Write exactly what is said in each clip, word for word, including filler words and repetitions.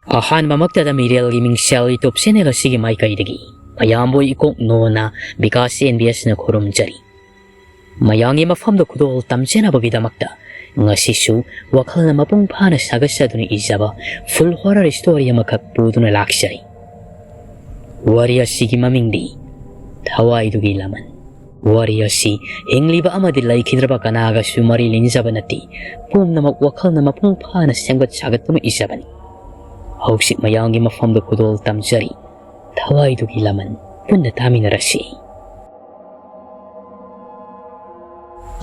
ꯑꯍꯥꯟꯕꯃꯛꯇꯗ ꯃꯤꯔꯦꯜꯒꯤ ꯃꯤꯡꯁꯦꯜ YouTube channel ꯑꯁꯤꯒꯤ ꯃꯥꯏꯀꯩꯗꯒꯤ ꯃꯌꯥꯝꯕꯨ ꯏꯀꯣꯛ ꯅꯣꯟꯅ ꯕꯤꯀꯥꯁ ꯑꯦꯟ ꯕꯤ ꯑꯦꯁꯅ ꯈꯨꯔꯨꯝꯖꯔꯤ꯫ ꯃꯌꯥꯝꯒꯤ ꯃꯐꯝꯗ ꯈꯨꯗꯣꯜ ꯇꯝꯖꯅꯕꯒꯤꯗꯃꯛꯇ ꯉꯁꯤꯁꯨ ꯋꯥꯈꯜꯅ ꯃꯄꯨꯡ ꯐꯥꯅ ꯁꯥꯒꯠꯆꯗꯨꯅ ꯏꯖꯕ full horror story ꯑꯃꯈꯛ ꯄꯨꯗꯨꯅ ꯂꯥꯛꯆꯔꯤ꯫ ꯋꯥꯔꯤ ꯑꯁꯤꯒꯤ ꯃꯃꯤꯡꯗꯤ ꯊꯋꯥꯏꯗꯨꯒꯤ ꯂꯃꯟ꯫ ꯋꯥꯔꯤ ꯑꯁꯤ ꯍꯤꯡꯂꯤꯕ ꯑꯃꯗꯤ ꯂꯩꯈꯤꯗ꯭ꯔꯕ ꯀꯅꯥꯒꯁꯨ ꯃꯔꯤ ꯂꯩꯅꯖꯕ ꯅꯠꯇꯦ꯫ ꯄꯨꯝꯅꯃꯛ ꯋꯥꯈꯜꯅ ꯃꯄꯨꯡ ꯐꯥꯅ ꯁꯦꯝꯒꯠ ꯁꯥꯒꯠꯇꯨꯅ ꯏꯖꯕꯅꯤ꯫ ꯍꯧꯖꯤꯛ ꯃꯌꯥꯝꯒꯤ ꯃꯐꯝꯗ ꯈꯨꯗꯣꯜ ꯇꯝꯖꯔꯤ꯫ ꯊꯋꯥꯏꯗꯨꯒꯤ ꯂꯃꯟ ꯄꯨꯟꯅ ꯇꯥꯃꯤꯟꯅꯔꯁꯤ꯫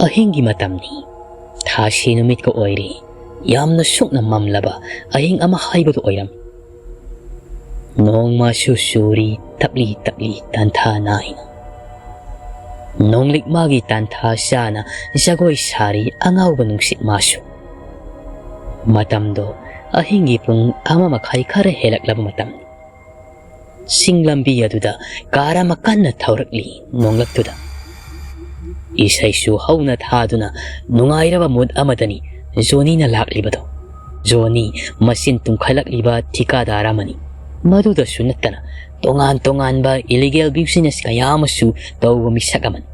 ꯑꯍꯤꯡꯒꯤ ꯃꯇꯝꯅꯤ꯫ ꯊꯥꯁꯤ ꯅꯨꯃꯤꯠꯀ ꯑꯣꯏꯔꯤ꯫ ꯌꯥꯝꯅ ꯁꯨꯛꯅ ꯃꯝꯂꯕ ꯑꯍꯤꯡ ꯑꯃ ꯍꯥꯏꯕꯗꯨ ꯑꯣꯏꯔꯝꯃꯤ꯫ ꯅꯣꯡꯃꯁꯨ ꯆꯨꯔꯤ ꯇꯞꯂꯤ ꯇꯞꯂꯤ ꯇꯥꯟꯊꯥ ꯅꯥꯏꯅ꯫ ꯅꯣꯡꯂꯤꯛ ꯃꯥꯒꯤ ꯇꯥꯟꯊꯥ ꯆꯥꯅ ꯖꯒꯣꯏ ꯁꯥꯔꯤ ꯑꯉꯥꯎꯕ ꯅꯨꯡꯁꯤꯠ ꯃꯥꯁꯨ꯫ ꯃꯇꯝꯗꯣ ꯑꯍꯤꯡꯒꯤ ꯄꯨꯡ ꯑꯃ ꯃꯈꯥꯏ ꯈꯔ ꯍꯦꯜꯂꯛꯂꯕ ꯃꯇꯝꯅꯤ꯫ ꯆꯤꯡ ꯂꯝꯕꯤ ꯑꯗꯨꯗ ꯀꯥꯔ ꯑꯃ ꯀꯟꯅ ꯊꯧꯔꯛꯂꯤ ꯅꯣꯡꯂꯛꯇꯨꯗ꯫ ꯏꯁꯩꯁꯨ ꯍꯧꯅ ꯊꯥꯗꯨꯅ ꯅꯨꯡꯉꯥꯏꯔꯕ mood ꯑꯃꯗꯅꯤ ꯖꯣꯅꯤꯅ ꯂꯥꯛꯂꯤꯕꯗꯣ꯫ ꯖꯣꯅꯤ ꯃꯆꯤꯟ ꯇꯨꯝꯈꯠꯂꯛꯂꯤꯕ ꯊꯤꯀꯥꯗꯥꯔ ꯑꯃꯅꯤ꯫ ꯃꯗꯨꯗꯁꯨ ꯅꯠꯇꯅ ꯇꯣꯉꯥꯟ ꯇꯣꯉꯥꯟꯕ illegal business ꯀꯌꯥ ꯑꯃꯁꯨ ꯇꯧꯕ ꯃꯤꯁꯛ ꯑꯃꯅꯤ꯫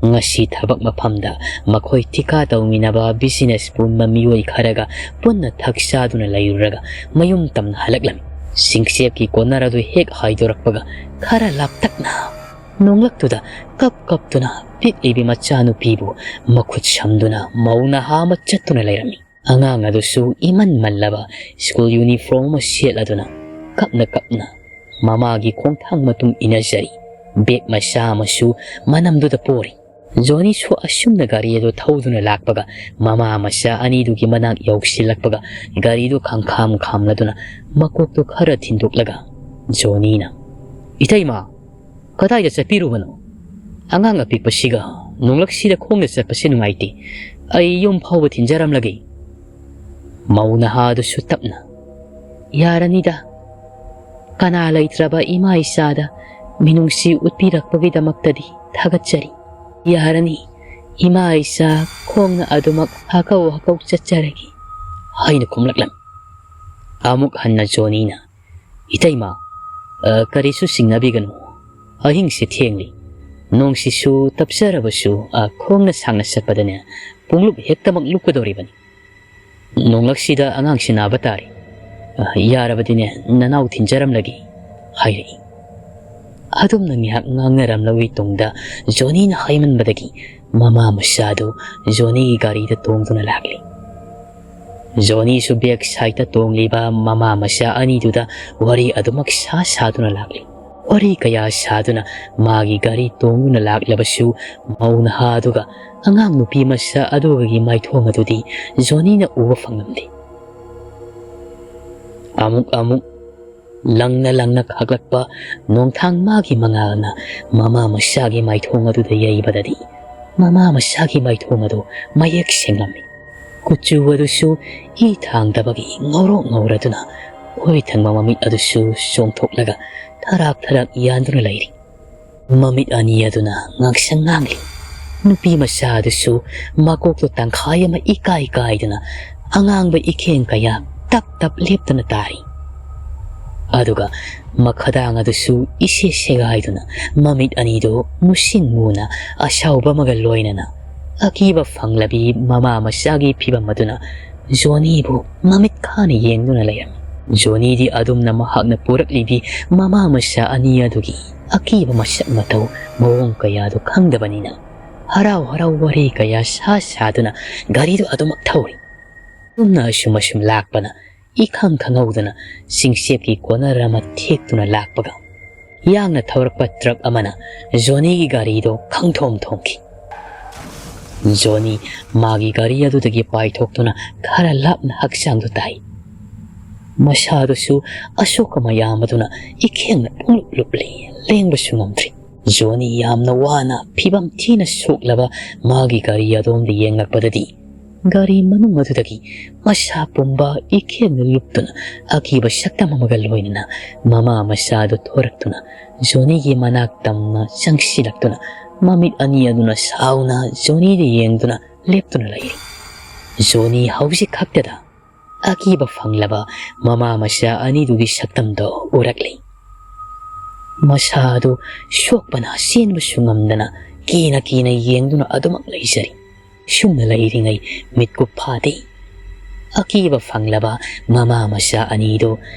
ꯉꯁꯤ ꯊꯕꯛ ꯃꯐꯝꯗ ꯃꯈꯣꯏ ꯊꯤꯀꯥ ꯇꯧꯃꯤꯟꯅꯕ business ꯄꯨꯟꯕ ꯃꯤꯑꯣꯏ ꯈꯔꯒ ꯄꯨꯟꯅ ꯊꯛ ꯆꯥꯗꯨꯅ ꯂꯩꯔꯨꯔꯒ ꯃꯌꯨꯝ ꯇꯝꯅ ꯍꯜꯂꯛꯂꯝꯃꯤ꯫ ꯆꯤꯡꯆꯦꯞꯀꯤ corner ꯑꯗꯨ ꯍꯦꯛ ꯍꯥꯏꯗꯣꯔꯛꯄꯒ ꯈꯔ ꯂꯥꯞꯇꯛꯅ ꯅꯣꯡꯂꯛꯇꯨꯗ ꯀꯞ ꯀꯞꯇꯨꯅ ꯄꯤꯛꯂꯤꯕꯤ ꯃꯆꯥꯅꯨꯄꯤꯕꯨ ꯃꯈꯨꯠ ꯁꯝꯗꯨꯅ ꯃꯧ ꯅꯍꯥ ꯑꯃ ꯆꯠꯇꯨꯅ ꯂꯩꯔꯝꯃꯤ꯫ ꯑꯉꯥꯡ ꯑꯗꯨꯁꯨ ꯏꯃꯟ ꯃꯜꯂꯕ school uniform ꯑꯃ ꯁꯦꯠꯂꯗꯨꯅ ꯀꯞꯅ ꯀꯞꯅ ꯃꯃꯥꯒꯤ ꯈꯣꯡꯊꯥꯡ ꯃꯇꯨꯡ ꯏꯟꯅꯖꯔꯤ꯫ Bag ꯃꯆꯥ ꯑꯃꯁꯨ ꯃꯅꯝꯗꯨꯗ ꯄꯣꯔꯤ꯫ ꯖꯣꯅꯤꯁꯨ ꯑꯁꯨꯝꯅ ꯒꯥꯔꯤ ꯑꯗꯨ ꯊꯧꯗꯨꯅ ꯂꯥꯛꯄꯒ ꯃꯃꯥ ꯃꯆꯥ ꯑꯅꯤꯗꯨꯒꯤ ꯃꯅꯥꯛ ꯌꯧꯁꯤꯜꯂꯛꯄꯒ ꯒꯥꯔꯤꯗꯨ ꯈꯪꯈꯥꯝ ꯈꯥꯝꯂꯗꯨꯅ ꯃꯀꯣꯛꯇꯨ ꯈꯔ ꯊꯤꯟꯗꯣꯛꯂꯒ ꯖꯣꯅꯤꯅ, "ꯏꯇꯩꯃ, ꯀꯗꯥꯏꯗ ꯆꯠꯄꯤꯔꯨꯕꯅꯣ? ꯑꯉꯥꯡ ꯑꯄꯤꯛꯄꯁꯤꯒ ꯅꯣꯡꯂꯛꯁꯤꯗ ꯈꯣꯡꯅ ꯆꯠꯄꯁꯦ ꯅꯨꯡꯉꯥꯏꯇꯦ꯫ ꯑꯩ ꯌꯨꯝ ꯐꯥꯎꯕ ꯊꯤꯟꯖꯔꯝꯂꯒꯦ꯫" ꯃꯧ ꯅꯍꯥꯗꯨꯁꯨ ꯇꯞꯅ, "ꯌꯥꯔꯅꯤꯗ꯫ ꯀꯅꯥ ꯂꯩꯇ꯭ꯔꯕ ꯏꯃꯥ ꯏꯆꯥꯗ ꯃꯤꯅꯨꯡꯁꯤ ꯎꯠꯄꯤꯔꯛꯄꯒꯤꯗꯃꯛꯇꯗꯤ ꯊꯥꯒꯠꯆꯔꯤ꯫ ꯌꯥꯔꯅꯤ, ꯏꯃꯥ ꯏꯆꯥ ꯈꯣꯡꯅ ꯑꯗꯨꯃꯛ ꯍꯥꯀꯧ ꯍꯥꯀꯧ ꯆꯠꯆꯔꯒꯦ" ꯍꯥꯏꯅ ꯈꯨꯝꯂꯛꯂꯝꯃꯤ꯫ ꯑꯃꯨꯛ ꯍꯟꯅ ꯖꯣꯅꯤꯅ, "ꯏꯇꯩꯃ, ꯑ, ꯀꯔꯤꯁꯨ ꯆꯤꯡꯅꯕꯤꯒꯅꯨ꯫ ꯑꯍꯤꯡꯁꯦ ꯊꯦꯡꯂꯤ꯫ ꯅꯣꯡꯁꯤꯁꯨ ꯇꯞꯆꯔꯕꯁꯨ, ꯑ, ꯈꯣꯡꯅ ꯁꯥꯡꯅ ꯆꯠꯄꯗꯅꯦ, ꯄꯨꯡꯂꯨꯞ ꯍꯦꯛꯇꯃꯛ ꯂꯨꯞꯀꯗꯧꯔꯤꯕꯅꯤ꯫ ꯅꯣꯡꯂꯛꯁꯤꯗ ꯑꯉꯥꯡꯁꯤ ꯅꯥꯕ ꯇꯥꯔꯦ꯫ ꯑ, ꯌꯥꯔꯕꯗꯤꯅꯦ, ꯅꯅꯥꯎ ꯊꯤꯟꯖꯔꯝꯂꯒꯦ," ꯍꯥꯏꯔꯛꯏ꯫ ꯑꯗꯨꯝꯅ ꯉꯥꯏꯍꯥꯛ ꯉꯥꯡꯅꯔꯝꯂꯕꯒꯤ ꯇꯨꯡꯗ ꯖꯣꯅꯤꯅ ꯍꯥꯏꯃꯟꯕꯗꯒꯤ ꯃꯃꯥ ꯃꯆꯥꯗꯨ ꯖꯣꯅꯤꯒꯤ ꯒꯥꯔꯤꯗ ꯇꯣꯡꯗꯨꯅ ꯂꯥꯛꯂꯤ꯫ ꯖꯣꯅꯤꯁꯨ ꯕꯦꯛ ꯁꯥꯏꯠꯇ ꯇꯣꯡꯂꯤꯕ ꯃꯃꯥ ꯃꯆꯥ ꯑꯅꯤꯗꯨꯗ ꯋꯥꯔꯤ ꯑꯗꯨꯃꯛ ꯁꯥ ꯁꯥꯗꯨꯅ ꯂꯥꯛꯂꯤ꯫ ꯋꯥꯔꯤ ꯀꯌꯥ ꯁꯥꯗꯨꯅ ꯃꯥꯒꯤ ꯒꯥꯔꯤ ꯇꯣꯡꯗꯨꯅ ꯂꯥꯛꯂꯕꯁꯨ ꯃꯧ ꯅꯍꯥ ꯑꯗꯨꯒ ꯑꯉꯥꯡ ꯅꯨꯄꯤ ꯃꯆꯥ ꯑꯗꯨꯒꯤ ꯃꯥꯏꯊꯣꯡ ꯑꯗꯨꯗꯤ ꯖꯣꯅꯤꯅ ꯎꯕ ꯐꯪꯂꯝꯗꯦ꯫ ꯑꯃꯨꯛ ꯑꯃꯨꯛ ꯂꯪꯅ ꯂꯪꯅ ꯈꯥꯛꯂꯛꯄ ꯅꯣꯡꯊꯥꯡ ꯃꯥꯒꯤ ꯃꯉꯥꯜꯅ ꯃꯃꯥ ꯃꯆꯥꯒꯤ ꯃꯥꯏꯊꯣꯡ ꯑꯗꯨꯗ ꯌꯩꯕꯗꯗꯤ ꯃꯃꯥ ꯃꯆꯥꯒꯤ ꯃꯥꯏꯊꯣꯡ ꯑꯗꯨ ꯃꯌꯦꯛ ꯁꯦꯡꯂꯝꯃꯤ꯫ ꯀꯨꯆꯨ ꯑꯗꯨꯁꯨ ꯏ ꯊꯥꯡꯗꯕꯒꯤ ꯉꯧꯔꯣꯛ ꯉꯧꯔꯗꯨꯅ ꯑꯣꯏ ꯊꯪꯕ ꯃꯃꯤꯠ ꯑꯗꯨꯁꯨ ꯆꯣꯡꯊꯣꯛꯂꯒ ꯊꯔꯥꯛ ꯊꯔꯥꯛ ꯌꯥꯟꯗꯨꯅ ꯂꯩꯔꯤ꯫ ꯃꯃꯤꯠ ꯑꯅꯤ ꯑꯗꯨꯅ ꯉꯥꯡꯁꯪ ꯉꯥꯡꯂꯤ꯫ ꯅꯨꯄꯤ ꯃꯆꯥ ꯑꯗꯨꯁꯨ ꯃꯀꯣꯛꯇꯨ ꯇꯪꯈꯥꯏ ꯑꯃ ꯏꯀꯥꯏ ꯀꯥꯏꯗꯨꯅ ꯑꯉꯥꯡꯕ ꯏꯈꯦꯡ ꯀꯌꯥ ꯇꯞ ꯇꯞ ꯂꯦꯞꯇꯨꯅ ꯇꯥꯔꯤ꯫ ꯑꯗꯨꯒ ꯃꯈꯗꯥꯡ ꯑꯗꯨꯁꯨ ꯏꯁꯦ ꯁꯦꯒꯥꯏꯗꯨꯅ ꯃꯃꯤꯠ ꯑꯅꯤꯗꯨ ꯃꯨꯁꯤꯡ ꯃꯨꯅ ꯑꯁꯥꯎꯕ ꯑꯃꯒ ꯂꯣꯏꯅꯅ ꯑꯀꯤꯕ ꯐꯪꯂꯕꯤ ꯃꯃꯥ ꯃꯆꯥꯒꯤ ꯐꯤꯕꯝ ꯑꯗꯨꯅ ꯖꯣꯅꯤꯕꯨ ꯃꯃꯤꯠ ꯈꯥꯅ ꯌꯦꯡꯗꯨꯅ ꯂꯩꯔꯝꯃꯤ꯫ ꯖꯣꯅꯤꯗꯤ ꯑꯗꯨꯝꯅ ꯃꯍꯥꯛꯅ ꯄꯨꯔꯛꯂꯤꯕꯤ ꯃꯃꯥ ꯃꯆꯥ ꯑꯅꯤ ꯑꯗꯨꯒꯤ ꯑꯀꯤꯕ ꯃꯁꯛ ꯃꯇꯧ ꯃꯑꯣꯡ ꯀꯌꯥꯗꯨ ꯈꯪꯗꯕꯅꯤꯅ ꯍꯔꯥꯎ ꯍꯔꯥꯎ ꯋꯥꯔꯤ ꯀꯌꯥ ꯁꯥ ꯁꯥꯗꯨꯅ ꯒꯥꯔꯤꯗꯨ ꯑꯗꯨꯃꯛ ꯊꯧꯔꯤ꯫ ꯑꯗꯨꯝꯅ ꯑꯁꯨꯝ ꯑꯁꯨꯝ ꯂꯥꯛꯄꯅ ꯏꯈꯪ ꯈꯪꯍꯧꯗꯅ ꯆꯤꯡꯆꯦꯞꯀꯤ ꯀꯣꯅꯔ ꯑꯃ ꯊꯦꯛꯇꯨꯅ ꯂꯥꯛꯄꯒ ꯌꯥꯡꯅ ꯊꯧꯔꯛꯄ ꯇ꯭ꯔꯛ ꯑꯃꯅ ꯖꯣꯅꯤꯒꯤ ꯒꯥꯔꯤꯗꯣ ꯈꯪꯊꯣꯝ ꯊꯣꯝꯈꯤ꯫ ꯖꯣꯅꯤ ꯃꯥꯒꯤ ꯒꯥꯔꯤ ꯑꯗꯨꯗꯒꯤ ꯄꯥꯏꯊꯣꯛꯇꯨꯅ ꯈꯔ ꯂꯥꯞꯅ ꯍꯛꯆꯥꯡꯗꯨ ꯇꯥꯏ꯫ ꯃꯁꯥꯗꯨꯁꯨ ꯑꯁꯣꯛ ꯑꯃ ꯌꯥꯝꯕꯗꯨꯅ ꯏꯈꯦꯡꯅ ꯄꯨꯡꯂꯨꯞ ꯂꯨꯞꯂꯤ, ꯂꯦꯡꯕꯁꯨ ꯉꯝꯗ꯭ꯔꯤ꯫ ꯖꯣꯅꯤ ꯌꯥꯝꯅ ꯋꯥꯅ ꯐꯤꯕꯝ ꯊꯤꯅ ꯁꯣꯛꯂꯕ ꯃꯥꯒꯤ ꯒꯥꯔꯤ ꯑꯗꯣꯝꯗ ꯌꯦꯡꯂꯛꯄꯗꯗꯤ ꯒꯥꯔꯤ ꯃꯅꯨꯡ ꯑꯗꯨꯗꯒꯤ ꯃꯁꯥ ꯄꯨꯝꯕ ꯏꯈꯦꯡꯅ ꯂꯨꯞꯇꯨꯅ ꯑꯀꯤꯕ ꯁꯛꯇꯝ ꯑꯃꯒ ꯂꯣꯏꯅꯅ ꯃꯃꯥ ꯃꯆꯥꯗꯨ ꯊꯣꯔꯛꯇꯨꯅ ꯖꯣꯅꯤꯒꯤ ꯃꯅꯥꯛ ꯇꯝꯅ ꯆꯪꯁꯤꯜꯂꯛꯇꯨꯅ ꯃꯃꯤꯠ ꯑꯅꯤ ꯑꯗꯨꯅ ꯁꯥꯎꯅ ꯖꯣꯅꯤꯗ ꯌꯦꯡꯗꯨꯅ ꯂꯦꯞꯇꯨꯅ ꯂꯩꯔꯤ꯫ ꯖꯣꯅꯤ ꯍꯧꯖꯤꯛ ꯈꯛꯇꯗ ꯑꯀꯤꯕ ꯐꯪꯂꯕ ꯃꯃꯥ ꯃꯆꯥ ꯑꯅꯤꯗꯨꯒꯤ ꯁꯛꯇꯝꯗꯣ ꯎꯔꯛꯂꯤ꯫ ꯃꯁꯥ ꯑꯗꯨ ꯁꯣꯛꯄꯅ ꯆꯦꯟꯕꯁꯨ ꯉꯝꯗꯅ ꯀꯤꯅ ꯀꯤꯅ ꯌꯦꯡꯗꯨꯅ ꯑꯗꯨꯃꯛ ꯂꯩꯖꯔꯤ꯫ ꯁꯨꯝꯅ ꯂꯩꯔꯤꯉꯩ ꯃꯤꯠꯀꯨꯞ ꯐꯥꯗꯦ꯫ ꯑꯀꯤꯕ ꯐꯪꯂꯕ ꯃꯃꯥ ꯃꯆꯥ ꯑꯅꯤꯗꯨ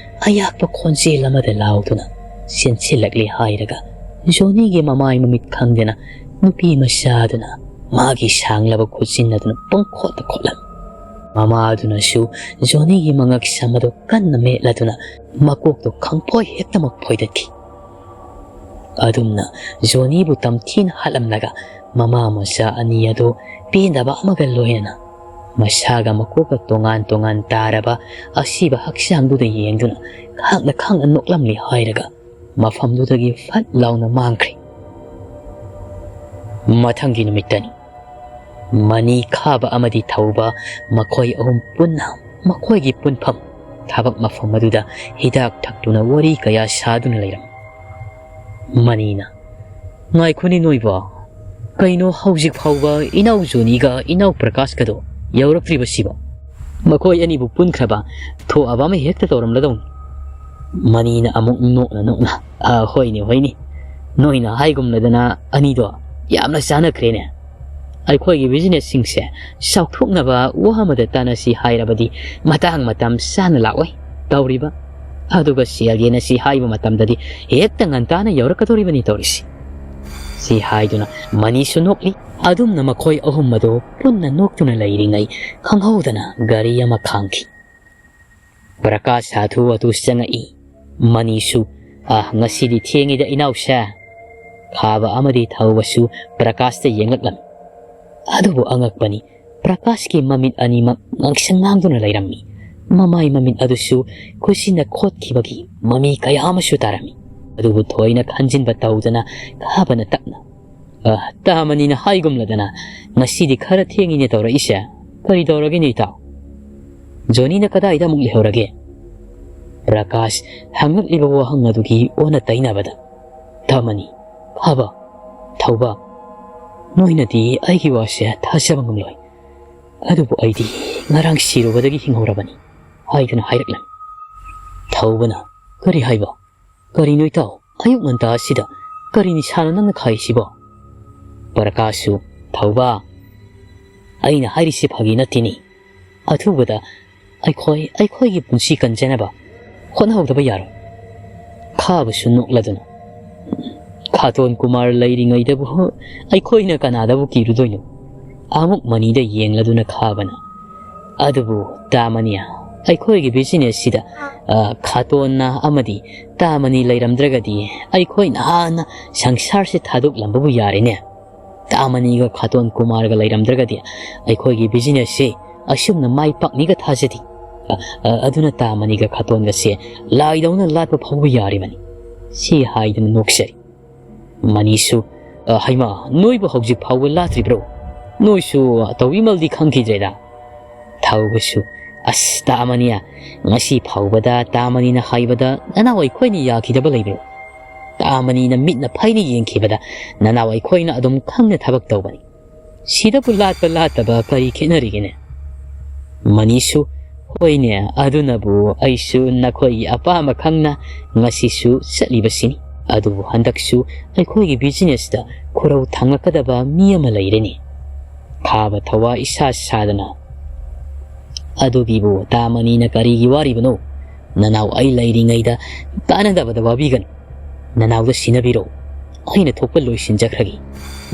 ꯑꯌꯥꯛꯄ ꯈꯣꯟꯖꯦꯜ ꯑꯃꯗ ꯂꯥꯎꯗꯨꯅ ꯆꯦꯟꯁꯤꯜꯂꯛꯂꯦ ꯍꯥꯏꯔꯒ ꯖꯣꯅꯤꯒꯤ ꯃꯃꯥꯏ ꯃꯃꯤꯠ ꯈꯪꯗꯅ ꯅꯨꯄꯤ ꯃꯆꯥꯗꯨꯅ ꯃꯥꯒꯤ ꯁꯥꯡꯂꯕ ꯈꯨꯠꯁꯤꯟ ꯑꯗꯨꯅ ꯄꯪꯈꯣꯠꯇ ꯈꯣꯠꯂꯝꯃꯤ꯫ ꯃꯃꯥꯗꯨꯅꯁꯨ ꯖꯣꯅꯤꯒꯤ ꯃꯉꯛ ꯁꯝ ꯑꯗꯨ ꯀꯟꯅ ꯃꯦꯠꯂꯗꯨꯅ ꯃꯀꯣꯛꯇꯨ ꯈꯪꯐꯣꯏ ꯍꯦꯛꯇꯃꯛ ꯐꯣꯏꯗꯠꯈꯤ꯫ ꯑꯗꯨꯝꯅ ꯖꯣꯅꯤꯕꯨ ꯇꯝꯊꯤꯅ ꯍꯥꯠꯂꯝꯂꯒ ꯃꯃꯥ ꯃꯆꯥ ꯑꯅꯤ ꯑꯗꯨ ꯄꯦꯟꯗꯕ ꯑꯃꯒ ꯂꯣꯏꯅꯅ ꯃꯁꯥꯒ ꯃꯀꯣꯛꯀ ꯇꯣꯉꯥꯟ ꯇꯣꯉꯥꯟ ꯇꯥꯔꯕ ꯑꯁꯤꯕ ꯍꯛꯆꯥꯡꯗꯨꯗ ꯌꯦꯡꯗꯨꯅ ꯈꯥꯡꯅ ꯈꯥꯡꯅ ꯅꯣꯛꯂꯝꯂꯤ ꯍꯥꯏꯔꯒ ꯃꯐꯝꯗꯨꯗꯒꯤ ꯐꯠ ꯂꯥꯎꯅ ꯃꯥꯡꯈ꯭ꯔꯦ꯫ ꯃꯊꯪꯒꯤ ꯅꯨꯃꯤꯠꯇꯅꯤ꯫ ꯃꯅꯤ, ꯈꯥꯕ ꯑꯃꯗꯤ ꯊꯧꯕ ꯃꯈꯣꯏ ꯑꯍꯨꯝ ꯄꯨꯟꯅ ꯃꯈꯣꯏꯒꯤ ꯄꯨꯟꯐꯝ ꯊꯕꯛ ꯃꯐꯝ ꯑꯗꯨꯗ ꯍꯤꯗꯥꯛ ꯊꯛꯇꯨꯅ ꯋꯥꯔꯤ ꯀꯌꯥ ꯁꯥꯗꯨꯅ ꯂꯩꯔꯝꯃꯤ꯫ ꯃꯅꯤꯅ, "ꯉꯥꯏꯈꯣꯅꯦ ꯅꯣꯏꯕꯣ, ꯀꯩꯅꯣ ꯍꯧꯖꯤꯛ ꯐꯥꯎꯕ ꯏꯅꯥꯎ ꯖꯣꯅꯤꯒ ꯏꯅꯥꯎ ꯄ꯭ꯔꯀꯥꯁꯀꯗꯣ ꯌꯧꯔꯛꯇ꯭ꯔꯤꯕꯁꯤꯕꯣ? ꯃꯈꯣꯏ ꯑꯅꯤꯕꯨ ꯄꯨꯟꯈ꯭ꯔꯕ ꯊꯣꯛꯑꯕ ꯑꯃ ꯍꯦꯛꯇ ꯇꯧꯔꯝꯂꯗꯧꯅꯤ꯫" ꯃꯅꯤꯅ ꯑꯃꯨꯛ ꯅꯣꯛꯅ ꯅꯣꯛꯅ, "ꯑ, ꯍꯣꯏꯅꯦ, ꯍꯣꯏꯅꯦ, ꯅꯣꯏꯅ ꯍꯥꯏꯒꯨꯝꯂꯗꯅ ꯑꯅꯤꯗꯣ ꯌꯥꯝꯅ ꯆꯥꯟꯅꯈ꯭ꯔꯦꯅꯦ꯫ ꯑꯩꯈꯣꯏꯒꯤ ꯕꯤꯖꯤꯅꯦꯁꯁꯤꯡꯁꯦ ꯆꯥꯎꯊꯣꯛꯅꯕ ꯋꯥ ꯑꯃꯗ ꯇꯥꯟꯅꯁꯤ ꯍꯥꯏꯔꯕꯗꯤ ꯃꯇꯥꯡ ꯃꯇꯝ ꯆꯥꯅ ꯂꯥꯛꯑꯣꯏ ꯇꯧꯔꯤꯕ, ꯑꯗꯨꯒ ꯁꯦꯜ ꯌꯦꯟꯅꯁꯤ ꯍꯥꯏꯕ ꯃꯇꯝꯗꯗꯤ ꯍꯦꯛꯇ ꯉꯟꯇꯥꯅ ꯌꯧꯔꯛꯀꯗꯧꯔꯤꯕꯅꯤ ꯇꯧꯔꯤꯁꯤ꯫" ꯁꯤ ꯍꯥꯏꯗꯨꯅ ꯃꯅꯤꯁꯨ ꯅꯣꯛꯂꯤ꯫ ꯑꯗꯨꯝꯅ ꯃꯈꯣꯏ ꯑꯍꯨꯝ ꯑꯗꯨ ꯄꯨꯟꯅ ꯅꯣꯛꯇꯨꯅ ꯂꯩꯔꯤꯉꯩ ꯈꯪꯍꯧꯗꯅ ꯒꯥꯔꯤ ꯑꯃ ꯈꯥꯝꯈꯤ꯫ ꯄ꯭ꯔꯀꯥꯁ ꯁꯥꯊꯨ ꯑꯗꯨ ꯆꯪꯉꯛꯏ꯫ ꯃꯅꯤꯁꯨ, "ꯑ, ꯉꯁꯤꯗꯤ ꯊꯦꯡꯉꯤꯗ ꯏꯅꯥꯎꯁꯦ꯫" ꯈꯥꯕ ꯑꯃꯗꯤ ꯊꯧꯕꯁꯨ ꯄ꯭ꯔꯀꯥꯁꯇ ꯌꯦꯡꯂꯛꯂꯝꯃꯤ꯫ ꯑꯗꯨꯕꯨ ꯑꯉꯛꯄꯅꯤ, ꯄ꯭ꯔꯀꯥꯁꯀꯤ ꯃꯃꯤꯠ ꯑꯅꯤꯃꯛ ꯉꯥꯡꯁꯪ ꯉꯥꯡꯗꯨꯅ ꯂꯩꯔꯝꯃꯤ꯫ ꯃꯃꯥꯏ ꯃꯃꯤꯠ ꯑꯗꯨꯁꯨ ꯈꯨꯠꯁꯤꯅ ꯈꯣꯠꯈꯤꯕꯒꯤ ꯃꯃꯤ ꯀꯌꯥ ꯑꯃꯁꯨ ꯇꯥꯔꯝꯃꯤ꯫ ꯑꯗꯨꯕꯨ ꯊꯣꯏꯅ ꯈꯟꯖꯤꯟꯕ ꯇꯧꯗꯅ ꯈꯥꯕꯅ ꯇꯞꯅ, "ꯑ, ꯇꯥꯃꯅꯤꯅ ꯍꯥꯏꯒꯨꯝꯂꯗꯅ ꯉꯁꯤꯗꯤ ꯈꯔ ꯊꯦꯡꯉꯤꯅꯦ ꯇꯧꯔꯛꯏꯁꯦ꯫ ꯀꯔꯤ ꯇꯧꯔꯒꯦꯅꯦ ꯏꯇꯥꯎ? ꯖꯣꯅꯤꯅ ꯀꯗꯥꯏꯗ ꯑꯃꯨꯛ ꯂꯩꯍꯧꯔꯒꯦ?" ꯄ꯭ꯔꯀꯥꯁ ꯍꯪꯂꯛꯂꯤꯕ ꯋꯥꯍꯪ ꯑꯗꯨꯒꯤ ꯑꯣꯟꯅ ꯇꯩꯅꯕꯗ, "ꯇꯥꯃꯅꯤ, ꯈꯥꯕ, ꯊꯧꯕ, ꯅꯣꯏꯅꯗꯤ ꯑꯩꯒꯤ ꯋꯥꯁꯦ ꯊꯥꯖꯕ ꯉꯝꯂꯣꯏ꯫ ꯑꯗꯨꯕꯨ ꯑꯩꯗꯤ ꯉꯔꯥꯡ ꯁꯤꯔꯨꯕꯗꯒꯤ ꯍꯤꯡꯍꯧꯔꯕꯅꯤ꯫ ꯍꯥꯏꯗꯨꯅ ꯍꯥꯏꯔꯛꯂꯝꯃꯤ꯫ ꯊꯧꯕꯅ, "ꯀꯔꯤ ꯍꯥꯏꯕ? ꯀꯔꯤꯅꯣ ꯏꯇꯥꯎ? ꯑꯌꯨꯛ ꯉꯟꯇꯥ ꯑꯁꯤꯗ ꯀꯔꯤ ꯅꯤꯁꯥꯅꯣ ꯅꯪꯅ ꯈꯥꯏꯔꯤꯁꯤꯕꯣ?" ꯄ꯭ꯔꯀꯥꯁꯁꯨ, "ꯊꯧꯕ, ꯑꯩꯅ ꯍꯥꯏꯔꯤꯁꯤ ꯐꯥꯒꯤ ꯅꯠꯇꯦꯅꯤ꯫ ꯑꯊꯨꯕꯗ ꯑꯩꯈꯣꯏ, ꯑꯩꯈꯣꯏꯒꯤ ꯄꯨꯟꯁꯤ ꯀꯟꯖꯅꯕ ꯍꯣꯠꯅꯍꯧꯗꯕ ꯌꯥꯔꯣꯏ꯫" ꯈꯥꯕꯁꯨ ꯅꯣꯛꯂꯗꯨꯅ, "ꯈꯥꯇꯣꯟ ꯀꯨꯃꯥꯔ ꯂꯩꯔꯤꯉꯩꯗꯕꯨ ꯑꯩꯈꯣꯏꯅ ꯀꯅꯥꯗꯕꯨ ꯀꯤꯔꯨꯗꯣꯏꯅꯣ?" ꯑꯃꯨꯛ ꯃꯅꯤꯗ ꯌꯦꯡꯂꯗꯨꯅ ꯈꯥꯕꯅ, "ꯑꯗꯨꯕꯨ ꯇꯥ ꯃꯅꯤ, ꯑꯩꯈꯣꯏꯒꯤ business ꯁꯤꯗ, ꯑ, ꯈꯥꯇꯣꯟꯅ ꯑꯃꯗꯤ ꯇꯥ ꯃꯅꯤ ꯂꯩꯔꯝꯗ꯭ꯔꯒꯗꯤ ꯑꯩꯈꯣꯏ ꯅꯍꯥꯟꯅ ꯁꯪꯁꯥꯔꯁꯤ ꯊꯥꯗꯣꯛꯂꯝꯕꯕꯨ ꯌꯥꯔꯦꯅꯦ꯫ ꯇꯥ ꯃꯅꯤꯒ ꯈꯥꯇꯣꯟ ꯀꯨꯃꯥꯔꯒ ꯂꯩꯔꯝꯗ꯭ꯔꯒꯗꯤ ꯑꯩꯈꯣꯏꯒꯤ business ꯁꯤ ꯑꯁꯨꯝꯅ ꯃꯥꯏ ꯄꯥꯛꯅꯤꯒ ꯊꯥꯖꯗꯦ꯫ ꯑ, ꯑ, ꯑꯗꯨꯅ ꯇꯥ ꯃꯅꯤꯒ ꯈꯥꯇꯣꯟꯒꯁꯦ ꯂꯥꯏꯗꯧꯅ ꯂꯥꯠꯄ ꯐꯥꯎꯕ ꯌꯥꯔꯤꯕꯅꯤ꯫" ꯁꯤ ꯍꯥꯏꯗꯨꯅ ꯅꯣꯛꯆꯔꯤ꯫ ꯃꯅꯤꯁꯨ, "ꯑ, ꯍꯩꯃꯥ, ꯅꯣꯏꯕꯨ ꯍꯧꯖꯤꯛ ꯐꯥꯎꯕ ꯂꯥꯠꯇ꯭ꯔꯤꯕ꯭ꯔꯣ? ꯅꯣꯏꯁꯨ ꯇꯧꯕꯤꯃꯜꯗꯤ ꯈꯪꯈꯤꯗ꯭ꯔꯦꯗ꯫" ꯊꯧꯕꯁꯨ, "ꯑꯁ, ꯇꯥ ꯃꯅꯤ, ꯉꯁꯤ ꯐꯥꯎꯕꯗ ꯇꯥ ꯃꯅꯤꯅ ꯍꯥꯏꯕꯗ ꯅꯅꯥꯎ ꯑꯩꯈꯣꯏꯅ ꯌꯥꯈꯤꯗꯕ ꯂꯩꯕ꯭ꯔꯣ? ꯇꯥ ꯃꯅꯤꯅ ꯃꯤꯠꯅ ꯐꯩꯅ ꯌꯦꯡꯈꯤꯕꯗ ꯅꯅꯥꯎ ꯑꯩꯈꯣꯏꯅ ꯑꯗꯨꯝ ꯈꯪꯅ ꯊꯕꯛ ꯇꯧꯕꯅꯤ꯫ ꯁꯤꯗꯕꯨ ꯂꯥꯠꯄ ꯂꯥꯠꯇꯕ ꯀꯔꯤ ꯈꯦꯠꯅꯔꯤꯒꯦꯅꯦ?" ꯃꯅꯤꯁꯨ, "ꯍꯣꯏꯅꯦ, ꯑꯗꯨꯅꯕꯨ ꯑꯩꯁꯨ ꯅꯈꯣꯏꯒꯤ ꯑꯄꯥꯝꯕ ꯈꯪꯅ ꯉꯁꯤꯁꯨ ꯆꯠꯂꯤꯕꯁꯤꯅꯤ꯫ ꯑꯗꯨꯕꯨ ꯍꯟꯗꯛꯁꯨ ꯑꯩꯈꯣꯏꯒꯤ business ꯇ ꯈꯨꯔꯧ ꯊꯥꯡꯂꯛꯀꯗꯕ ꯃꯤ ꯑꯃ ꯂꯩꯔꯦꯅꯦ꯫" ꯈꯥꯕ ꯊꯧꯕ ꯏꯁꯥ ꯁꯥꯗꯅ, "ꯑꯗꯨꯒꯤꯕꯨ ꯇꯥ ꯃꯅꯤꯅ ꯀꯔꯤꯒꯤ ꯋꯥꯔꯤꯕꯅꯣ? ꯅꯅꯥꯎ ꯑꯩ ꯂꯩꯔꯤꯉꯩꯗ ꯀꯥꯟꯅꯗꯕꯗ ꯋꯥꯕꯤꯒꯅꯨ꯫ ꯅꯅꯥꯎꯗ ꯁꯤꯟꯅꯕꯤꯔꯣ꯫ ꯑꯩꯅ ꯊꯣꯛꯄ ꯂꯣꯏꯁꯤꯟꯖꯈ꯭ꯔꯒꯦ꯫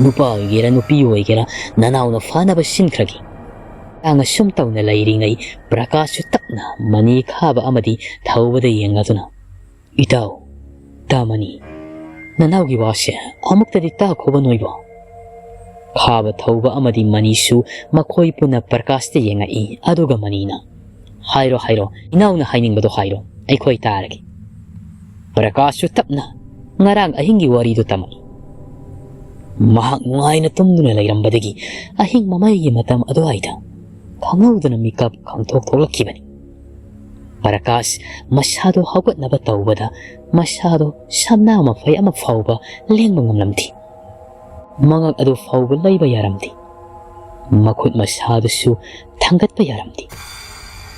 ꯅꯨꯄꯥ ꯑꯣꯏꯒꯦꯔꯥ, ꯅꯨꯄꯤ ꯑꯣꯏꯒꯦꯔꯥ, ꯅꯅꯥꯎꯅ ꯐꯥꯅꯕ ꯁꯤꯟꯈ꯭ꯔꯒꯦ꯫" ꯇꯥꯡ ꯑꯁꯨꯝ ꯇꯧꯅ ꯂꯩꯔꯤꯉꯩ, ꯄ꯭ꯔꯀꯥꯁꯁꯨ ꯇꯞꯅ ꯃꯅꯤ ꯈꯥꯕ ꯑꯃꯗꯤ ꯊꯧꯕꯗ ꯌꯦꯡꯂꯗꯨꯅ, "ꯏꯇꯥꯎ, ꯇꯥ ꯃꯅꯤ, ꯅꯅꯥꯎꯒꯤ ꯋꯥꯁꯦ ꯑꯃꯨꯛꯇꯗꯤ ꯇꯥꯈꯣꯕ ꯅꯣꯏꯕꯣ?" ꯈꯥꯕ ꯊꯧꯕ ꯑꯃꯗꯤ ꯃꯅꯤꯁꯨ ꯃꯈꯣꯏ ꯄꯨꯟꯅ ꯄ꯭ꯔꯀꯥꯁꯇ ꯌꯦꯡꯉꯛꯏ꯫ ꯑꯗꯨꯒ ꯃꯅꯤꯅ, "ꯍꯥꯏꯔꯣ, ꯍꯥꯏꯔꯣ, ꯏꯅꯥꯎꯅ ꯍꯥꯏꯅꯤꯡꯕꯗꯣ ꯍꯥꯏꯔꯣ, ꯑꯩꯈꯣꯏ ꯇꯥꯔꯒꯦ꯫" ꯄ꯭ꯔꯀꯥꯁꯁꯨ ꯇꯞꯅ ꯉꯔꯥꯡ ꯑꯍꯤꯡꯒꯤ ꯋꯥꯔꯤꯗꯨ ꯇꯝꯃꯛꯏ꯫ ꯃꯍꯥꯛ ꯅꯨꯡꯉꯥꯏꯅ ꯇꯨꯝꯗꯨꯅ ꯂꯩꯔꯝꯕꯗꯒꯤ ꯑꯍꯤꯡ ꯃꯃꯩꯒꯤ ꯃꯇꯝ ꯑꯗꯨꯋꯥꯏꯗ ꯈꯪꯍꯧꯗꯅ ꯃꯤꯀꯞ ꯈꯪꯊꯣꯛ ꯊꯣꯛꯂꯛꯈꯤꯕꯅꯤ꯫ ꯄ꯭ꯔꯀꯥꯁ ꯃꯁꯥꯗꯣ ꯍꯧꯒꯠꯅꯕ ꯇꯧꯕꯗ ꯃꯁꯥꯗꯣ ꯁꯝꯅꯥ ꯃꯐꯩ ꯑꯃ ꯐꯥꯎꯕ ꯂꯦꯡꯕ ꯉꯝꯂꯝꯗꯦ꯫ ꯃꯉꯛ ꯑꯗꯨ ꯐꯥꯎꯕ ꯂꯩꯕ ꯌꯥꯔꯝꯗꯦ꯫ ꯃꯈꯨꯠ ꯃꯁꯥꯗꯨꯁꯨ ꯊꯥꯡꯒꯠꯄ ꯌꯥꯔꯝꯗꯦ꯫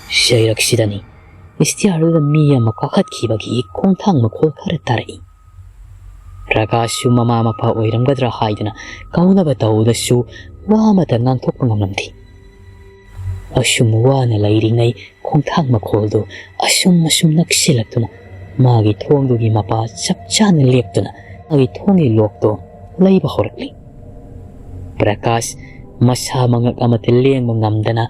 ꯆꯩꯔꯛꯁꯤꯗꯅꯤ ꯁ꯭ꯇꯤꯌꯥꯔꯗꯨꯗ ꯃꯤ ꯑꯃ ꯀꯥꯈꯠꯈꯤꯕꯒꯤ ꯈꯣꯡꯊꯥꯡ ꯃꯈꯣꯜ ꯈꯔ ꯇꯥꯔꯛꯏ꯫ ꯄ꯭ꯔꯀꯥꯁꯁꯨ ꯃꯃꯥ ꯃꯄꯥ ꯑꯣꯏꯔꯝꯒꯗ꯭ꯔꯥ ꯍꯥꯏꯗꯨꯅ ꯀꯧꯅꯕ ꯇꯧꯗꯁꯨ ꯋꯥ ꯑꯃꯠꯇ ꯉꯥꯡꯊꯣꯛꯄ ꯉꯝꯂꯝꯗꯦ꯫ ꯑꯁꯨꯝ ꯋꯥꯅ ꯂꯩꯔꯤꯉꯩ ꯈꯣꯡꯊꯥꯡ ꯃꯈꯣꯜꯗꯨ ꯑꯁꯨꯝ ꯑꯁꯨꯝ ꯅꯛꯁꯤꯜꯂꯛꯇꯨꯅ ꯃꯥꯒꯤ ꯊꯣꯡꯗꯨꯒꯤ ꯃꯄꯥ ꯆꯞ ꯆꯥꯅ ꯂꯦꯞꯇꯨꯅ ꯃꯥꯒꯤ ꯊꯣꯡꯒꯤ ꯂꯣꯛꯇꯣ ꯂꯩꯕ ꯍꯧꯔꯛꯂꯤ꯫ ꯄ꯭ꯔꯀꯥꯁ ꯃꯁꯥ ꯃꯉꯛ ꯑꯃꯠꯇ ꯂꯦꯡꯕ ꯉꯝꯗꯅ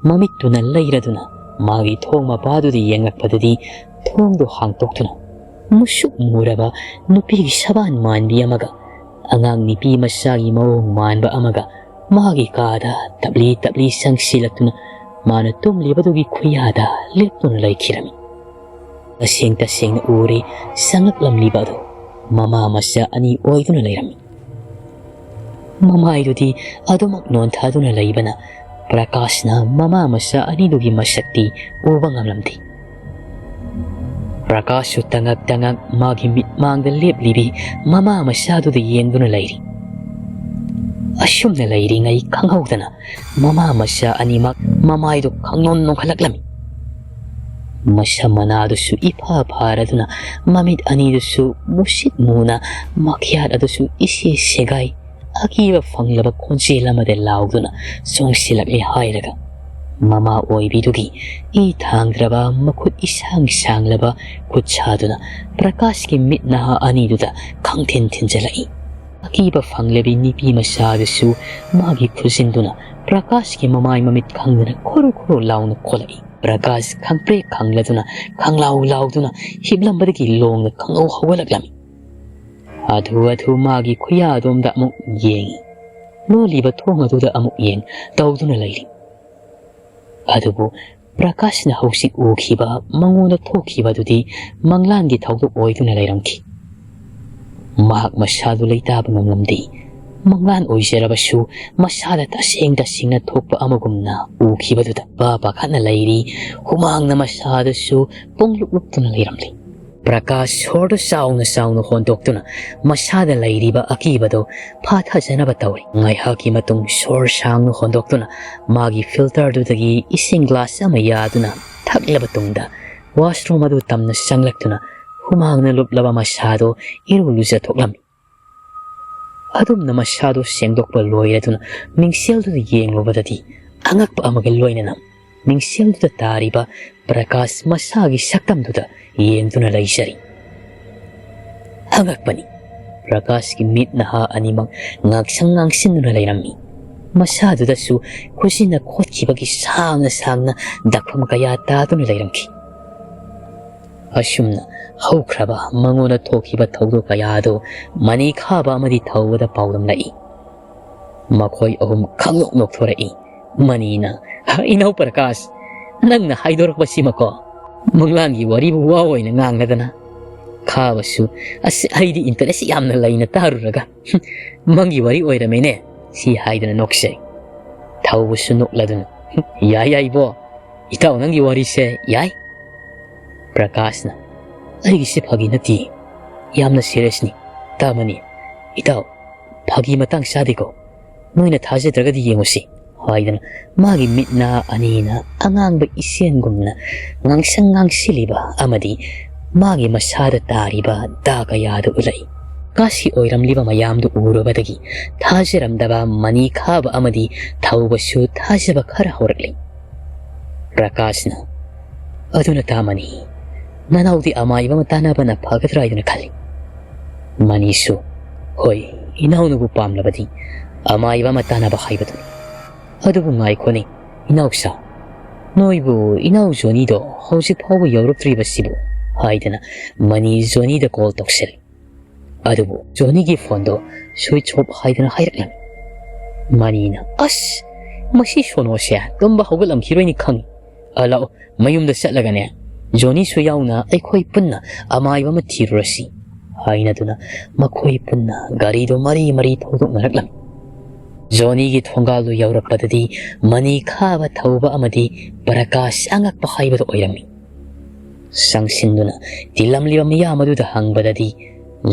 ꯃꯃꯤꯠꯇꯨꯅ ꯂꯩꯔꯗꯨꯅ ꯃꯥꯒꯤ ꯊꯣꯡ ꯃꯄꯥꯗꯨꯗ ꯌꯦꯡꯂꯛꯄꯗꯗꯤ ꯊꯣꯡꯗꯨ ꯍꯥꯡꯇꯣꯛꯇꯨꯅ ꯃꯨꯁꯨꯛ ꯃꯨꯔꯕ ꯅꯨꯄꯤꯒꯤ ꯁꯕꯥꯟ ꯃꯥꯟꯕꯤ ꯑꯃꯒ ꯑꯉꯥꯡ ꯅꯨꯄꯤ ꯃꯆꯥꯒꯤ ꯃꯑꯣꯡ ꯃꯥꯟꯕ ꯑꯃꯒ ꯃꯥꯒꯤ ꯀꯥꯗ ꯇꯞꯂꯤ ꯇꯞꯂꯤ ꯆꯪꯁꯤꯜꯂꯛꯇꯨꯅ ꯃꯥꯅ ꯇꯨꯝꯂꯤꯕꯗꯨꯒꯤ ꯈꯨꯌꯥꯗ ꯂꯦꯞꯇꯨꯅ ꯂꯩꯈꯤꯔꯝꯃꯤ꯫ ꯇꯁꯦꯡ ꯇꯁꯦꯡꯅ ꯎꯔꯦ, ꯆꯪꯂꯛꯂꯝꯂꯤꯕ ꯑꯗꯨ ꯃꯃꯥ ꯃꯆꯥ ꯑꯅꯤ ꯑꯣꯏꯗꯨꯅ ꯂꯩꯔꯝꯃꯤ꯫ ꯃꯃꯥꯏꯗꯨꯗꯤ ꯑꯗꯨꯃꯛ ꯅꯣꯟꯊꯗꯨꯅ ꯂꯩꯕꯅ ꯄ꯭ꯔꯀꯥꯁꯅ ꯃꯃꯥ ꯃꯆꯥ ꯑꯅꯤꯗꯨꯒꯤ ꯃꯁꯛꯇꯤ ꯎꯕ ꯉꯝꯂꯝꯗꯦ꯫ ꯄ꯭ꯔꯀꯥꯁꯁꯨ ꯇꯉꯛ ꯇꯉꯛ ꯃꯥꯒꯤ ꯃꯤꯠꯃꯥꯡꯗ ꯂꯦꯞꯂꯤꯕꯤ ꯃꯃꯥ ꯃꯆꯥꯗꯨꯗ ꯌꯦꯡꯗꯨꯅ ꯂꯩꯔꯤ꯫ ꯑꯁꯨꯝꯅ ꯂꯩꯔꯤꯉꯩ ꯈꯪꯍꯧꯗꯅ ꯃꯃꯥ ꯃꯆꯥ ꯑꯅꯤꯃꯛ ꯃꯃꯥꯏꯗꯨ ꯈꯪꯅꯣꯟ ꯅꯣꯟꯈꯠꯂꯛꯂꯝꯃꯤ꯫ ꯃꯁꯝ ꯃꯅꯥꯗꯨꯁꯨ ꯏꯐꯥ ꯐꯥꯔꯗꯨꯅ ꯃꯃꯤꯠ ꯑꯅꯤꯗꯨꯁꯨ ꯃꯨꯁꯤꯠ ꯃꯨꯅ ꯃꯈ꯭ꯌꯥꯠ ꯑꯗꯨꯁꯨ ꯏꯁꯦ ꯁꯦꯒꯥꯏ ꯑꯀꯤꯕ ꯐꯪꯂꯕ ꯈꯣꯟꯖꯦꯜ ꯑꯃꯗ ꯂꯥꯎꯗꯨꯅ ꯆꯣꯡꯁꯤꯜꯂꯛꯂꯦ ꯍꯥꯏꯔꯒ ꯃꯃꯥ ꯑꯣꯏꯕꯤꯗꯨꯒꯤ ꯏ ꯊꯥꯡꯗ꯭ꯔꯕ ꯃꯈꯨꯠ ꯏꯁꯥꯡ ꯁꯥꯡꯂꯕ ꯈꯨꯠ ꯁꯥꯗꯨꯅ ꯄ꯭ꯔꯀꯥꯁꯀꯤ ꯃꯤꯠ ꯅꯍꯥ ꯑꯅꯤꯗꯨꯗ ꯈꯪꯊꯤꯟ ꯊꯤꯟꯖꯤꯜꯂꯛꯏ꯫ ꯑꯀꯤꯕ ꯐꯪꯂꯕꯤ ꯅꯨꯄꯤ ꯃꯆꯥꯗꯨꯁꯨ ꯃꯥꯒꯤ ꯈꯨꯖꯤꯟꯗꯨꯅ ꯄ꯭ꯔꯀꯥꯁꯀꯤ ꯃꯃꯥꯏ ꯃꯃꯤꯠ ꯈꯪꯗꯅ ꯈꯨꯔꯨ ꯈꯨꯔꯨ ꯂꯥꯎꯅ ꯈꯣꯠꯂꯛꯏ꯫ ꯄ꯭ꯔꯀꯥꯁ ꯈꯪꯄ꯭ꯔꯦꯛ ꯈꯪꯂꯗꯨꯅ ꯈꯪꯂꯥꯎ ꯂꯥꯎꯗꯨꯅ ꯍꯤꯞꯂꯝꯕꯗꯒꯤ ꯂꯣꯡꯅ ꯈꯪꯍꯧ ꯍꯧꯒꯠꯂꯛꯂꯝꯃꯤ꯫ ꯑꯗꯨ ꯑꯗꯨ ꯃꯥꯒꯤ ꯈꯨꯌꯥꯗꯣꯝꯗ ꯑꯃꯨꯛ ꯌꯦꯡꯏ꯫ ꯂꯣꯜꯂꯤꯕ ꯊꯣꯡ ꯑꯗꯨꯗ ꯑꯃꯨꯛ ꯌꯦꯡ ꯇꯧꯗꯨꯅ ꯂꯩꯔꯤ꯫ ꯑꯗꯨꯕꯨ ꯄ꯭ꯔꯀꯥꯁꯅ ꯍꯧꯖꯤꯛ ꯎꯈꯤꯕ ꯃꯉꯣꯟꯗ ꯊꯣꯛꯈꯤꯕ ꯑꯗꯨꯗꯤ ꯃꯪꯂꯥꯟꯒꯤ ꯊꯧꯗꯣꯛ ꯑꯣꯏꯗꯨꯅ ꯂꯩꯔꯝꯈꯤ꯫ ꯃꯍꯥꯛ ꯃꯁꯥꯗꯨ ꯂꯩꯇꯥꯕ ꯉꯝꯂꯝꯗꯦ꯫ ꯃꯪꯂꯥꯟ ꯑꯣꯏꯖꯔꯕꯁꯨ ꯃꯁꯥꯗ ꯇꯁꯦꯡ ꯇꯁꯦꯡꯅ ꯊꯣꯛꯄ ꯑꯃꯒꯨꯝꯅ ꯎꯈꯤꯕꯗꯨꯗ ꯄꯥ ꯄꯥꯈꯠꯅ ꯂꯩꯔꯤ꯫ ꯍꯨꯃꯥꯡꯅ ꯃꯁꯥꯗꯁꯨ ꯄꯣꯡꯂꯨꯞ ꯂꯨꯞꯇꯨꯅ ꯂꯩꯔꯝꯂꯤ꯫ ꯄ꯭ꯔꯀꯥꯁ ꯁꯣꯔꯗꯨ ꯆꯥꯎꯅ ꯆꯥꯎꯅ ꯍꯣꯟꯗꯣꯛꯇꯨꯅ ꯃꯁꯥꯗ ꯂꯩꯔꯤꯕ ꯑꯀꯤꯕꯗꯨ ꯐꯥꯊꯖꯅꯕ ꯇꯧꯔꯤ꯫ ꯉꯥꯏꯍꯥꯛꯀꯤ ꯃꯇꯨꯡ ꯁꯣꯔ ꯁꯥꯡꯅ ꯍꯣꯟꯗꯣꯛꯇꯨꯅ ꯃꯥꯒꯤ filterꯗꯨꯗꯒꯤ ꯏꯁꯤꯡ glass ꯑꯃ ꯌꯥꯗꯨꯅ ꯊꯛꯂꯕ ꯇꯨꯡꯗ washroom ꯑꯗꯨ ꯇꯝꯅ ꯆꯪꯂꯛꯇꯨꯅ ꯍꯨꯃꯥꯡꯅ ꯂꯨꯞꯂꯕ ꯃꯁꯥꯗꯨ ꯏꯔꯨ ꯂꯨꯖꯊꯣꯛꯂꯝꯃꯤ꯫ ꯑꯗꯨꯝꯅ ꯃꯁꯥꯗꯨ ꯁꯦꯡꯗꯣꯛꯄ ꯂꯣꯏꯔꯗꯨꯅ ꯃꯤꯡꯁꯦꯜꯗꯨꯗ ꯌꯦꯡꯂꯨꯕꯗꯗꯤ ꯑꯉꯛꯄ ꯑꯃꯒ ꯂꯣꯏꯅꯅ ꯃꯤꯡꯁꯦꯜꯗꯨꯗ ꯇꯥꯔꯤꯕ ꯄ꯭ꯔꯀꯥꯁ ꯃꯁꯥꯒꯤ ꯁꯛꯇꯝꯗꯨꯗ ꯌꯦꯡꯗꯨꯅ ꯂꯩꯖꯔꯤ꯫ ꯑꯉꯛꯄꯅꯤ, ꯄ꯭ꯔꯀꯥꯁꯀꯤ ꯃꯤꯠ ꯅꯍꯥ ꯑꯅꯤꯃꯛ ꯉꯥꯡꯁꯪ ꯉꯥꯡꯁꯤꯟꯗꯨꯅ ꯂꯩꯔꯝꯃꯤ꯫ ꯃꯁꯥꯗꯨꯗꯁꯨ ꯈꯨꯖꯤꯟꯅ ꯈꯣꯠꯈꯤꯕꯒꯤ ꯁꯥꯡꯅ ꯁꯥꯡꯅ ꯗꯥꯛꯐꯝ ꯀꯌꯥ ꯇꯥꯗꯨꯅ ꯂꯩꯔꯝꯈꯤ꯫ ꯑꯁꯨꯝꯅ ꯍꯧꯈ꯭ꯔꯕ ꯃꯉꯣꯟꯗ ꯊꯣꯛꯈꯤꯕ ꯊꯧꯗꯣꯛ ꯀꯌꯥ ꯑꯗꯨ ꯃꯅꯤ ꯈꯥꯕ ꯑꯃꯗꯤ ꯊꯧꯕꯗ ꯄꯥꯎꯗꯝꯂꯛꯏ꯫ ꯃꯈꯣꯏ ꯑꯍꯨꯝ ꯈꯪꯅꯣꯛ ꯅꯣꯛꯊꯣꯔꯛꯏ꯫ ꯃꯅꯤꯅ, "ꯏꯅꯥꯎ ꯄ꯭ꯔꯀꯥꯁ, ꯅꯪꯅ ꯍꯥꯏꯗꯣꯔꯛꯄꯁꯤꯃꯀꯣ, ꯃꯪꯂꯥꯟꯒꯤ ꯋꯥꯔꯤꯕꯨ ꯋꯥ ꯑꯣꯏꯅ ꯉꯥꯡꯂꯗꯅ꯫ ꯈꯥꯕꯁꯨ, ꯑꯁ, ꯑꯩꯗꯤ interest ꯌꯥꯝꯅ ꯂꯩꯅ ꯇꯥꯔꯨꯔꯒ, ꯃꯪꯒꯤ ꯋꯥꯔꯤ ꯑꯣꯏꯔꯝꯃꯦꯅꯦ," ꯁꯤ ꯍꯥꯏꯗꯨꯅ ꯅꯣꯛꯆꯩ꯫ ꯊꯧꯕꯁꯨ ꯅꯣꯛꯂꯗꯨꯅ, "ꯌꯥꯏ, ꯌꯥꯏ, ꯏꯕꯣ, ꯏꯇꯥꯎ ꯅꯪꯒꯤ ꯋꯥꯔꯤꯁꯦ ꯌꯥꯏ꯫" ꯄ꯭ꯔꯀꯥꯁꯅ, "ꯑꯩꯒꯤꯁꯦ ꯐꯥꯒꯤ ꯅꯠꯇꯦ, ꯌꯥꯝꯅ seriousꯅꯤ꯫ ꯇꯥꯃꯅꯤ, ꯏꯇꯥꯎ, ꯐꯥꯒꯤ ꯃꯇꯥꯡ ꯆꯥꯗꯦꯀꯣ, ꯅꯣꯏꯅ ꯊꯥꯖꯗ꯭ꯔꯒꯗꯤ ꯌꯦꯡꯉꯨꯁꯤ," ꯍꯥꯏꯗꯅ ꯃꯥꯒꯤ ꯃꯤꯠ ꯅꯥ ꯑꯅꯤꯅ ꯑꯉꯥꯡꯕ ꯏꯆꯦꯟꯒꯨꯝꯅ ꯉꯥꯡꯁꯪ ꯉꯥꯡꯁꯤꯜꯂꯤꯕ ꯑꯃꯗꯤ ꯃꯥꯒꯤ ꯃꯁꯥꯗ ꯇꯥꯔꯤꯕ ꯗꯥ ꯀꯌꯥꯗꯨ ꯎꯠꯂꯛꯏ꯫ ꯀꯥꯁꯤ ꯑꯣꯏꯔꯝꯂꯤꯕ ꯃꯌꯥꯝꯗꯨ ꯎꯔꯨꯕꯗꯒꯤ ꯊꯥꯖꯔꯝꯗꯕ ꯃꯅꯤ ꯈꯥꯕ ꯑꯃꯗꯤ ꯊꯧꯕꯁꯨ ꯊꯥꯖꯕ ꯈꯔ ꯍꯧꯔꯛꯂꯤ꯫ ꯄ꯭ꯔꯀꯥꯁꯅ, "ꯑꯗꯨꯅ ꯇꯥꯃꯅꯤ, ꯅꯅꯥꯎꯗꯤ ꯑꯃꯥꯏꯕ ꯑꯃ ꯇꯥꯟꯅꯕꯅ ꯐꯒꯗ꯭ꯔꯥ ꯍꯥꯏꯗꯨꯅ ꯈꯜꯂꯤ꯫" ꯃꯅꯤꯁꯨ, "ꯍꯣꯏ, ꯏꯅꯥꯎꯅꯕꯨ ꯄꯥꯝꯂꯕꯗꯤ ꯑꯃꯥꯏꯕ ꯑꯃ ꯇꯥꯟꯅꯕ ꯍꯥꯏꯕꯗꯨꯅꯤ꯫ ꯑꯗꯨꯕꯨ ꯉꯥꯏꯈꯣꯅꯦ, ꯏꯅꯥꯎꯁꯥ, ꯅꯣꯏꯕꯨ ꯏꯅꯥꯎ ꯖꯣꯅꯤꯗꯣ ꯍꯧꯖꯤꯛ ꯐꯥꯎꯕ ꯌꯧꯔꯛꯇ꯭ꯔꯤꯕꯁꯤꯕꯨ?" ꯍꯥꯏꯗꯅ ꯃꯅꯤ ꯖꯣꯅꯤꯗ call ꯇꯧꯁꯤꯜꯂꯤ꯫ ꯑꯗꯨꯕꯨ ꯖꯣꯅꯤꯒꯤ phoneꯗꯣ switch off ꯍꯥꯏꯗꯅ ꯍꯥꯏꯔꯛꯂꯝꯃꯤ꯫ ꯃꯅꯤꯅ, "ꯑꯁ, ꯃꯁꯤ ꯁꯣꯅꯣꯁꯦ ꯇꯨꯝꯕ ꯍꯧꯒꯠꯂꯝꯈꯤꯔꯣꯏꯅꯤ ꯈꯪꯉꯤ꯫ ꯑ, ꯂꯥꯛꯑꯣ, ꯃꯌꯨꯝꯗ ꯆꯠꯂꯒꯅꯦ, ꯖꯣꯅꯤꯁꯨ ꯌꯥꯎꯅ ꯑꯩꯈꯣꯏ ꯄꯨꯟꯅ ꯑꯃꯥꯏꯕ ꯑꯃ ꯊꯤꯔꯨꯔꯁꯤ," ꯍꯥꯏꯅꯗꯨꯅ ꯃꯈꯣꯏ ꯄꯨꯟꯅ ꯒꯥꯔꯤꯗꯣ ꯃꯔꯤ ꯃꯔꯤ ꯊꯧꯗꯣꯛꯅꯔꯛꯂꯝꯃꯤ꯫ ꯖꯣꯅꯤꯒꯤ ꯊꯣꯡꯒꯥꯜꯗꯨ ꯌꯧꯔꯛꯄꯗꯗꯤ ꯃꯅꯤ ꯈꯥꯕ ꯊꯧꯕ ꯑꯃꯗꯤ ꯄ꯭ꯔꯀꯥꯁ ꯑꯉꯛꯄ ꯍꯥꯏꯕꯗꯨ ꯑꯣꯏꯔꯝꯃꯤ꯫ ꯆꯪꯁꯤꯟꯗꯨꯅ ꯇꯤꯜꯂꯝꯂꯤꯕ ꯃꯤꯌꯥꯝ ꯑꯗꯨꯗ ꯍꯪꯕꯗꯗꯤ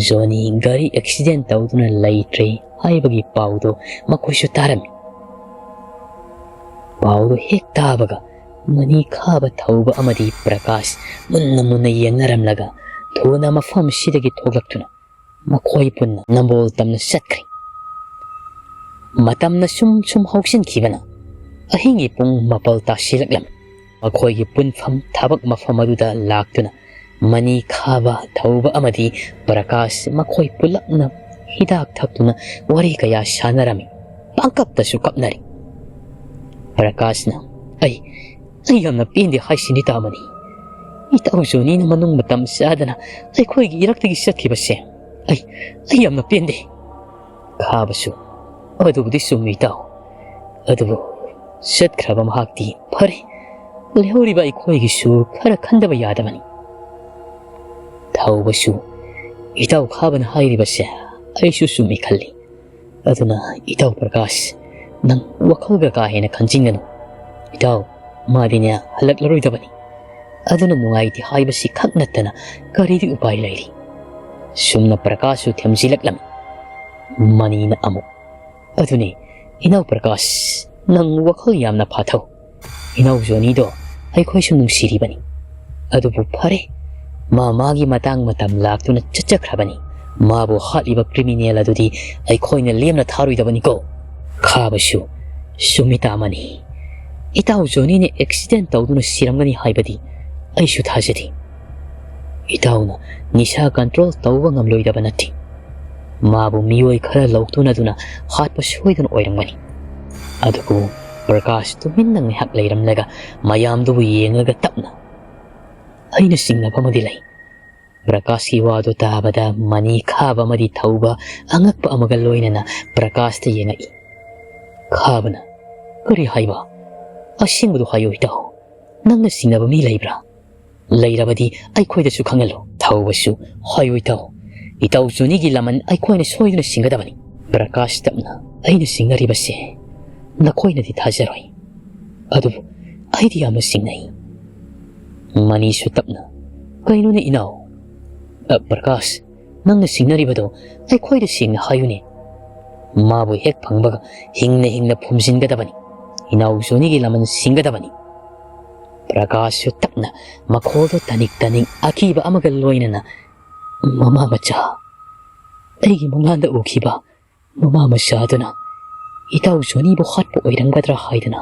ꯖꯣꯅꯤ ꯒꯥꯔꯤ ꯑꯦꯛꯁꯤꯗꯦꯟ ꯇꯧꯗꯨꯅ ꯂꯩꯇ꯭ꯔꯦ ꯍꯥꯏꯕꯒꯤ ꯄꯥꯎꯗꯣ ꯃꯈꯣꯏꯁꯨ ꯇꯥꯔꯝꯃꯤ꯫ ꯄꯥꯎꯗꯨ ꯍꯦꯛ ꯇꯥꯕꯒ ꯃꯅꯤ ꯈꯥꯕ ꯊꯧꯕ ꯑꯃꯗꯤ ꯄ꯭ꯔꯀꯥꯁ ꯃꯨꯟꯅ ꯃꯨꯟꯅ ꯌꯦꯡꯅꯔꯝꯂꯒ ꯊꯨꯅ ꯃꯐꯝꯁꯤꯗꯒꯤ ꯊꯣꯛꯂꯛꯇꯨꯅ ꯃꯈꯣꯏ ꯄꯨꯟꯅ ꯅꯝꯕꯣꯜ ꯇꯝꯅ ꯆꯠꯈ꯭ꯔꯦ꯫ ꯃꯇꯝꯅ ꯁꯨꯝ ꯁꯨꯝ ꯍꯧꯁꯤꯟꯈꯤꯕꯅ ꯑꯍꯤꯡꯒꯤ ꯄꯨꯡ ꯃꯥꯄꯜ ꯇꯥꯁꯤꯜꯂꯛꯂꯝꯃꯤ꯫ ꯃꯈꯣꯏꯒꯤ ꯄꯨꯟꯐꯝ ꯊꯕꯛ ꯃꯐꯝ ꯑꯗꯨꯗ ꯂꯥꯛꯇꯨꯅ ꯃꯅꯤ ꯈꯥꯕ ꯊꯧꯕ ꯑꯃꯗꯤ ꯄ꯭ꯔꯀꯥꯁ ꯃꯈꯣꯏ ꯄꯨꯂꯞꯅ ꯍꯤꯗꯥꯛ ꯊꯛꯇꯨꯅ ꯋꯥꯔꯤ ꯀꯌꯥ ꯁꯥꯟꯅꯔꯝꯃꯤ꯫ ꯄꯥꯡꯀꯞꯇꯁꯨ ꯀꯞꯅꯔꯤ꯫ ꯄ꯭ꯔꯀꯥꯁꯅ, "ꯑꯩ, ꯑꯩ ꯌꯥꯝꯅ ꯄꯦꯟꯗꯦ ꯍꯥꯏꯁꯤꯅꯤ ꯇꯥꯃꯅꯤ꯫ ꯏꯇꯥꯎ ꯖꯣꯅꯤꯅ ꯃꯅꯨꯡ ꯃꯇꯝ ꯆꯥꯗꯅ ꯑꯩꯈꯣꯏꯒꯤ ꯏꯔꯛꯇꯒꯤ ꯆꯠꯈꯤꯕꯁꯦ ꯑꯩ, ꯑꯩ ꯌꯥꯝꯅ ꯄꯦꯟꯗꯦ꯫" ꯈꯥꯕꯁꯨ, "ꯑꯗꯨꯕꯨꯗꯤ ꯆꯨꯝꯃꯤ ꯏꯇꯥꯎ꯫ ꯑꯗꯨꯕꯨ ꯆꯠꯈ꯭ꯔꯕ ꯃꯍꯥꯛꯇꯤ ꯐꯔꯦ꯫ ꯂꯩꯍꯧꯔꯤꯕ ꯑꯩꯈꯣꯏꯒꯤꯁꯨ ꯈꯔ ꯈꯟꯗꯕ ꯌꯥꯗꯕꯅꯤ꯫" ꯊꯧꯕꯁꯨ, "ꯏꯇꯥꯎ ꯈꯥꯕꯅ ꯍꯥꯏꯔꯤꯕꯁꯦ ꯑꯩꯁꯨ ꯆꯨꯝꯃꯤ ꯈꯜꯂꯤ꯫ ꯑꯗꯨꯅ ꯏꯇꯥꯎ ꯄ꯭ꯔꯀꯥꯁ, ꯅꯪ ꯋꯥꯈꯜꯒ ꯀꯥ ꯍꯦꯟꯅ ꯈꯟꯖꯤꯟꯒꯅꯨ꯫ ꯏꯇꯥꯎ, ꯃꯥꯗꯤꯅꯦ ꯍꯜꯂꯛꯂꯔꯣꯏꯗꯕꯅꯤ꯫ ꯑꯗꯨꯅ ꯅꯨꯡꯉꯥꯏꯇꯦ ꯍꯥꯏꯕꯁꯤ ꯈꯛ ꯅꯠꯇꯅ ꯀꯔꯤꯗꯤ ꯎꯄꯥꯏ ꯂꯩꯔꯤ?" ꯁꯨꯝꯅ ꯄ꯭ꯔꯀꯥꯁꯁꯨ ꯊꯦꯝꯖꯤꯜꯂꯛꯂꯝꯃꯤ꯫ ꯃꯅꯤꯅ ꯑꯃꯨꯛ, "ꯑꯗꯨꯅꯤ, ꯏꯅꯥꯎ ꯄ꯭ꯔꯀꯥꯁ, ꯅꯪ ꯋꯥꯈꯜ ꯌꯥꯝꯅ ꯐꯥꯊꯧ꯫ ꯏꯅꯥꯎ ꯖꯣꯅꯤꯗꯣ ꯑꯩꯈꯣꯏꯁꯨ ꯅꯨꯡꯁꯤꯔꯤꯕꯅꯤ꯫ ꯑꯗꯨꯕꯨ ꯐꯔꯦ, ꯃꯥ ꯃꯥꯒꯤ ꯃꯇꯥꯡ ꯃꯇꯝ ꯂꯥꯛꯇꯨꯅ ꯆꯠꯆꯈ꯭ꯔꯕꯅꯤ꯫ ꯃꯥꯕꯨ ꯍꯥꯠꯂꯤꯕ ꯀ꯭ꯔꯤꯃꯤꯅꯦꯜ ꯑꯗꯨꯗꯤ ꯑꯩꯈꯣꯏꯅ ꯂꯦꯝꯅ ꯊꯥꯔꯣꯏꯗꯕꯅꯤꯀꯣ꯫" ꯈꯥꯕꯁꯨ, "ꯆꯨꯝꯃꯤ ꯇꯥꯃꯅꯤ꯫ ꯏꯇꯥꯎ ꯖꯣꯅꯤꯅ ꯑꯦꯛꯁꯤꯗꯦꯟ ꯇꯧꯗꯨꯅ ꯁꯤꯔꯝꯒꯅꯤ ꯍꯥꯏꯕꯗꯤ ꯑꯩꯁꯨ ꯊꯥꯖꯗꯦ꯫ ꯏꯇꯥꯎꯅ ꯅꯤꯁꯥ ꯀꯟꯇ꯭ꯔꯣꯜ ꯇꯧꯕ ꯉꯝꯂꯣꯏꯗꯕ ꯅꯠꯇꯦ꯫ ꯃꯥꯕꯨ ꯃꯤꯑꯣꯏ ꯈꯔ ꯂꯧꯇꯨꯅꯗꯨꯅ ꯍꯥꯠꯄ ꯁꯣꯏꯗꯅ ꯑꯣꯏꯔꯝꯒꯅꯤ꯫" ꯑꯗꯨꯕꯨ ꯄ꯭ꯔꯀꯥꯁ ꯇꯨꯃꯤꯟꯅ ꯉꯥꯏꯍꯥꯛ ꯂꯩꯔꯝꯂꯒ ꯃꯌꯥꯝꯗꯨꯕꯨ ꯌꯦꯡꯂꯒ ꯇꯞꯅ, "ꯑꯩꯅ ꯆꯤꯡꯅꯕ ꯑꯃꯗꯤ ꯂꯩ꯫" ꯄ꯭ꯔꯀꯥꯁꯀꯤ ꯋꯥꯗꯨ ꯇꯥꯕꯗ ꯃꯅꯤ ꯈꯥꯕ ꯑꯃꯗꯤ ꯊꯧꯕ ꯑꯉꯛꯄ ꯑꯃꯒ ꯂꯣꯏꯅꯅ ꯄ꯭ꯔꯀꯥꯁꯇ ꯌꯦꯡꯉꯛꯏ꯫ ꯈꯥꯕꯅ, "ꯀꯔꯤ ꯍꯥꯏꯕ? ꯑꯁꯦꯡꯕꯗꯨ ꯍꯥꯏꯌꯨ ꯏꯇꯥꯎ꯫ ꯅꯪꯅ ꯆꯤꯡꯅꯕ ꯃꯤ ꯂꯩꯕ꯭ꯔꯥ? ꯂꯩꯔꯕꯗꯤ ꯑꯩꯈꯣꯏꯗꯁꯨ ꯈꯪꯍꯜꯂꯨ꯫" ꯊꯧꯕꯁꯨ, "ꯍꯥꯏꯌꯨ ꯏꯇꯥꯎ꯫ ꯏꯇꯥꯎ ꯖꯣꯅꯤꯒꯤ ꯂꯃꯟ ꯑꯩꯈꯣꯏꯅ ꯁꯣꯏꯗꯅ ꯆꯤꯡꯒꯗꯕꯅꯤ꯫" ꯄ꯭ꯔꯀꯥꯁ ꯇꯞꯅ, "ꯑꯩꯅ ꯆꯤꯡꯅꯔꯤꯕꯁꯦ ꯅꯈꯣꯏꯅꯗꯤ ꯊꯥꯖꯔꯣꯏ꯫ ꯑꯗꯨꯕꯨ ꯑꯩꯗꯤ ꯌꯥꯝꯅ ꯆꯤꯡꯅꯩ꯫ ꯃꯅꯤꯁꯨ ꯇꯞꯅ, "ꯀꯩꯅꯣꯅꯦ ꯏꯅꯥꯎ? ꯑ, ꯄ꯭ꯔꯀꯥꯁ, ꯅꯪꯅ ꯁꯤꯡꯅꯔꯤꯕꯗꯣ ꯑꯩꯈꯣꯏꯗ ꯁꯦꯡꯅ ꯍꯥꯏꯌꯨꯅꯦ꯫ ꯃꯥꯕꯨ ꯍꯦꯛ ꯐꯪꯕꯒ ꯍꯤꯡꯅ ꯍꯤꯡꯅ ꯐꯨꯝꯖꯤꯟꯒꯗꯕꯅꯤ꯫ ꯏꯅꯥꯎ ꯖꯣꯅꯤꯒꯤ ꯂꯃꯟ ꯁꯤꯡꯒꯗꯕꯅꯤ꯫" ꯄ꯭ꯔꯀꯥꯁꯁꯨ ꯇꯞꯅ, ꯃꯈꯣꯜꯗꯣ ꯇꯅꯤꯛ ꯇꯅꯤꯛ ꯑꯀꯤꯕ ꯑꯃꯒ ꯂꯣꯏꯅꯅ, "ꯃꯃꯥ ꯃꯆꯥ, ꯑꯩꯒꯤ ꯃꯪꯂꯥꯟꯗ ꯎꯈꯤꯕ ꯃꯃꯥ ꯃꯆꯥꯗꯨꯅ ꯏꯇꯥꯎ ꯖꯣꯅꯤꯕꯨ ꯍꯥꯠꯄ ꯑꯣꯏꯔꯝꯒꯗ꯭ꯔꯥ ꯍꯥꯏꯗꯅ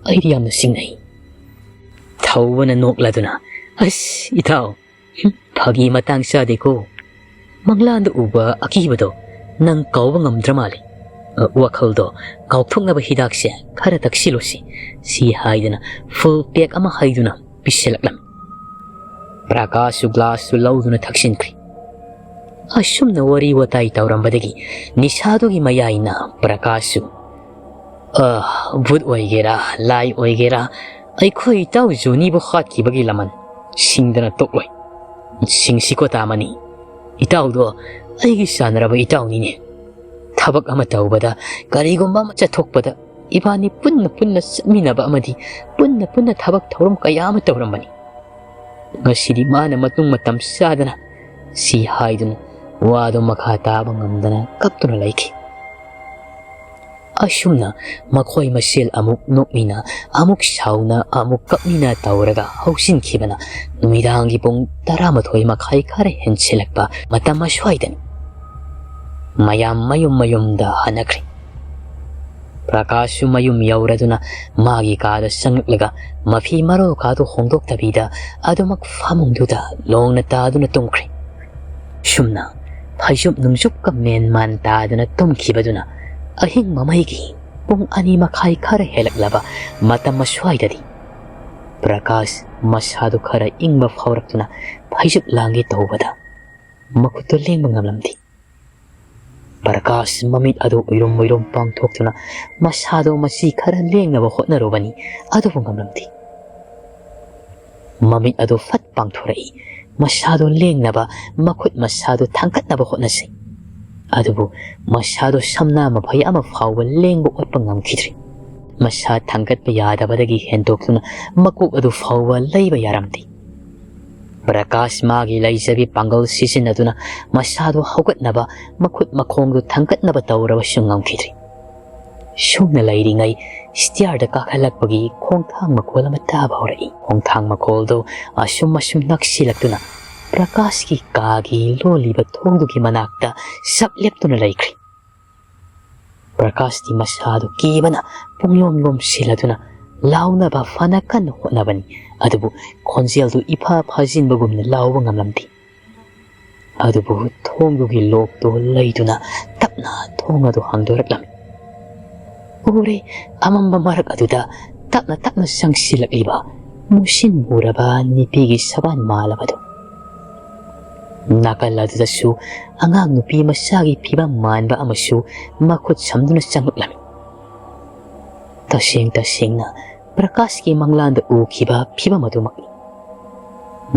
ꯑꯩꯗꯤ ꯌꯥꯝꯅ ꯆꯤꯡꯅꯩ꯫" ꯊꯧꯕꯅ ꯅꯣꯛꯂꯗꯨꯅ, "ꯑꯁ, ꯏꯇꯥꯎ, ꯍꯨꯝ, ꯐꯥꯒꯤ ꯃꯇꯥꯡ ꯆꯥꯗꯦꯀꯣ꯫ ꯃꯪꯂꯥꯟꯗ ꯎꯕ ꯑꯀꯤꯕꯗꯣ ꯅꯪ ꯀꯥꯎꯕ ꯉꯝꯗ꯭ꯔ ꯃꯥꯜꯂꯦ꯫ ꯑ, ꯋꯥꯈꯜꯗꯣ ꯀꯥꯎꯊꯣꯛꯅꯕ ꯍꯤꯗꯥꯛꯁꯦ ꯈꯔ ꯊꯛꯁꯤꯜꯂꯣꯁꯦ꯫" ꯁꯤ ꯍꯥꯏꯗꯅ ꯐꯨꯜ ꯄꯦꯛ ꯑꯃ ꯍꯩꯗꯨꯅ ꯄꯤꯁꯤꯜꯂꯛꯂꯝꯃꯤ꯫ ꯄ꯭ꯔꯀꯥꯁꯁꯨ ꯒ꯭ꯂꯥꯁꯇꯨ ꯂꯧꯗꯨꯅ ꯊꯛꯆꯤꯟꯈ꯭ꯔꯦ꯫ ꯑꯁꯨꯝꯅ ꯋꯥꯔꯤ ꯋꯥꯇꯥꯏ ꯇꯧꯔꯝꯕꯗꯒꯤ ꯅꯤꯁꯥꯗꯨꯒꯤ ꯃꯌꯥꯏꯅ ꯄ꯭ꯔꯀꯥꯁꯁꯨ, "ꯑ, ꯚꯨꯠ ꯑꯣꯏꯒꯦꯔꯥ, ꯂꯥꯏ ꯑꯣꯏꯒꯦꯔꯥ, ꯑꯩꯈꯣꯏ ꯏꯇꯥꯎ ꯖꯣꯅꯤꯕꯨ ꯍꯥꯠꯈꯤꯕꯒꯤ ꯂꯃꯟ ꯁꯤꯡꯗꯅ ꯇꯣꯛꯂꯣꯏ꯫ ꯁꯤꯡꯁꯤꯀꯣ ꯇꯥꯃꯅꯤ꯫ ꯏꯇꯥꯎꯗꯣ ꯑꯩꯒꯤ ꯆꯥꯟꯅꯔꯕ ꯏꯇꯥꯎꯅꯤꯅꯦ꯫ ꯊꯕꯛ ꯑꯃ ꯇꯧꯕꯗ, ꯀꯔꯤꯒꯨꯝꯕ ꯑꯃ ꯆꯠꯊꯣꯛꯄꯗ, ꯏꯕꯥꯅꯤ ꯄꯨꯟꯅ ꯄꯨꯟꯅ ꯆꯠꯃꯤꯟꯅꯕ ꯑꯃꯗꯤ ꯄꯨꯟꯅ ꯄꯨꯟꯅ ꯊꯕꯛ ꯊꯧꯔꯝ ꯀꯌꯥ ꯑꯃ ꯇꯧꯔꯝꯕꯅꯤ꯫ ꯉꯁꯤꯗꯤ ꯃꯥꯅ ꯃꯇꯨꯡ ꯃꯇꯝ ꯆꯥꯗꯅ" ꯁꯤ ꯍꯥꯏꯗꯨꯅ ꯋꯥꯗꯨ ꯃꯈꯥ ꯇꯥꯕ ꯉꯝꯗꯅ ꯀꯞꯇꯨꯅ ꯂꯩꯈꯤ꯫ ꯑꯁꯨꯝꯅ ꯃꯈꯣꯏ ꯃꯁꯦꯜ ꯑꯃꯨꯛ ꯅꯣꯛꯃꯤꯟꯅ, ꯑꯃꯨꯛ ꯁꯥꯎꯅ, ꯑꯃꯨꯛ ꯀꯞꯃꯤꯟꯅ ꯇꯧꯔꯒ ꯍꯧꯖꯤꯟꯈꯤꯕꯅ ꯅꯨꯃꯤꯗꯥꯡꯒꯤ ꯄꯨꯡ ꯇꯔꯥꯃꯥꯊꯣꯏ ꯃꯈꯥꯏ ꯈꯔ ꯍꯦꯟꯁꯤꯜꯂꯛꯄ ꯃꯇꯝ ꯑꯁ꯭ꯋꯥꯏꯗꯅꯤ꯫ ꯃꯌꯥꯝ ꯃꯌꯨꯝ ꯃꯌꯨꯝꯗ ꯍꯟꯅꯈ꯭ꯔꯦ꯫ ꯄ꯭ꯔꯀꯥꯁꯁꯨ ꯃꯌꯨꯝ ꯌꯧꯔꯗꯨꯅ ꯃꯥꯒꯤ ꯀꯥꯗ ꯆꯪꯂꯛꯂꯒ ꯃꯐꯤ ꯃꯔꯣꯜ ꯀꯥꯗꯨ ꯍꯣꯡꯗꯣꯛꯇꯕꯤꯗ ꯑꯗꯨꯃꯛ ꯐꯃꯨꯡꯗꯨꯗ ꯂꯣꯡꯅ ꯇꯥꯗꯨꯅ ꯇꯨꯝꯈ꯭ꯔꯦ꯫ ꯁꯨꯝꯅ ꯐꯩꯖꯨꯞ ꯅꯨꯡꯖꯨꯞꯀ ꯃꯦꯟ ꯃꯥꯟ ꯇꯥꯗꯅ ꯇꯨꯝꯈꯤꯕꯗꯨꯅ ꯑꯍꯤꯡ ꯃꯃꯩꯒꯤ ꯄꯨꯡ ꯑꯅꯤ ꯃꯈꯥꯏ ꯈꯔ ꯍꯦꯜꯂꯛꯂꯕ ꯃꯇꯝ ꯑꯁ꯭ꯋꯥꯏꯗꯗꯤ ꯄ꯭ꯔꯀꯥꯁ ꯃꯁꯥꯗꯨ ꯈꯔ ꯏꯪꯕ ꯐꯥꯎꯔꯛꯇꯨꯅ ꯐꯩꯖꯨꯞ ꯂꯥꯡꯒꯦ ꯇꯧꯕꯗ ꯃꯈꯨꯠꯇꯨ ꯂꯦꯡꯕ ꯉꯝꯂꯝꯗꯦ꯫ ꯄ꯭ꯔꯀꯥꯁ ꯃꯃꯤꯠ ꯑꯗꯨ ꯎꯏꯔꯨꯝ ꯎꯏꯔꯨꯝ ꯄꯥꯡꯊꯣꯛꯇꯨꯅ ꯃꯁꯥꯗꯣ ꯃꯆꯤ ꯈꯔ ꯂꯦꯡꯅꯕ ꯍꯣꯠꯅꯔꯨꯕꯅꯤ, ꯑꯗꯨꯕꯨ ꯉꯝꯂꯝꯗꯦ꯫ ꯃꯃꯤꯠ ꯑꯗꯨ ꯐꯠ ꯄꯥꯡꯊꯣꯔꯛꯏ꯫ ꯃꯁꯥꯗꯣ ꯂꯦꯡꯅꯕ ꯃꯈꯨꯠ ꯃꯁꯥꯗꯣ ꯊꯥꯡꯒꯠꯅꯕ ꯍꯣꯠꯅꯖꯩ꯫ ꯑꯗꯨꯕꯨ ꯃꯁꯥꯗꯣ ꯁꯝꯅꯥ ꯃꯐꯩ ꯑꯃ ꯐꯥꯎꯕ ꯂꯦꯡꯕ ꯑꯣꯠꯄ ꯉꯝꯈꯤꯗ꯭ꯔꯦ꯫ ꯃꯁꯥ ꯊꯥꯡꯒꯠꯄ ꯌꯥꯗꯕꯗꯒꯤ ꯍꯦꯟꯗꯣꯛꯇꯨꯅ ꯃꯀꯣꯛ ꯑꯗꯨ ꯐꯥꯎꯕ ꯂꯩꯕ ꯌꯥꯔꯝꯗꯦ꯫ ꯄ꯭ꯔꯀꯥꯁ ꯃꯥꯒꯤ ꯂꯩꯖꯕꯤ ꯄꯥꯡꯒꯜ ꯁꯤꯖꯤꯟꯅꯗꯨꯅ ꯃꯁꯥꯗꯨ ꯍꯧꯒꯠꯅꯕ, ꯃꯈꯨꯠ ꯃꯈꯣꯡꯗꯨ ꯊꯥꯡꯒꯠꯅꯕ ꯇꯧꯔꯕꯁꯨ ꯉꯝꯈꯤꯗ꯭ꯔꯦ꯫ ꯁꯨꯝꯅ ꯂꯩꯔꯤꯉꯩ ꯁ꯭ꯇꯤꯌꯔꯗ ꯀꯥꯈꯠꯂꯛꯄꯒꯤ ꯈꯣꯡꯊꯥꯡ ꯃꯈꯣꯜ ꯑꯃ ꯇꯥꯕ ꯍꯧꯔꯛꯏ꯫ ꯈꯣꯡꯊꯥꯡ ꯃꯈꯣꯜꯗꯨ ꯑꯁꯨꯝ ꯑꯁꯨꯝ ꯅꯛꯁꯤꯜꯂꯛꯇꯨꯅ ꯄ꯭ꯔꯀꯥꯁꯀꯤ ꯀꯥꯒꯤ ꯂꯣꯜꯂꯤꯕ ꯊꯣꯡꯗꯨꯒꯤ ꯃꯅꯥꯛꯇ ꯁꯞ ꯂꯦꯞꯇꯨꯅ ꯂꯩꯈ꯭ꯔꯦ꯫ ꯄ꯭ꯔꯀꯥꯁꯇꯤ ꯃꯁꯥꯗꯨ ꯀꯤꯕꯅ ꯄꯨꯡꯌꯣꯝ ꯌꯣꯝꯁꯤꯜꯂꯗꯨꯅ ꯂꯥꯎꯅꯕ ꯐꯅ ꯀꯟꯅ ꯍꯣꯠꯅꯕꯅꯤ, ꯑꯗꯨꯕꯨ ꯈꯣꯟꯖꯦꯜꯗꯨ ꯏꯐ ꯐꯥꯖꯤꯟꯕꯒꯨꯝꯅ ꯂꯥꯎꯕ ꯉꯝꯂꯝꯗꯦ꯫ ꯑꯗꯨꯕꯨ ꯊꯣꯡꯗꯨꯒꯤ ꯂꯣꯛꯇꯨ ꯂꯩꯗꯨꯅ ꯇꯞꯅ ꯊꯣꯡ ꯑꯗꯨ ꯍꯥꯡꯗꯣꯔꯛꯂꯝꯃꯤ꯫ ꯎꯔꯦ, ꯑꯃꯝꯕ ꯃꯔꯛ ꯑꯗꯨꯗ ꯇꯞꯅ ꯇꯞꯅ ꯆꯪꯁꯤꯜꯂꯛꯂꯤꯕ ꯃꯨꯁꯤꯟ ꯃꯨꯔꯕ ꯅꯨꯄꯤꯒꯤ ꯁꯕꯥꯟ ꯃꯥꯜꯂꯕꯗꯨ꯫ ꯅꯥꯀꯜ ꯑꯗꯨꯗꯁꯨ ꯑꯉꯥꯡ ꯅꯨꯄꯤ ꯃꯆꯥꯒꯤ ꯐꯤꯕꯝ ꯃꯥꯟꯕ ꯑꯃꯁꯨ ꯃꯈꯨꯠ ꯁꯝꯗꯨꯅ ꯆꯪꯂꯛꯂꯝꯃꯤ꯫ ꯇꯁꯦꯡ ꯇꯁꯦꯡꯅ ꯄ꯭ꯔꯀꯥꯁꯀꯤ ꯃꯪꯂꯥꯟꯗ ꯎꯈꯤꯕ ꯐꯤꯕꯝ ꯑꯗꯨꯃꯛꯅꯤ꯫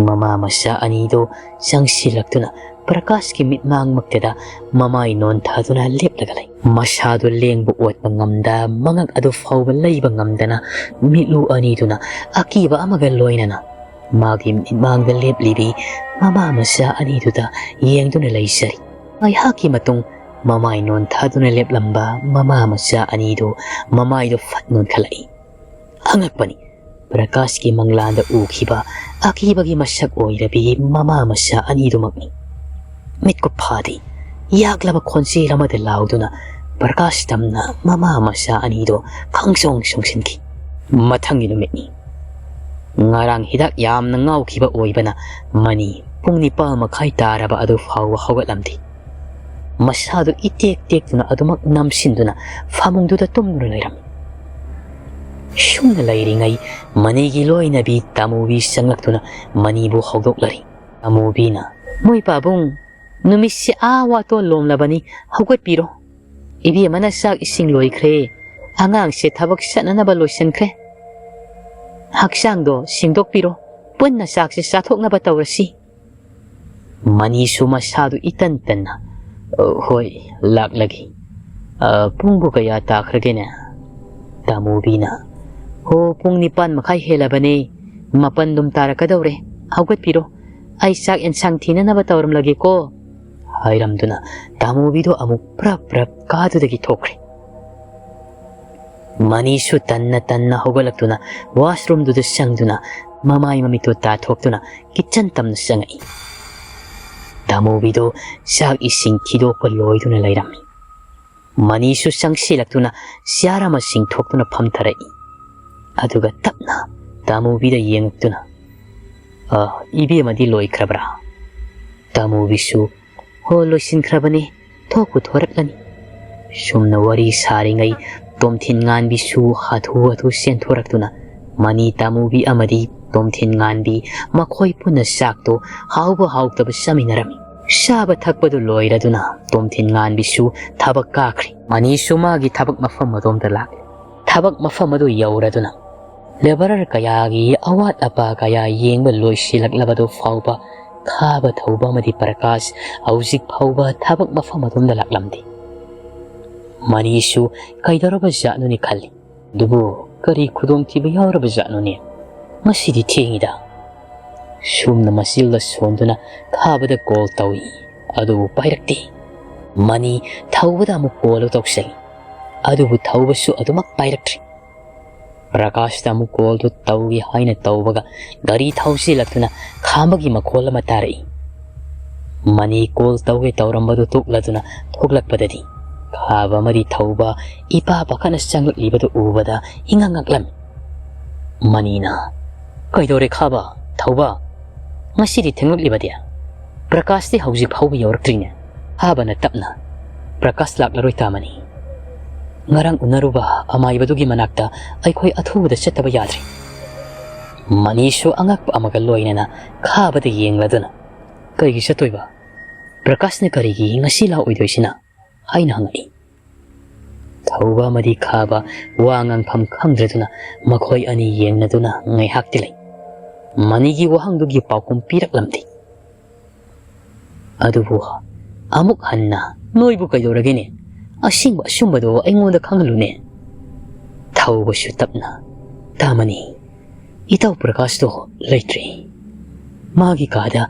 ꯃꯃꯥ ꯃꯆꯥ ꯑꯅꯤꯗꯨ ꯆꯪꯁꯤꯜꯂꯛꯇꯨꯅ ꯄ꯭ꯔꯀꯥꯁꯀꯤ ꯃꯤꯠꯃꯥꯡꯃꯛꯇꯗ ꯃꯃꯥꯏ ꯅꯣꯟꯊꯗꯨꯅ ꯂꯦꯞꯂꯒ ꯂꯩ꯫ ꯃꯁꯥꯗꯨ ꯂꯦꯡꯕ ꯑꯣꯠꯄ ꯉꯝꯗ, ꯃꯉꯛ ꯑꯗꯨ ꯐꯥꯎꯕ ꯂꯩꯕ ꯉꯝꯗꯅ ꯃꯤꯠꯂꯨ ꯑꯅꯤꯗꯨꯅ ꯑꯀꯤꯕ ꯑꯃꯒ ꯂꯣꯏꯅꯅ ꯃꯥꯒꯤ ꯃꯤꯠꯃꯥꯡꯗ ꯂꯦꯞꯂꯤꯕꯤ ꯃꯃꯥ ꯃꯆꯥ ꯑꯅꯤꯗꯨꯗ ꯌꯦꯡꯗꯨꯅ ꯂꯩꯖꯔꯤ꯫ ꯉꯥꯏꯍꯥꯛꯀꯤ ꯃꯇꯨꯡ ꯃꯃꯥꯏ ꯅꯣꯟꯊꯗꯨꯅ ꯂꯦꯞꯂꯝꯕ ꯃꯃꯥ ꯃꯆꯥ ꯑꯅꯤꯗꯨ ꯃꯃꯥꯏꯗꯨ ꯐꯠ ꯅꯣꯟꯈꯠꯂꯛꯏ꯫ ꯑꯉꯛꯄꯅꯤ, ꯄ꯭ꯔꯀꯥꯁꯀꯤ ꯃꯪꯂꯥꯟꯗ ꯎꯈꯤꯕ ꯑꯀꯤꯕꯒꯤ ꯃꯁꯛ ꯑꯣꯏꯔꯕꯤ ꯃꯃꯥ ꯃꯆꯥ ꯑꯅꯤꯗꯨꯃꯛꯅꯤ꯫ ꯃꯤꯠꯀꯨꯞ ꯐꯥꯗꯦ, ꯌꯥꯛꯂꯕ ꯈꯣꯟꯖꯦꯜ ꯑꯃꯗ ꯂꯥꯎꯗꯨꯅ ꯄ꯭ꯔꯀꯥꯁ ꯇꯝꯅ ꯃꯃꯥ ꯃꯆꯥ ꯑꯅꯤꯗꯨ ꯈꯪꯆꯣꯡ ꯆꯣꯡꯁꯤꯟꯈꯤ꯫ ꯃꯊꯪꯒꯤ ꯅꯨꯃꯤꯠꯅꯤ꯫ ꯉꯔꯥꯡ ꯍꯤꯗꯥꯛ ꯌꯥꯝꯅ ꯉꯥꯎꯈꯤꯕ ꯑꯣꯏꯕꯅ ꯃꯅꯤ ꯄꯨꯡ ꯅꯤꯄꯥꯜ ꯃꯈꯥꯏ ꯇꯥꯔꯕ ꯑꯗꯨ ꯐꯥꯎꯕ ꯍꯧꯒꯠꯂꯝꯗꯦ꯫ ꯃꯁꯥꯗꯨ ꯏꯇꯦꯛ ꯇꯦꯛꯇꯨꯅ ꯑꯗꯨꯃꯛ ꯅꯝꯁꯤꯟꯗꯨꯅ ꯐꯃꯨꯡꯗꯨꯗ ꯇꯨꯝꯗꯨꯅ ꯂꯩꯔꯝꯃꯤ꯫ ꯁꯨꯝꯅ ꯂꯩꯔꯤꯉꯩ ꯃꯅꯤꯒꯤ ꯂꯣꯏꯅꯕꯤ ꯇꯥꯃꯨꯕꯤ ꯆꯪꯂꯛꯇꯨꯅ ꯃꯅꯤꯕꯨ ꯍꯧꯗꯣꯛꯂꯔꯤ꯫ ꯇꯥꯃꯨꯕꯤꯅ, "ꯃꯣꯏ ꯄꯥꯕꯨꯡ, ꯅꯨꯃꯤꯠꯁꯦ ꯑꯥ ꯋꯥꯇꯣꯟ ꯂꯣꯝꯂꯕꯅꯤ, ꯍꯧꯒꯠꯄꯤꯔꯣ꯫ ꯏꯕꯦꯝꯃꯅ ꯆꯥꯛ ꯏꯁꯤꯡ ꯂꯣꯏꯈ꯭ꯔꯦ, ꯑꯉꯥꯡꯁꯦ ꯊꯕꯛ ꯆꯠꯅꯅꯕ ꯂꯣꯏꯁꯤꯟꯈ꯭ꯔꯦ꯫ ꯍꯛꯆꯥꯡꯗꯣ ꯁꯦꯡꯗꯣꯛꯄꯤꯔꯣ, ꯄꯨꯟꯅ ꯆꯥꯛꯁꯦ ꯆꯥꯊꯣꯛꯅꯕ ꯇꯧꯔꯁꯤ꯫" ꯃꯅꯤꯁꯨ ꯃꯁꯥꯗꯨ ꯏꯇꯟ ꯇꯟꯅ, "ꯑ, ꯍꯣꯏ, ꯂꯥꯛꯂꯒꯦ꯫ ꯑ, ꯄꯨꯡꯕꯨ ꯀꯌꯥ ꯇꯥꯈ꯭ꯔꯒꯦꯅꯦ?" ꯇꯥꯃꯨꯕꯤꯅ, "ꯍꯣ, ꯄꯨꯡ ꯅꯤꯄꯥꯟ ꯃꯈꯥꯏ ꯍꯦꯜꯂꯕꯅꯦ, ꯃꯥꯄꯟ ꯑꯗꯨꯝ ꯇꯥꯔꯛꯀꯗꯧꯔꯦ, ꯍꯧꯒꯠꯄꯤꯔꯣ, ꯑꯩ ꯆꯥꯛ ꯑꯦꯟꯁꯥꯡ ꯊꯤꯅꯅꯕ ꯇꯧꯔꯝꯂꯒꯦꯀꯣ" ꯍꯥꯏꯔꯝꯗꯨꯅ ꯇꯥꯃꯨꯕꯤꯗꯣ ꯑꯃꯨꯛ ꯄ꯭ꯔꯞ ꯄ꯭ꯔꯞ ꯀꯥꯗꯨꯗꯒꯤ ꯊꯣꯛꯈ꯭ꯔꯦ꯫ ꯃꯅꯤꯁꯨ ꯇꯟꯅ ꯇꯟꯅ ꯍꯧꯒꯠꯂꯛꯇꯨꯅ washroomꯗꯨꯗ ꯆꯪꯗꯨꯅ ꯃꯃꯥꯏ ꯃꯃꯤꯠꯇꯨ ꯇꯥꯊꯣꯛꯇꯨꯅ kitchen ꯇꯝꯅ ꯆꯪꯉꯛꯏ꯫ ꯇꯥꯃꯨꯕꯤꯗꯣ ꯆꯥꯛ ꯏꯁꯤꯡ ꯊꯤꯗꯣꯛꯄ ꯂꯣꯏꯗꯨꯅ ꯂꯩꯔꯝꯃꯤ꯫ ꯃꯅꯤꯁꯨ ꯆꯪꯁꯤꯜꯂꯛꯇꯨꯅ chair ꯑꯃ ꯆꯤꯡꯊꯣꯛꯇꯨꯅ ꯐꯝꯊꯔꯛꯏ꯫ ꯑꯗꯨꯒ ꯇꯞꯅ ꯇꯥꯃꯨꯕꯤꯗ ꯌꯦꯡꯉꯛꯇꯨꯅ, "ꯑ, ꯏꯕꯦꯝꯃꯗꯤ ꯂꯣꯏꯈ꯭ꯔꯕ꯭ꯔꯥ?" ꯇꯥꯃꯨꯕꯤꯁꯨ, "ꯍꯣ, ꯂꯣꯏꯁꯤꯟꯈ꯭ꯔꯕꯅꯦ, ꯊꯣꯛꯄꯨ ꯊꯣꯔꯛꯂꯅꯤ"꯫ ꯁꯨꯝꯅ ꯋꯥꯔꯤ ꯁꯥꯔꯤꯉꯩ ꯇꯣꯝꯊꯤꯟ ꯉꯥꯟꯕꯤꯁꯨ ꯍꯥꯊꯨ ꯍꯥꯊꯨ ꯆꯦꯟꯊꯣꯔꯛꯇꯨꯅ ꯃꯅꯤ ꯇꯥꯃꯨꯕꯤ ꯑꯃꯗꯤ ꯇꯣꯝꯊꯤꯟ ꯉꯥꯟꯕꯤ ꯃꯈꯣꯏ ꯄꯨꯟꯅ ꯆꯥꯛꯇꯣ ꯍꯥꯎꯕ ꯍꯥꯎꯇꯕ ꯆꯥꯃꯤꯟꯅꯔꯝꯃꯤ꯫ ꯆꯥꯕ ꯊꯛꯄꯗꯨ ꯂꯣꯏꯔꯗꯨꯅ ꯇꯣꯝꯊꯤꯟ ꯉꯥꯟꯕꯤꯁꯨ ꯊꯕꯛ ꯀꯥꯈ꯭ꯔꯦ꯫ ꯃꯅꯤꯁꯨ ꯃꯥꯒꯤ ꯊꯕꯛ ꯃꯐꯝ ꯑꯗꯣꯝꯗ ꯂꯥꯛꯂꯦ꯫ ꯊꯕꯛ ꯃꯐꯝ ꯑꯗꯨ ꯌꯧꯔꯗꯨꯅ laborer ꯀꯌꯥꯒꯤ ꯑꯋꯥꯠ ꯑꯄꯥ ꯀꯌꯥ ꯌꯦꯡꯕ ꯂꯣꯏꯁꯤꯜꯂꯛꯂꯕꯗꯨ ꯐꯥꯎꯕ ꯈꯥꯕ ꯊꯧꯕ ꯑꯃꯗꯤ ꯄ꯭ꯔꯀꯥꯁ ꯍꯧꯖꯤꯛ ꯐꯥꯎꯕ ꯊꯕꯛ ꯃꯐꯝ ꯑꯗꯣꯝꯗ ꯂꯥꯛꯂꯝꯗꯦ꯫ ꯃꯅꯤꯁꯨ ꯀꯩꯗꯧꯔꯕ ꯖꯥꯠꯅꯣꯅꯦ ꯈꯜꯂꯤ꯫ ꯑꯗꯨꯕꯨ ꯀꯔꯤ ꯈꯨꯗꯣꯡꯊꯤꯕ ꯌꯥꯎꯔꯕ ꯖꯥꯠꯅꯣꯅꯦ? ꯉꯁꯤꯗꯤ ꯊꯦꯡꯉꯤꯗ꯫ ꯁꯨꯝꯅ ꯃꯆꯤꯜꯗ ꯁꯣꯟꯗꯨꯅ ꯈꯥꯕꯗ call ꯇꯧꯏ꯫ ꯑꯗꯨꯕꯨ ꯄꯥꯏꯔꯛꯇꯦ꯫ ꯃꯅꯤ ꯊꯧꯕꯗ ꯑꯃꯨꯛ call ꯇꯧꯁꯜꯂꯤ꯫ ꯑꯗꯨꯕꯨ ꯊꯧꯕꯁꯨ ꯑꯗꯨꯃꯛ ꯄꯥꯏꯔꯛꯇ꯭ꯔꯤ꯫ ꯄ꯭ꯔꯀꯥꯁꯇ ꯑꯃꯨꯛ callꯗꯨ ꯇꯧꯒꯦ ꯍꯥꯏꯅ ꯇꯧꯕꯒ ꯒꯥꯔꯤ ꯊꯧꯖꯤꯜꯂꯛꯇꯨꯅ ꯈꯥꯝꯕꯒꯤ ꯃꯈꯣꯜ ꯑꯃ ꯇꯥꯔꯛꯏ꯫ ꯃꯅꯤ call ꯇꯧꯒꯦ ꯇꯧꯔꯝꯕꯗꯨ ꯇꯣꯛꯂꯗꯨꯅ ꯊꯣꯛꯂꯛꯄꯗꯗꯤ ꯈꯥꯕ ꯑꯃꯗꯤ ꯊꯧꯕ ꯏꯄꯥ ꯄꯥꯈꯠꯅ ꯆꯪꯂꯛꯂꯤꯕꯗꯨ ꯎꯕꯗ ꯏꯉꯛ ꯉꯛꯂꯝꯃꯤ꯫ ꯃꯅꯤꯅ, "ꯀꯩꯗꯧꯔꯦ ꯈꯥꯕ, ꯊꯧꯕ? ꯉꯁꯤꯗꯤ ꯊꯦꯡꯂꯛꯂꯤꯕꯗꯤ? ꯄ꯭ꯔꯀꯥꯁꯇꯤ ꯍꯧꯖꯤꯛ ꯐꯥꯎꯕ ꯌꯧꯔꯛꯇ꯭ꯔꯤꯅꯦ?" ꯈꯥꯕꯅ ꯇꯞꯅ, "ꯄ꯭ꯔꯀꯥꯁ ꯂꯥꯛꯂꯔꯣꯏ ꯇꯥꯃꯅꯤ꯫ ꯉꯔꯥꯡ ꯎꯅꯔꯨꯕ ꯑꯃꯥꯏꯕꯗꯨꯒꯤ ꯃꯅꯥꯛꯇ ꯑꯩꯈꯣꯏ ꯑꯊꯨꯕꯗ ꯆꯠꯇꯕ ꯌꯥꯗ꯭ꯔꯦ"꯫ ꯃꯅꯤꯁꯨ ꯑꯉꯛꯄ ꯑꯃꯒ ꯂꯣꯏꯅꯅ ꯈꯥꯕꯗ ꯌꯦꯡꯂꯗꯨꯅ, "ꯀꯩꯒꯤ ꯆꯠꯇꯣꯏꯕ? ꯄ꯭ꯔꯀꯥꯁꯅ ꯀꯔꯤꯒꯤ ꯉꯁꯤ ꯂꯥꯛꯑꯣꯏꯗꯣꯏꯁꯤꯅ?" ꯍꯥꯏꯅ ꯍꯪꯉꯛꯏ꯫ ꯊꯧꯕ ꯑꯃꯗꯤ ꯈꯥꯕ ꯋꯥ ꯉꯥꯡꯐꯝ ꯈꯪꯗ꯭ꯔꯗꯨꯅ ꯃꯈꯣꯏ ꯑꯅꯤ ꯌꯦꯡꯅꯗꯨꯅ ꯉꯥꯏꯍꯥꯛꯇꯤ ꯂꯩ꯫ ꯃꯅꯤꯒꯤ ꯋꯥꯍꯪꯗꯨꯒꯤ ꯄꯥꯎꯈꯨꯝ ꯄꯤꯔꯛꯂꯝꯗꯦ꯫ ꯑꯗꯨꯕꯨ ꯑꯃꯨꯛ ꯍꯟꯅ, "ꯅꯣꯏꯕꯨ ꯀꯩꯗꯧꯔꯒꯦꯅꯦ? ꯑꯁꯦꯡꯕ ꯑꯆꯨꯝꯕꯗꯣ ꯑꯩꯉꯣꯟꯗ ꯈꯪꯍꯜꯂꯨꯅꯦ"꯫ ꯊꯧꯕꯁꯨ ꯇꯞꯅ, "ꯇꯥꯃꯅꯤ, ꯏꯇꯥꯎ ꯄ꯭ꯔꯀꯥꯁꯇꯣ ꯂꯩꯇ꯭ꯔꯦ"꯫ ꯃꯥꯒꯤ ꯀꯥꯗ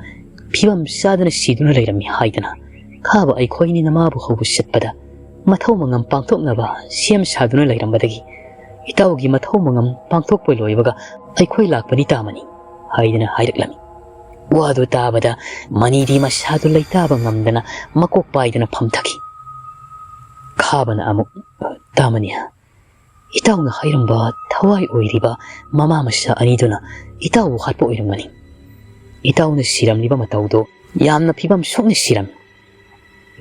ꯐꯤꯕꯝ ꯆꯥꯗꯅ ꯁꯤꯗꯨꯅ ꯂꯩꯔꯝꯃꯤ ꯍꯥꯏꯗꯅ ꯈꯥꯕ ꯑꯩꯈꯣꯏꯅꯤꯅ ꯃꯥꯕꯨ ꯍꯧꯕ ꯆꯠꯄꯗ, ꯃꯊꯧ ꯃꯉꯝ ꯄꯥꯡꯊꯣꯛꯅꯕ ꯁꯦꯝ ꯁꯥꯗꯨꯅ ꯂꯩꯔꯝꯕꯗꯒꯤ ꯏꯇꯥꯎꯒꯤ ꯃꯊꯧ ꯃꯉꯝ ꯄꯥꯡꯊꯣꯛꯄ ꯂꯣꯏꯕꯒ ꯑꯩꯈꯣꯏ ꯂꯥꯛꯄꯅꯤ ꯇꯥꯃꯅꯤ ꯍꯥꯏꯗꯅ ꯍꯥꯏꯔꯛꯂꯝꯃꯤ꯫ ꯋꯥꯗꯨ ꯇꯥꯕꯗ ꯃꯅꯤꯗꯤ ꯃꯁꯥꯗꯨ ꯂꯩꯇꯥꯕ ꯉꯝꯗꯅ ꯃꯀꯣꯛ ꯄꯥꯏꯗꯅ ꯐꯝꯊꯈꯤ꯫ ꯈꯥꯕꯅ ꯑꯃꯨꯛ, "ꯇꯥꯃꯅꯤ, ꯏꯇꯥꯎꯅ ꯍꯥꯏꯔꯝꯕ ꯊꯋꯥꯏ ꯑꯣꯏꯔꯤꯕ ꯃꯃꯥ ꯃꯆꯥ ꯑꯅꯤꯗꯨꯅ ꯏꯇꯥꯎꯕꯨ ꯍꯥꯠꯄ ꯑꯣꯏꯔꯝꯒꯅꯤ꯫ ꯏꯇꯥꯎꯅ ꯁꯤꯔꯝꯂꯤꯕ ꯃꯇꯧꯗꯣ ꯌꯥꯝꯅ ꯐꯤꯕꯝ ꯁꯣꯛꯅ ꯁꯤꯔꯝꯃꯤ꯫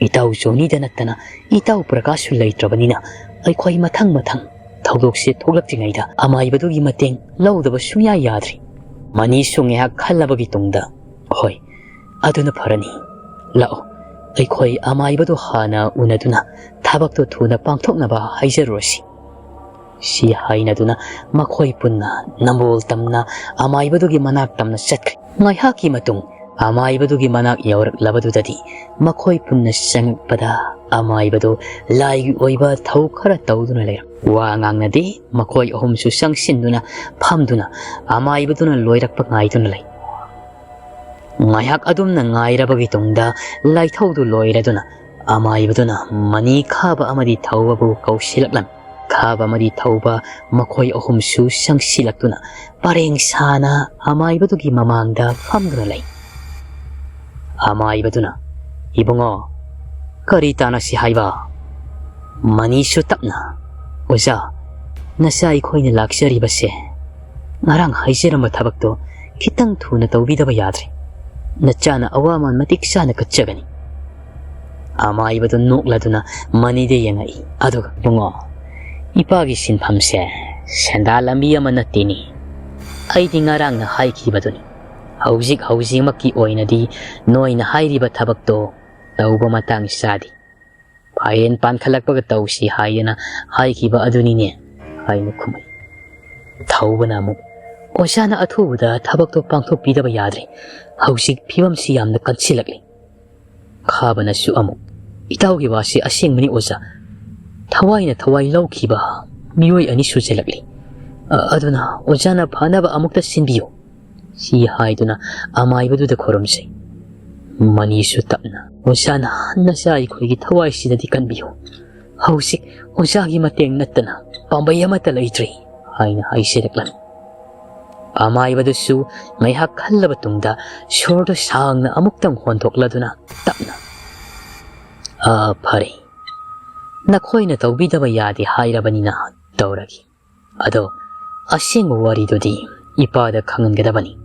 ꯏꯇꯥꯎ ꯖꯣꯅꯤꯗ ꯅꯠꯇꯅ ꯏꯇꯥꯎ ꯄ꯭ꯔꯀꯥꯁꯁꯨ ꯂꯩꯇ꯭ꯔꯕꯅꯤꯅ ꯑꯩꯈꯣꯏ ꯃꯊꯪ ꯃꯊꯪ ꯊꯧꯗꯣꯛꯁꯦ ꯊꯣꯛꯂꯛꯇ꯭ꯔꯤꯉꯩꯗ ꯑꯃꯥꯏꯕꯗꯨꯒꯤ ꯃꯇꯦꯡ ꯂꯧꯗꯕ ꯁꯨꯡꯌꯥ ꯌꯥꯗ꯭ꯔꯤ꯫" ꯃꯅꯤꯁꯨ ꯉꯥꯏꯍꯥꯛ ꯈꯜꯂꯕꯒꯤ ꯇꯨꯡꯗ, "ꯍꯣꯏ, ꯑꯗꯨꯅ ꯐꯔꯅꯤ꯫ ꯂꯥꯛꯑꯣ, ꯑꯩꯈꯣꯏ ꯑꯃꯥꯏꯕꯗꯨ ꯍꯥꯟꯅ ꯎꯅꯗꯨꯅ ꯊꯕꯛꯇꯨ ꯊꯨꯅ ꯄꯥꯡꯊꯣꯛꯅꯕ ꯍꯥꯏꯖꯔꯨꯔꯁꯤ꯫" ꯁꯤ ꯍꯥꯏꯅꯗꯨꯅ ꯃꯈꯣꯏ ꯄꯨꯟꯅ ꯅꯝꯕꯣꯜ ꯇꯝꯅ ꯑꯃꯥꯏꯕꯗꯨꯒꯤ ꯃꯅꯥꯛ ꯇꯝꯅ ꯆꯠꯈ꯭ꯔꯦ꯫ ꯉꯥꯏꯍꯥꯛꯀꯤ ꯃꯇꯨꯡ ꯑꯃꯥꯏꯕꯗꯨꯒꯤ ꯃꯅꯥꯛ ꯌꯧꯔꯛꯂꯕꯗꯨꯗꯗꯤ ꯃꯈꯣꯏ ꯄꯨꯟꯅ ꯆꯪꯉꯛꯄꯗ ꯑꯃꯥꯏꯕꯗꯨ ꯂꯥꯏꯒꯤ ꯑꯣꯏꯕ ꯊꯧ ꯈꯔ ꯇꯧꯗꯨꯅ ꯂꯩꯔꯝ꯫ ꯋꯥ ꯉꯥꯡꯅꯗꯦ꯫ ꯃꯈꯣꯏ ꯑꯍꯨꯝꯁꯨ ꯆꯪꯁꯤꯟꯗꯨꯅ ꯐꯝꯗꯨꯅ ꯑꯃꯥꯏꯕꯗꯨꯅ ꯂꯣꯏꯔꯛꯄ ꯉꯥꯏꯗꯨꯅ ꯂꯩ꯫ ꯉꯥꯏꯍꯥꯛ ꯑꯗꯨꯝꯅ ꯉꯥꯏꯔꯕꯒꯤ ꯇꯨꯡꯗ ꯂꯥꯏꯊꯧꯗꯨ ꯂꯣꯏꯔꯗꯨꯅ ꯑꯃꯥꯏꯕꯗꯨꯅ ꯃꯅꯤ ꯈꯥꯕ ꯑꯃꯗꯤ ꯊꯧꯕꯕꯨ ꯀꯧꯁꯤꯜꯂꯛꯂꯝꯃꯤ꯫ ꯈꯥꯕ ꯑꯃꯗꯤ ꯊꯧꯕ ꯃꯈꯣꯏ ꯑꯍꯨꯝꯁꯨ ꯆꯪꯁꯤꯜꯂꯛꯇꯨꯅ ꯄꯔꯦꯡ ꯁꯥꯅ ꯑꯃꯥꯏꯕꯗꯨꯒꯤ ꯃꯃꯥꯡꯗ ꯐꯝꯗꯨꯅ ꯂꯩ꯫ ꯑꯃꯥꯏꯕꯗꯨꯅ, "ꯏꯕꯨꯡꯉꯣ, ꯀꯔꯤ ꯇꯥꯟꯅꯁꯤ ꯍꯥꯏꯕ?" ꯃꯅꯤꯁꯨ ꯇꯞꯅ, "ꯑꯣꯖꯥ, ꯅꯆꯥ ꯑꯩꯈꯣꯏꯅ ꯂꯥꯛꯆꯔꯤꯕꯁꯦ ꯉꯔꯥꯡ ꯍꯥꯏꯖꯔꯝꯕ ꯊꯕꯛꯇꯣ ꯈꯤꯇꯪ ꯊꯨꯅ ꯇꯧꯕꯤꯗꯕ ꯌꯥꯗ꯭ꯔꯦ꯫ ꯅꯆꯥꯅ ꯑꯋꯥꯃꯟ ꯃꯇꯤꯛ ꯆꯥꯅ ꯀꯠꯆꯒꯅꯤ꯫" ꯑꯃꯥꯏꯕꯗꯨ ꯅꯣꯛꯂꯗꯨꯅ ꯃꯅꯤꯗ ꯌꯦꯡꯉꯛꯏ꯫ ꯑꯗꯨꯒ, "ꯏꯕꯨꯡꯉꯣ, ꯏꯄꯥꯒꯤ ꯁꯤꯟꯐꯝꯁꯦ ꯁꯦꯟꯗꯥ ꯂꯝꯕꯤ ꯑꯃ ꯅꯠꯇꯦꯅꯤ꯫ ꯑꯩꯗꯤ ꯉꯔꯥꯡꯅ ꯍꯥꯏꯈꯤꯕꯗꯨꯅꯤ꯫ ꯍꯧꯖꯤꯛ ꯍꯧꯖꯤꯛꯃꯛꯀꯤ ꯑꯣꯏꯅꯗꯤ ꯅꯣꯏꯅ ꯍꯥꯏꯔꯤꯕ ꯊꯕꯛꯇꯣ ꯇꯧꯕ ꯃꯇꯥꯡ ꯆꯥꯗꯦ꯫ ꯐꯥꯏꯔꯦꯟ ꯄꯥꯟꯈꯠꯂꯛꯄꯒ ꯇꯧꯁꯤ ꯍꯥꯏꯗꯅ ꯍꯥꯏꯈꯤꯕ ꯑꯗꯨꯅꯤꯅꯦ" ꯍꯥꯏꯅ ꯈꯨꯝꯃꯤ꯫ ꯊꯧꯕꯅ ꯑꯃꯨꯛ, "ꯑꯣꯖꯥꯅ ꯑꯊꯨꯕꯗ ꯊꯕꯛꯇꯣ ꯄꯥꯡꯊꯣꯛꯄꯤꯗꯕ ꯌꯥꯗ꯭ꯔꯦ꯫ ꯍꯧꯖꯤꯛ ꯐꯤꯕꯝꯁꯤ ꯌꯥꯝꯅ ꯀꯟꯁꯤꯜꯂꯛꯂꯤ꯫" ꯈꯥꯕꯅꯁꯨ ꯑꯃꯨꯛ, "ꯏꯇꯥꯎꯒꯤ ꯋꯥꯁꯤ ꯑꯁꯦꯡꯕꯅꯤ ꯑꯣꯖꯥ꯫ ꯊꯋꯥꯏꯅ ꯊꯋꯥꯏ ꯂꯧꯈꯤꯕ ꯃꯤꯑꯣꯏ ꯑꯅꯤ ꯁꯨꯖꯜꯂꯛꯂꯤ꯫ ꯑ-, ꯑꯗꯨꯅ ꯑꯣꯖꯥꯅ ꯐꯅꯕ ꯑꯃꯨꯛꯇ ꯁꯤꯟꯕꯤꯌꯨ꯫" ꯁꯤ ꯍꯥꯏꯗꯨꯅ ꯑꯃꯥꯏꯕꯗꯨꯗ ꯈꯨꯔꯨꯝꯖꯩ꯫ ꯃꯅꯤꯁꯨ ꯇꯞꯅ, "ꯑꯣꯖꯥꯅ ꯅꯆꯥ ꯑꯩꯈꯣꯏꯒꯤ ꯊꯋꯥꯏꯁꯤꯗꯗꯤ ꯀꯟꯕꯤꯌꯨ꯫ ꯍꯧꯖꯤꯛ ꯑꯣꯖꯥꯒꯤ ꯃꯇꯦꯡ ꯅꯠꯇꯅ ꯄꯥꯝꯕꯩ ꯑꯃꯠꯇ ꯂꯩꯇ꯭ꯔꯦ" ꯍꯥꯏꯅ ꯍꯥꯏꯖꯔꯛꯂꯝꯃꯤ꯫ ꯑꯃꯥꯏꯕꯗꯨꯁꯨ ꯉꯥꯏꯍꯥꯛ ꯈꯜꯂꯕ ꯇꯨꯡꯗ ꯁꯣꯔꯗꯨ ꯁꯥꯡꯅ ꯑꯃꯨꯛꯇꯪ ꯍꯣꯟꯊꯣꯛꯂꯗꯨꯅ ꯇꯞꯅ, "ꯑꯥ, ꯐꯔꯦ꯫ ꯅꯈꯣꯏꯅ ꯇꯧꯕꯤꯗꯕ ꯌꯥꯗꯦ ꯍꯥꯏꯔꯕꯅꯤꯅ ꯇꯧꯔꯒꯦ꯫ ꯑꯗꯣ ꯑꯁꯦꯡꯕ ꯋꯥꯔꯤꯗꯨꯗꯤ ꯏꯄꯥꯗ ꯈꯪꯍꯟꯒꯗꯕꯅꯤ"꯫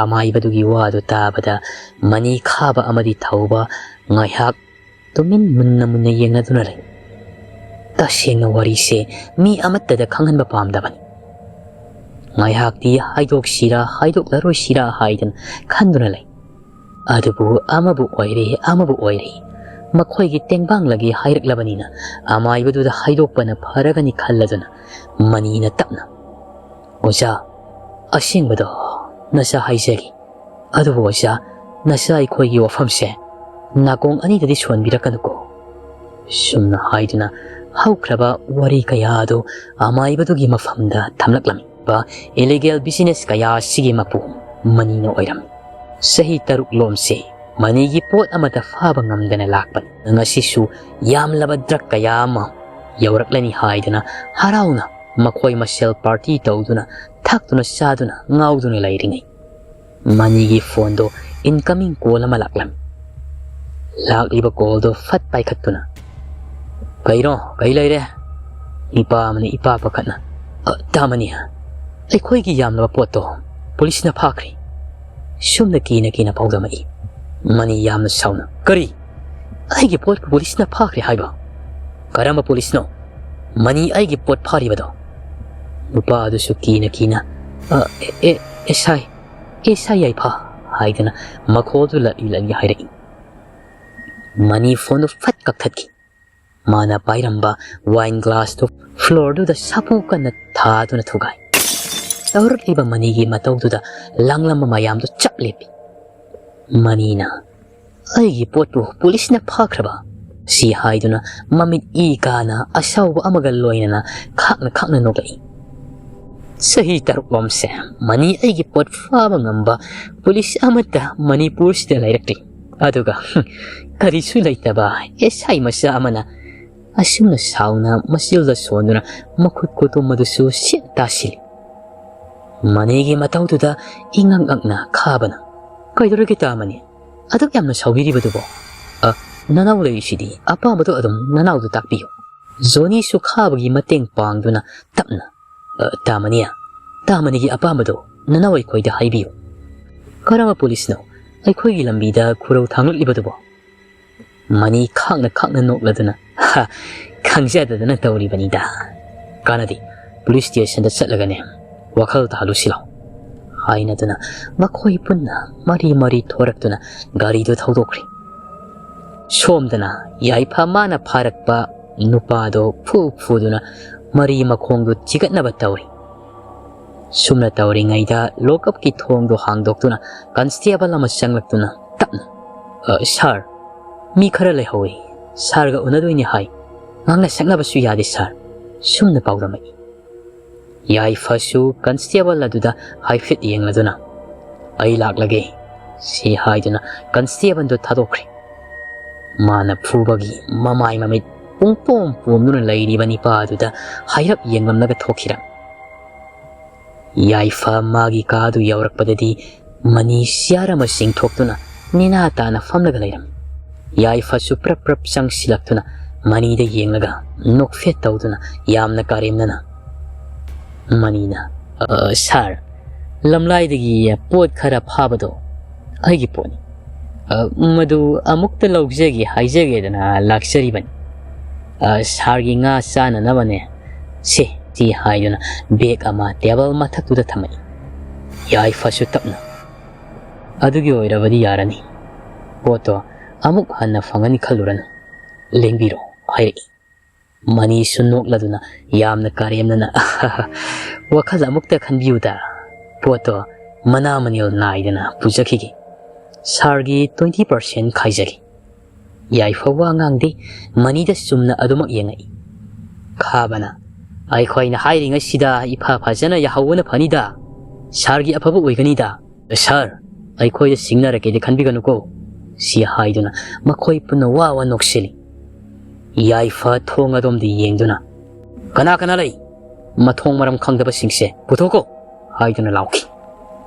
ꯑꯃꯥꯏꯕꯗꯨꯒꯤ ꯋꯥꯗꯨ ꯇꯥꯕꯗ ꯃꯅꯤ ꯈꯥꯕ ꯑꯃꯗꯤ ꯊꯧꯕ ꯉꯥꯏꯍꯥꯛ ꯇꯨꯃꯤꯟ ꯃꯨꯟꯅ ꯃꯨꯟꯅ ꯌꯦꯡꯅꯗꯨꯅ ꯂꯩ꯫ ꯇꯁꯦꯡꯅ ꯋꯥꯔꯤꯁꯦ ꯃꯤ ꯑꯃꯠꯇꯗ ꯈꯪꯍꯟꯕ ꯄꯥꯝꯗꯕꯅꯤ꯫ ꯉꯥꯏꯍꯥꯛꯇꯤ ꯍꯥꯏꯗꯣꯛꯁꯤꯔꯥ ꯍꯥꯏꯗꯣꯛꯂꯔꯣꯏꯁꯤꯔꯥ ꯍꯥꯏꯗꯅ ꯈꯟꯗꯨꯅ ꯂꯩ꯫ ꯑꯗꯨꯕꯨ ꯑꯃꯕꯨ ꯑꯣꯏꯔꯦ, ꯑꯃꯕꯨ ꯑꯣꯏꯔꯦ, ꯃꯈꯣꯏꯒꯤ ꯇꯦꯡꯕꯥꯡꯂꯒꯦ ꯍꯥꯏꯔꯛꯂꯕꯅꯤꯅ ꯑꯃꯥꯏꯕꯗꯨꯗ ꯍꯥꯏꯗꯣꯛꯄꯅ ꯐꯔꯒꯅꯤ ꯈꯜꯂꯗꯨꯅ ꯃꯅꯤꯅ ꯇꯞꯅ, "ꯑꯣꯖꯥ, ꯑꯁꯦꯡꯕꯗꯣ ꯅꯆꯥ ꯍꯥꯏꯖꯒꯦ꯫ ꯑꯗꯨꯕꯨ ꯑꯣꯖꯥ, ꯅꯆꯥ ꯑꯩꯈꯣꯏꯒꯤ ꯋꯥꯐꯝꯁꯦ ꯅꯥꯀꯣꯡ ꯑꯅꯤꯗꯗꯤ ꯁꯣꯟꯕꯤꯔꯛꯀꯅꯨꯀꯣ"꯫ ꯁꯨꯝꯅ ꯍꯥꯏꯗꯨꯅ ꯍꯧꯈ꯭ꯔꯕ ꯋꯥꯔꯤ ꯀꯌꯥ ꯑꯗꯨ ꯑꯃꯥꯏꯕꯗꯨꯒꯤ ꯃꯐꯝꯗ ꯊꯝꯂꯛꯂꯝꯃꯤ꯫ ꯏꯂꯤꯒꯦꯜ ꯕꯤꯖꯤꯅꯦꯁ ꯀꯌꯥ ꯑꯁꯤꯒꯤ ꯃꯄꯨ ꯃꯅꯤꯅ ꯑꯣꯏꯔꯝꯃꯤ꯫ ꯆꯍꯤ ꯇꯔꯨꯛ ꯂꯣꯝꯁꯦ ꯃꯅꯤꯒꯤ ꯄꯣꯠ ꯑꯃꯠꯇ ꯐꯥꯕ ꯉꯝꯗꯅ ꯂꯥꯛꯄꯅꯤ꯫ ꯉꯁꯤꯁꯨ ꯌꯥꯝꯂꯕ ꯗ꯭ꯔꯒ ꯀꯌꯥ ꯑꯃ ꯌꯧꯔꯛꯂꯅꯤ ꯍꯥꯏꯗꯅ ꯍꯔꯥꯎꯅ ꯃꯈꯣꯏ ꯃꯁꯦꯜ ꯄꯥꯔꯇꯤ ꯇꯧꯗꯨꯅ, ꯊꯛꯇꯨꯅ, ꯆꯥꯗꯨꯅ, ꯉꯥꯎꯗꯨꯅ ꯂꯩꯔꯤꯉꯩ, ꯃꯅꯤꯒꯤ ꯐꯣꯟꯗꯣ ꯏꯟꯀꯃꯤꯡ ꯀꯣꯜ ꯑꯃ ꯂꯥꯛꯂꯝꯃꯤ꯫ ꯂꯥꯛꯂꯤꯕ ꯀꯣꯜꯗꯣ ꯐꯠ ꯄꯥꯏꯈꯠꯇꯨꯅ, "ꯀꯩꯅꯣ? ꯀꯩ ꯂꯩꯔꯦ?" ꯅꯨꯄꯥ ꯑꯃꯅ ꯏꯄꯥ ꯄꯥꯈꯠꯅ, "ꯑ, ꯇꯥꯃꯅꯤ, ꯑꯩꯈꯣꯏꯒꯤ ꯌꯥꯝꯂꯕ ꯄꯣꯠꯇꯣ ꯄꯨꯂꯤꯁꯅ ꯐꯥꯈ꯭ꯔꯦ"꯫ ꯁꯨꯝꯅ ꯀꯤꯅ ꯀꯤꯅ ꯄꯥꯎꯗꯝꯃꯛꯏ꯫ ꯃꯅꯤ ꯌꯥꯝꯅ ꯁꯥꯎꯅ, "ꯀꯔꯤ? ꯑꯩꯒꯤ ꯄꯣꯠꯄꯨ ꯄꯨꯂꯤꯁꯅ ꯐꯥꯈ꯭ꯔꯦ ꯍꯥꯏꯕ? ꯀꯔꯝꯕ ꯄꯨꯂꯤꯁꯅꯣ ꯃꯅꯤ ꯑꯩꯒꯤ ꯄꯣꯠ ꯐꯥꯔꯤꯕꯗꯣ?" ꯅꯨꯄꯥ ꯑꯗꯨꯁꯨ ꯀꯤꯅ ꯀꯤꯅ, "ꯑ, ꯑꯦ, ꯑꯦ, ꯑꯦꯁ ꯑꯥꯏ, ꯑꯦꯁ ꯑꯥꯏ ꯌꯥꯏꯐꯥ" ꯍꯥꯏꯗꯅ ꯃꯈꯣꯜꯗꯨ ꯂꯠꯂꯤ ꯂꯠꯂꯤ ꯍꯥꯏꯔꯛꯏ꯫ ꯃꯅꯤ ꯐꯣꯟꯗꯨ ꯐꯠ ꯀꯛꯊꯠꯈꯤ꯫ ꯃꯥꯅ ꯄꯥꯏꯔꯝꯕ ꯋꯥꯏꯟ ꯒ꯭ꯂꯥꯁꯇꯨ ꯐ꯭ꯂꯣꯔꯗꯨꯗ ꯁꯥꯐꯨ ꯀꯟꯅ ꯊꯥꯗꯨꯅ ꯊꯨꯒꯥꯏ꯫ ꯇꯧꯔꯛꯂꯤꯕ ꯃꯅꯤꯒꯤ ꯃꯇꯧꯗꯨꯗ ꯂꯥꯡꯂꯝꯕ ꯃꯌꯥꯝꯗꯨ ꯆꯞ ꯂꯦꯞꯄꯤ꯫ ꯃꯅꯤꯅ, "ꯑꯩꯒꯤ ꯄꯣꯠꯄꯨ ꯄꯨꯂꯤꯁꯅ ꯐꯥꯈ꯭ꯔꯕ?" ꯁꯤ ꯍꯥꯏꯗꯨꯅ ꯃꯃꯤꯠ ꯏ ꯀꯥꯅ ꯑꯁꯥꯎꯕ ꯑꯃꯒ ꯂꯣꯏꯅꯅ ꯈꯥꯛꯅ ꯈꯥꯛꯅ ꯅꯣꯛꯂꯛꯏ꯫ ꯆꯍꯤ ꯇꯔꯨꯛ ꯂꯣꯝꯁꯦ ꯃꯅꯤ ꯑꯩꯒꯤ ꯄꯣꯠ ꯐꯥꯕ ꯉꯝꯕ ꯄꯨꯂꯤꯁ ꯑꯃꯠꯇ ꯃꯅꯤꯄꯨꯔꯁꯤꯗ ꯂꯩꯔꯛꯇ꯭ꯔꯤ꯫ ꯑꯗꯨꯒ ꯀꯔꯤꯁꯨ ꯂꯩꯇꯕ ꯑꯦꯁ ꯑꯥꯏ ꯃꯆꯥ ꯑꯃꯅ ꯑꯁꯨꯝꯅ ꯁꯥꯎꯅ ꯃꯆꯤꯜꯗ ꯁꯣꯟꯗꯨꯅ ꯃꯈꯨꯠ ꯈꯨꯇꯨꯝ ꯑꯗꯨꯁꯨ ꯁꯤꯠ ꯇꯥꯁꯤꯜꯂꯤ꯫ ꯃꯅꯤꯒꯤ ꯃꯇꯧꯗꯨꯗ ꯏꯉꯛ ꯉꯛꯅ ꯈꯥꯕꯅ, "ꯀꯩꯗꯧꯔꯒꯦ ꯇꯥꯃꯅꯤ? ꯑꯗꯨꯛ ꯌꯥꯝꯅ ꯁꯥꯎꯕꯤꯔꯤꯕꯗꯨꯕꯣ? ꯑ, ꯅꯅꯥꯎ ꯂꯩꯔꯤꯁꯤꯗꯤ, ꯑꯄꯥꯝꯕꯗꯣ ꯑꯗꯨꯝ ꯅꯅꯥꯎꯗ ꯇꯥꯛꯄꯤꯌꯨ꯫" ꯖꯣꯅꯤꯁꯨ ꯈꯥꯕꯒꯤ ꯃꯇꯦꯡ ꯄꯥꯡꯗꯨꯅ ꯇꯞꯅ, "ꯑ, ꯇꯥꯃꯅꯤꯌꯥ, ꯇꯥꯃꯅꯤꯒꯤ ꯑꯄꯥꯝꯕꯗꯣ ꯅꯅꯥꯎ ꯑꯩꯈꯣꯏꯗ ꯍꯥꯏꯕꯤꯌꯨ꯫" "ꯀꯔꯝꯕ ꯄꯨꯂꯤꯁꯅꯣ ꯑꯩꯈꯣꯏꯒꯤ ꯂꯝꯕꯤꯗ ꯈꯨꯔꯧ ꯊꯥꯡꯂꯛꯂꯤꯕꯗꯨꯕꯣ?" ꯃꯅꯤ ꯈꯥꯡꯅ ꯈꯥꯡꯅ ꯅꯣꯛꯂꯗꯨꯅ, "ꯍꯥ, ꯈꯪꯖꯗꯗꯅ ꯇꯧꯔꯤꯕꯅꯤꯗ꯫ ꯀꯥꯟꯅꯗꯦ, ꯄꯨꯂꯤꯁ ꯁ꯭ꯇꯦꯁꯟꯗ ꯆꯠꯂꯒꯅꯦ ꯋꯥꯈꯜ ꯇꯥꯍꯜꯂꯨꯁꯤ ꯂꯥꯎ," ꯍꯥꯏꯅꯗꯨꯅ ꯃꯈꯣꯏ ꯄꯨꯟꯅ ꯃꯔꯤ ꯃꯔꯤ ꯊꯣꯔꯛꯇꯨꯅ ꯒꯥꯔꯤꯗꯨ ꯊꯧꯗꯣꯛꯈ꯭ꯔꯦ꯫ ꯁꯣꯝꯗꯅ ꯌꯥꯏꯐ ꯃꯥꯅ ꯐꯥꯔꯛꯄ ꯅꯨꯄꯥꯗꯣ ꯐꯨ ꯐꯨꯗꯨꯅ ꯃꯔꯤ ꯃꯈꯣꯡꯗꯨ ꯆꯤꯒꯠꯅꯕ ꯇꯧꯔꯤ꯫ ꯁꯨꯝꯅ ꯇꯧꯔꯤꯉꯩꯗ ꯂꯣꯀꯞꯀꯤ ꯊꯣꯡꯗꯨ ꯍꯥꯡꯗꯣꯛꯇꯨꯅ ꯀꯟꯁꯇꯦꯕꯜ ꯑꯃ ꯆꯪꯂꯛꯇꯨꯅ ꯇꯞꯅ, "ꯑ, ꯁꯥꯔ, ꯃꯤ ꯈꯔ ꯂꯩꯍꯧꯏ꯫ ꯁꯥꯔꯒ ꯎꯅꯗꯣꯏꯅꯤ ꯍꯥꯏ꯫ ꯉꯥꯡꯅ ꯁꯛꯅꯕꯁꯨ ꯌꯥꯗꯦ ꯁꯥꯔ꯫" ꯁꯨꯝꯅ ꯄꯥꯎꯗꯝꯃꯛꯏ꯫ ꯌꯥꯏꯐꯁꯨ ꯀꯟꯁꯇꯦꯕꯜ ꯑꯗꯨꯗ ꯍꯥꯏꯐꯦꯠ ꯌꯦꯡꯂꯗꯨꯅ, "ꯑꯩ ꯂꯥꯛꯂꯒꯦ" ꯁꯤ ꯍꯥꯏꯗꯨꯅ ꯀꯟꯁꯇꯦꯕꯜꯗꯨ ꯊꯥꯗꯣꯛꯈ꯭ꯔꯦ꯫ ꯃꯥꯅ ꯐꯨꯕꯒꯤ ꯃꯃꯥꯏ ꯃꯃꯤꯠ ꯄꯨꯡꯄꯣꯝ ꯄꯣꯝꯗꯨꯅ ꯂꯩꯔꯤꯕ ꯅꯤꯄꯥ ꯑꯗꯨꯗ ꯍꯥꯏꯔꯞ ꯌꯦꯡꯂꯝꯂꯒ ꯊꯣꯛꯈꯤꯔꯝꯃꯤ꯫ ꯌꯥꯏꯐ ꯃꯥꯒꯤ ꯀꯥꯗꯨ ꯌꯧꯔꯛꯄꯗꯗꯤ ꯃꯅꯤ ꯆꯤꯌꯥꯔ ꯑꯃ ꯆꯤꯡꯊꯣꯛꯇꯨꯅ ꯅꯦꯅꯥ ꯇꯥꯅ ꯐꯝꯂꯒ ꯂꯩꯔꯝꯃꯤ꯫ ꯌꯥꯏꯐꯁꯨ ꯄ꯭ꯔꯞ ꯄ꯭ꯔꯞ ꯆꯪꯁꯤꯜꯂꯛꯇꯨꯅ ꯃꯅꯤꯗ ꯌꯦꯡꯂꯒ ꯅꯣꯛꯐꯦꯠ ꯇꯧꯗꯨꯅ ꯌꯥꯝꯅ ꯀꯥꯔꯦꯝꯅꯅ ꯃꯅꯤꯅ, "ꯑ, ꯁꯥꯔ, ꯂꯝꯂꯥꯏꯗꯒꯤ ꯄꯣꯠ ꯈꯔ ꯐꯥꯕꯗꯣ ꯑꯩꯒꯤ ꯄꯣꯠꯅꯤ꯫ ꯑ, ꯃꯗꯨ ꯑꯃꯨꯛꯇ ꯂꯧꯖꯒꯦ ꯍꯥꯏꯖꯒꯦꯗꯅ ꯂꯥꯛꯆꯔꯤꯕꯅꯤ꯫ ꯑ, ꯁꯥꯔꯒꯤ ꯉꯥ ꯆꯥꯅꯅꯕꯅꯦ꯫ ꯁꯦ," ꯁꯤ ꯍꯥꯏꯗꯨꯅ ꯕꯦꯒ ꯑꯃ ꯇꯦꯕꯜ ꯃꯊꯛꯇꯨꯗ ꯊꯝꯃꯛꯏ꯫ ꯌꯥꯏꯐꯁꯨ ꯇꯞꯅ, "ꯑꯗꯨꯒꯤ ꯑꯣꯏꯔꯕꯗꯤ ꯌꯥꯔꯅꯤ꯫ ꯄꯣꯠꯇꯣ ꯑꯃꯨꯛ ꯍꯟꯅ ꯐꯪꯒꯅꯤ ꯈꯜꯂꯨꯔꯅꯨ꯫ ꯂꯦꯡꯕꯤꯔꯣ," ꯍꯥꯏꯔꯛꯏ꯫ ꯃꯅꯤꯁꯨ ꯅꯣꯛꯂꯗꯨꯅ ꯌꯥꯝꯅ ꯀꯥꯔꯦꯝꯅꯅ, "ꯋꯥꯈꯜ ꯑꯃꯨꯛꯇ ꯈꯟꯕꯤꯌꯨꯗ꯫ ꯄꯣꯠꯇꯣ ꯃꯅꯥ ꯃꯅꯤꯜ ꯅꯥꯏꯗꯅ ꯄꯨꯖꯈꯤꯒꯦ꯫ ꯁꯥꯔꯒꯤ twenty percent ꯈꯥꯏꯖꯒꯦ꯫" ꯌꯥꯏꯐ ꯋꯥ ꯉꯥꯡꯗꯦ, ꯃꯅꯤꯗ ꯆꯨꯝꯅ ꯑꯗꯨꯃꯛ ꯌꯦꯡꯉꯛꯏ꯫ ꯈꯥꯕꯅ, "ꯑꯩꯈꯣꯏꯅ ꯍꯥꯏꯔꯤꯉꯩꯁꯤꯗ ꯏꯐ ꯐꯖꯅ ꯌꯥꯍꯧꯕꯅ ꯐꯅꯤꯗ꯫ ꯁꯥꯔꯒꯤ ꯑꯐꯕ ꯑꯣꯏꯒꯅꯤꯗ꯫ ꯁꯥꯔ, ꯑꯩꯈꯣꯏꯗ ꯁꯤꯡꯅꯔꯒꯦꯗꯤ ꯈꯟꯕꯤꯒꯅꯨꯀꯣ," ꯁꯤ ꯍꯥꯏꯗꯨꯅ ꯃꯈꯣꯏ ꯄꯨꯟꯅ ꯋꯥ ꯋꯥ ꯅꯣꯛꯁꯤꯜꯂꯤ꯫ ꯌꯥꯏꯐ ꯊꯣꯡ ꯑꯗꯣꯝꯗ ꯌꯦꯡꯗꯨꯅ, "ꯀꯅꯥ ꯀꯅꯥ ꯂꯩ? ꯃꯊꯣꯡ ꯃꯔꯝ ꯈꯪꯗꯕꯁꯤꯡꯁꯦ ꯄꯨꯊꯣꯛꯀꯣ!" ꯍꯥꯏꯗꯨꯅ ꯂꯥꯎꯈꯤ꯫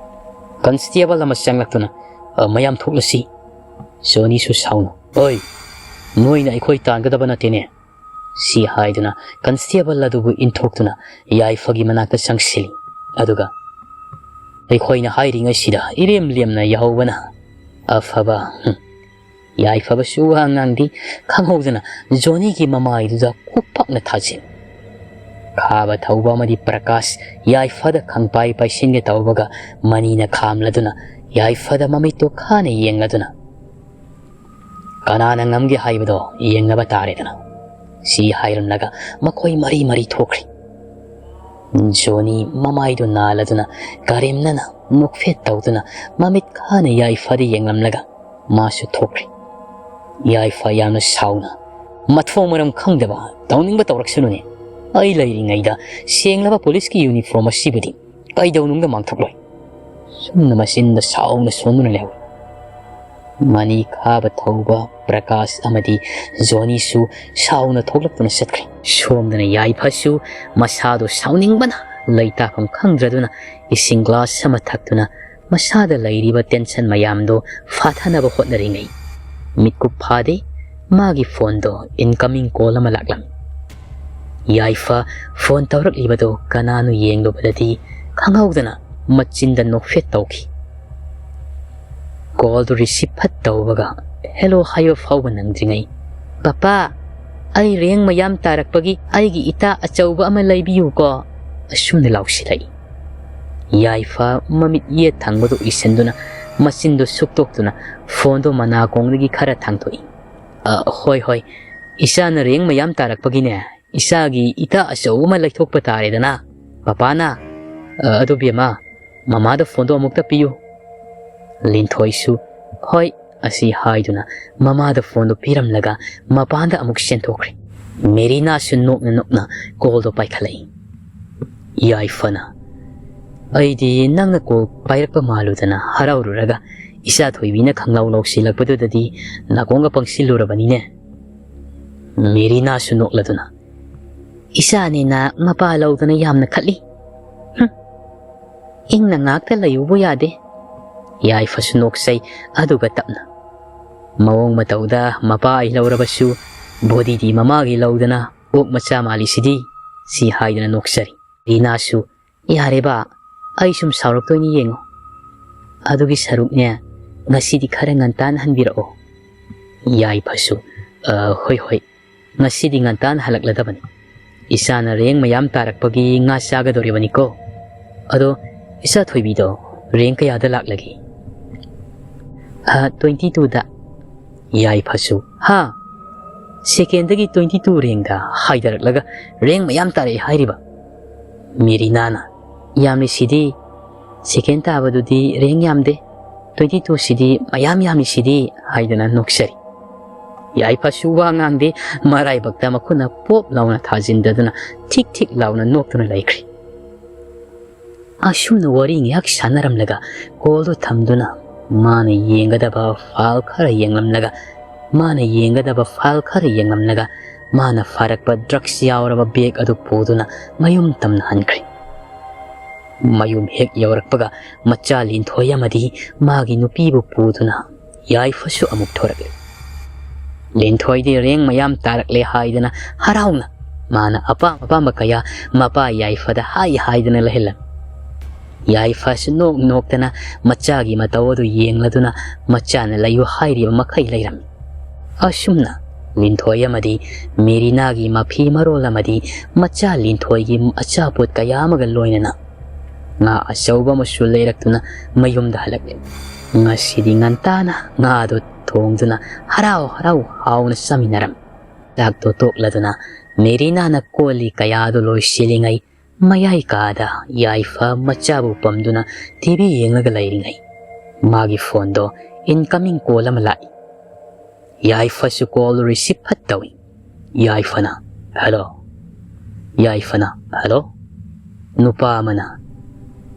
ꯀꯟꯁꯇꯦꯕꯜ ꯑꯃ ꯆꯪꯂꯛꯇꯨꯅ, "ꯑ, ꯃꯌꯥꯝ ꯊꯣꯛꯂꯁꯤ꯫" ꯖꯣꯅꯤꯁꯨ ꯁꯥꯎꯅ, "ꯑꯣꯏ, ꯅꯣꯏꯅ ꯑꯩꯈꯣꯏ ꯇꯥꯟꯒꯗꯕ ꯅꯠꯇꯦꯅꯦ," ꯁꯤ ꯍꯥꯏꯗꯨꯅ ꯀꯟꯁꯇꯦꯕꯜ ꯑꯗꯨꯕꯨ ꯏꯟꯊꯣꯛꯇꯨꯅ ꯌꯥꯏꯐꯒꯤ ꯃꯅꯥꯛꯇ ꯆꯪꯁꯤꯜꯂꯤ꯫ ꯑꯗꯨꯒ, "ꯑꯩꯈꯣꯏꯅ ꯍꯥꯏꯔꯤꯉꯩꯁꯤꯗ ꯏꯔꯦꯝ ꯂꯦꯝꯅ ꯌꯥꯍꯧꯕꯅ ꯑꯐꯕ, ꯍꯨꯝ꯫" ꯌꯥꯏꯐꯕꯁꯨ ꯋꯥ ꯉꯥꯡꯗꯦ, ꯈꯪꯍꯧꯗꯅ ꯖꯣꯅꯤꯒꯤ ꯃꯃꯥꯏꯗꯨꯗ ꯈꯨꯄꯥꯛꯅ ꯊꯥꯖꯤꯜꯂꯤ꯫ ꯈꯥꯕ ꯊꯧꯕ ꯑꯃꯗꯤ ꯄ꯭ꯔꯀꯥꯁ ꯌꯥꯏꯐꯗ ꯈꯪꯄꯥꯏ ꯄꯥꯏꯁꯤꯟꯒꯦ ꯇꯧꯕꯒ ꯃꯅꯤꯅ ꯈꯥꯝꯂꯗꯨꯅ ꯌꯥꯏꯐꯗ ꯃꯃꯤꯠꯇꯣ ꯈꯥꯅ ꯌꯦꯡꯂꯗꯨꯅ, "ꯀꯅꯥꯅ ꯉꯝꯒꯦ ꯍꯥꯏꯕꯗꯣ ꯌꯦꯡꯅꯕ ꯇꯥꯔꯦꯗꯅ," ꯁꯤ ꯍꯥꯏꯔꯝꯂꯒ ꯃꯈꯣꯏ ꯃꯔꯤ ꯃꯔꯤ ꯊꯣꯛꯈ꯭ꯔꯦ꯫ ꯖꯣꯅꯤ ꯃꯃꯥꯏꯗꯨ ꯅꯥꯜꯂꯗꯨꯅ ꯀꯔꯦꯝꯅꯅ ꯅꯣꯛꯐꯦꯠ ꯇꯧꯗꯨꯅ ꯃꯃꯤꯠ ꯈꯥꯅ ꯌꯥꯏꯐꯗ ꯌꯦꯡꯂꯝꯂꯒ ꯃꯥꯁꯨ ꯊꯣꯛꯈ꯭ꯔꯦ꯫ ꯌꯥꯏꯐ ꯌꯥꯝꯅ ꯁꯥꯎꯅ, "ꯃꯊꯣꯡ ꯃꯔꯝ ꯈꯪꯗꯕ ꯇꯧꯅꯤꯡꯕ ꯇꯧꯔꯛꯁꯅꯨꯅꯦ꯫ ꯑꯩ ꯂꯩꯔꯤꯉꯩꯗ ꯁꯦꯡꯂꯕ ꯄꯨꯂꯤꯁꯀꯤ ꯌꯨꯅꯤꯐꯣꯔꯝ ꯑꯁꯤꯕꯨꯗꯤ ꯀꯩꯗꯧꯅꯨꯡꯗ ꯃꯥꯡꯊꯣꯛꯂꯣꯏ꯫" ꯁꯨꯝꯅ ꯃꯆꯤꯟꯗ ꯁꯥꯎꯅ ꯁꯣꯟꯗꯨꯅ ꯂꯩꯍꯧꯏ꯫ ꯃꯅꯤ ꯈꯥꯕ ꯊꯧꯕ ꯄ꯭ꯔꯀꯥꯁ ꯑꯃꯗꯤ ꯖꯣꯅꯤꯁꯨ ꯁꯥꯎꯅ ꯊꯣꯛꯂꯛꯇꯨꯅ ꯆꯠꯈ꯭ꯔꯦ꯫ ꯁꯣꯝꯗꯅ ꯌꯥꯏꯐꯁꯨ ꯃꯁꯥꯗꯣ ꯁꯥꯎꯅꯤꯡꯕꯅ ꯂꯩꯇꯥꯐꯝ ꯈꯪꯗ꯭ꯔꯗꯨꯅ ꯏꯁꯤꯡ ꯒ꯭ꯂꯥꯁ ꯑꯃ ꯊꯛꯇꯨꯅ ꯃꯁꯥꯗ ꯂꯩꯔꯤꯕ ꯇꯦꯟꯁꯟ ꯃꯌꯥꯝꯗꯣ ꯐꯥꯊꯅꯕ ꯍꯣꯠꯅꯔꯤꯉꯩ, ꯃꯤꯠꯀꯨꯞ ꯐꯥꯗꯦ, ꯃꯥꯒꯤ ꯐꯣꯟꯗꯣ ꯏꯟꯀꯃꯤꯡ ꯀꯣꯜ ꯑꯃ ꯂꯥꯛꯂꯝꯃꯤ꯫ ꯌꯥꯏꯐ ꯐꯣꯟ ꯇꯧꯔꯛꯂꯤꯕꯗꯣ ꯀꯅꯥꯅꯣ ꯌꯦꯡꯂꯨꯕꯗꯗꯤ ꯈꯪꯍꯧꯗꯅ ꯃꯆꯤꯟꯗ ꯅꯣꯛꯐꯦꯠ ꯇꯧꯈꯤ꯫ ꯀꯣꯜꯗꯨ ꯔꯤꯁꯤꯞ ꯐꯠ ꯇꯧꯕꯒ ꯍꯦꯂꯣ ꯍꯥꯏꯕ ꯐꯥꯎꯕ ꯅꯪꯗ꯭ꯔꯤꯉꯩ, "ꯄꯄꯥ, ꯑꯩ ꯔꯦꯡ ꯃꯌꯥꯝ ꯇꯥꯔꯛꯄꯒꯤ ꯑꯩꯒꯤ ꯏꯇꯥ ꯑꯆꯧꯕ ꯑꯃ ꯂꯩꯕꯤꯌꯨꯀꯣ," ꯑꯁꯨꯝꯅ ꯂꯥꯎꯁꯤꯜꯂꯛꯏ꯫ ꯌꯥꯏꯐ ꯃꯃꯤꯠ ꯌꯦꯠ ꯊꯪꯕꯗꯨ ꯎꯏꯁꯟꯗꯨꯅ ꯃꯆꯤꯟꯗꯨ ꯁꯨꯛꯇꯣꯛꯇꯨꯅ ꯐꯣꯟꯗꯨ ꯃꯅꯥꯀꯣꯡꯗꯒꯤ ꯈꯔ ꯊꯥꯡꯗꯣꯛꯏ꯫ "ꯑ, ꯍꯣꯏ, ꯍꯣꯏ, ꯏꯆꯥꯅ ꯔꯦꯡ ꯃꯌꯥꯝ ꯇꯥꯔꯛꯄꯒꯤꯅꯦ, ꯏꯆꯥꯒꯤ ꯏꯇꯥ ꯑꯆꯧꯕ ꯑꯃ ꯂꯩꯊꯣꯛꯄ ꯇꯥꯔꯦꯗꯅ, ꯄꯄꯥꯅ꯫ ꯑ, ꯑꯗꯨ ꯕꯦꯝꯃ, ꯃꯃꯥꯗ ꯐꯣꯟꯗꯣ ꯑꯃꯨꯛꯇ ꯄꯤꯌꯨ꯫" ꯂꯤꯟꯊꯣꯏꯁꯨ "ꯍꯣꯏ" ꯑꯁꯤ ꯍꯥꯏꯗꯨꯅ ꯃꯃꯥꯗ ꯐꯣꯟꯗꯨ ꯄꯤꯔꯝꯂꯒ ꯃꯄꯥꯟꯗ ꯑꯃꯨꯛ ꯆꯦꯟꯊꯣꯛꯈ꯭ꯔꯦ꯫ ꯃꯦꯔꯤꯅꯥꯁꯨ ꯅꯣꯛꯅ ꯅꯣꯛꯅ ꯀꯣꯜꯗꯣ ꯄꯥꯏꯈꯠꯂꯛꯏ꯫ ꯌꯥꯏꯐꯅ, "ꯑꯩꯗꯤ ꯅꯪꯅ ꯀꯣꯜ ꯄꯥꯏꯔꯛꯄ ꯃꯥꯜꯂꯨꯗꯅ ꯍꯔꯥꯎꯔꯨꯔꯒ ꯏꯆꯥ ꯊꯣꯏꯕꯤꯅ ꯈꯪꯂꯥꯎ ꯂꯥꯎꯁꯤꯜꯂꯛꯄꯗꯨꯗꯗꯤ ꯅꯥꯀꯣꯡꯒ ꯄꯪꯁꯤꯜꯂꯨꯔꯕꯅꯤꯅꯦ꯫" ꯃꯦꯔꯤꯅꯥꯁꯨ ꯅꯣꯛꯂꯗꯨꯅ, "ꯏꯆꯥꯅꯦꯅ ꯃꯄꯥ ꯂꯧꯗꯅ ꯌꯥꯝꯅ ꯈꯠꯂꯤ꯫ ꯍꯨꯝ, ꯏꯪꯅ ꯉꯥꯛꯇ ꯂꯩꯌꯨꯕꯨ ꯌꯥꯗꯦ꯫" ꯌꯥꯏꯐꯁꯨ ꯅꯣꯛꯆꯩ, ꯑꯗꯨꯒ ꯇꯞꯅ, "ꯃꯑꯣꯡ ꯃꯇꯧꯗ ꯃꯄꯥ ꯑꯩ ꯂꯧꯔꯕꯁꯨ ꯕꯣꯗꯤꯗꯤ ꯃꯃꯥꯒꯤ ꯂꯧꯗꯅ ꯑꯣꯛ ꯃꯆꯥ ꯃꯥꯜꯂꯤꯁꯤꯗꯤ?" ꯁꯤ ꯍꯥꯏꯗꯅ ꯅꯣꯛꯆꯔꯤ꯫ ꯔꯤꯅꯥꯁꯨ, "ꯌꯥꯔꯦ ꯕꯥ, ꯑꯩ ꯁꯨꯝ ꯁꯥꯎꯔꯛꯇꯣꯏꯅꯤ ꯌꯦꯡꯉꯣ꯫ ꯑꯗꯨꯒꯤ ꯁꯔꯨꯛꯅꯦ, ꯉꯁꯤꯗꯤ ꯈꯔ ꯉꯟꯇꯥꯅ ꯍꯟꯕꯤꯔꯛꯑꯣ꯫" ꯌꯥꯏꯐꯁꯨ, "ꯑ, ꯍꯣꯏ, ꯍꯣꯏ, ꯉꯁꯤꯗꯤ ꯉꯟꯇꯥꯅ ꯍꯜꯂꯛꯂꯗꯕꯅꯤ꯫ ꯏꯆꯥꯅ ꯔꯦꯡ ꯃꯌꯥꯝ ꯇꯥꯔꯛꯄꯒꯤ ꯉꯥ ꯆꯥꯒꯗꯧꯔꯤꯕꯅꯤꯀꯣ꯫ ꯑꯗꯣ, ꯏꯆꯥ ꯊꯣꯏꯕꯤꯗꯣ ꯔꯦꯡ ꯀꯌꯥꯗ ꯂꯥꯛꯂꯒꯦ?" "ꯑ, twenty twoꯗ꯫" ꯌꯥꯏꯐꯁꯨ, "ꯍꯥ? ꯁꯦꯀꯦꯟꯗꯒꯤ twenty two ꯔꯦꯡꯗ ꯍꯥꯏꯊꯔꯛꯂꯒ ꯔꯦꯡ ꯃꯌꯥꯝ ꯇꯥꯔꯛꯑꯦ ꯍꯥꯏꯔꯤꯕ?" ꯃꯦꯔꯤꯅꯥꯅ, "ꯌꯥꯝꯂꯤꯁꯤꯗꯤ, ꯁꯦꯀꯦꯟ ꯇꯥꯕꯗꯨꯗꯤ ꯔꯦꯡ ꯌꯥꯝꯗꯦ, twenty twoꯁꯤꯗꯤ ꯃꯌꯥꯝ ꯌꯥꯝꯂꯤꯁꯤꯗꯤ" ꯍꯥꯏꯗꯅ ꯅꯣꯛꯆꯔꯤ꯫ ꯌꯥꯏꯐꯁꯨ ꯋꯥ ꯉꯥꯡꯗꯦ, ꯃꯔꯥꯏꯕꯛꯇ ꯃꯈꯨꯠꯅ ꯄꯣꯞ ꯂꯥꯎꯅ ꯊꯥꯖꯤꯟꯗꯗꯨꯅ ꯊꯤꯛ ꯊꯤꯛ ꯂꯥꯎꯅ ꯅꯣꯛꯇꯨꯅ ꯂꯩꯈ꯭ꯔꯦ꯫ ꯑꯁꯨꯝꯅ ꯋꯥꯔꯤ ꯉꯥꯏꯍꯥꯛ ꯁꯥꯟꯅꯔꯝꯂꯒ ꯀꯣꯜꯗꯨ ꯊꯝꯗꯨꯅ ꯃꯥꯅ ꯌꯦꯡꯒꯗꯕ ꯐꯥꯏꯜ ꯈꯔ ꯌꯦꯡꯂꯝꯂꯒ, ꯃꯥꯅ ꯌꯦꯡꯒꯗꯕ ꯐꯥꯏꯜ ꯈꯔ ꯌꯦꯡꯂꯝꯂꯒ, ꯃꯥꯅ ꯐꯥꯔꯛꯄ ꯗ꯭ꯔꯛꯁ ꯌꯥꯎꯔꯕ ꯕꯦꯒ ꯑꯗꯨ ꯄꯨꯗꯨꯅ ꯃꯌꯨꯝ ꯇꯝꯅ ꯍꯟꯈ꯭ꯔꯦ꯫ ꯃꯌꯨꯝ ꯍꯦꯛ ꯌꯧꯔꯛꯄꯒ ꯃꯆꯥ ꯂꯤꯟꯊꯣꯏ ꯑꯃꯗꯤ ꯃꯥꯒꯤ ꯅꯨꯄꯤꯕꯨ ꯄꯨꯗꯨꯅ ꯌꯥꯏꯐꯁꯨ ꯑꯃꯨꯛ ꯊꯣꯔꯛꯂꯦ꯫ ꯂꯤꯟꯊꯣꯏꯗꯤ ꯔꯦꯡ ꯃꯌꯥꯝ ꯇꯥꯔꯛꯂꯦ ꯍꯥꯏꯗꯅ ꯍꯔꯥꯎꯅ ꯃꯥꯅ ꯑꯄꯥꯝ ꯑꯄꯥꯝꯕ ꯀꯌꯥ ꯃꯄꯥ ꯌꯥꯏꯐꯗ ꯍꯥꯏ ꯍꯥꯏꯗꯅ ꯂꯩꯍꯜꯂꯝꯃꯤ꯫ ꯌꯥꯏꯐꯁꯨ ꯅꯣꯛ ꯅꯣꯛꯇꯅ ꯃꯆꯥꯒꯤ ꯃꯇꯧ ꯑꯗꯨ ꯌꯦꯡꯂꯗꯨꯅ ꯃꯆꯥꯅ ꯂꯩꯌꯨ ꯍꯥꯏꯔꯤꯕ ꯃꯈꯩ ꯂꯩꯔꯝꯃꯤ꯫ ꯑꯁꯨꯝꯅ ꯂꯤꯟꯊꯣꯏ ꯑꯃꯗꯤ ꯃꯦꯔꯤꯅꯥꯒꯤ ꯃꯐꯤ ꯃꯔꯣꯜ ꯑꯃꯗꯤ ꯃꯆꯥ ꯂꯤꯟꯊꯣꯏꯒꯤ ꯑꯆꯥꯄꯣꯠ ꯀꯌꯥ ꯑꯃꯒ ꯂꯣꯏꯅꯅ ꯉꯥ ꯑꯆꯧꯕ ꯑꯃꯁꯨ ꯂꯩꯔꯛꯇꯨꯅ ꯃꯌꯨꯝꯗ ꯍꯜꯂꯛꯂꯦ꯫ ꯉꯁꯤꯗꯤ ꯉꯟꯇꯥꯅ ꯉꯥꯗꯨ ꯊꯣꯡꯗꯨꯅ ꯍꯔꯥꯎ ꯍꯔꯥꯎ ꯍꯥꯎꯅ ꯆꯥꯃꯤꯟꯅꯔꯝꯃꯤ꯫ ꯆꯥꯛꯇꯣ ꯇꯣꯛꯂꯗꯨꯅ ꯃꯦꯔꯤꯅꯥꯅ ꯀꯣꯜꯂꯤ ꯀꯌꯥꯗꯨ ꯂꯣꯏꯁꯤꯜꯂꯤꯉꯩ ꯃꯌꯥꯏ ꯀꯥꯗ ꯌꯥꯏꯐ ꯃꯆꯥꯕꯨ ꯄꯝꯗꯨꯅ ꯇꯤ ꯚꯤ ꯌꯦꯡꯂꯒ ꯂꯩꯔꯤꯉꯩ ꯃꯥꯒꯤ ꯐꯣꯟꯗꯣ incoming call ꯑꯃ ꯂꯥꯛꯏ꯫ ꯌꯥꯏꯐꯁꯨ ꯀꯣꯜ ꯔꯤꯁꯤꯞ ꯐꯠ ꯇꯧꯏ꯫ ꯌꯥꯏꯐꯅ, "ꯍꯦꯜꯂꯣ?" ꯌꯥꯏꯐꯅ, "ꯍꯦꯜꯂꯣ?" ꯅꯨꯄꯥ ꯑꯃꯅ,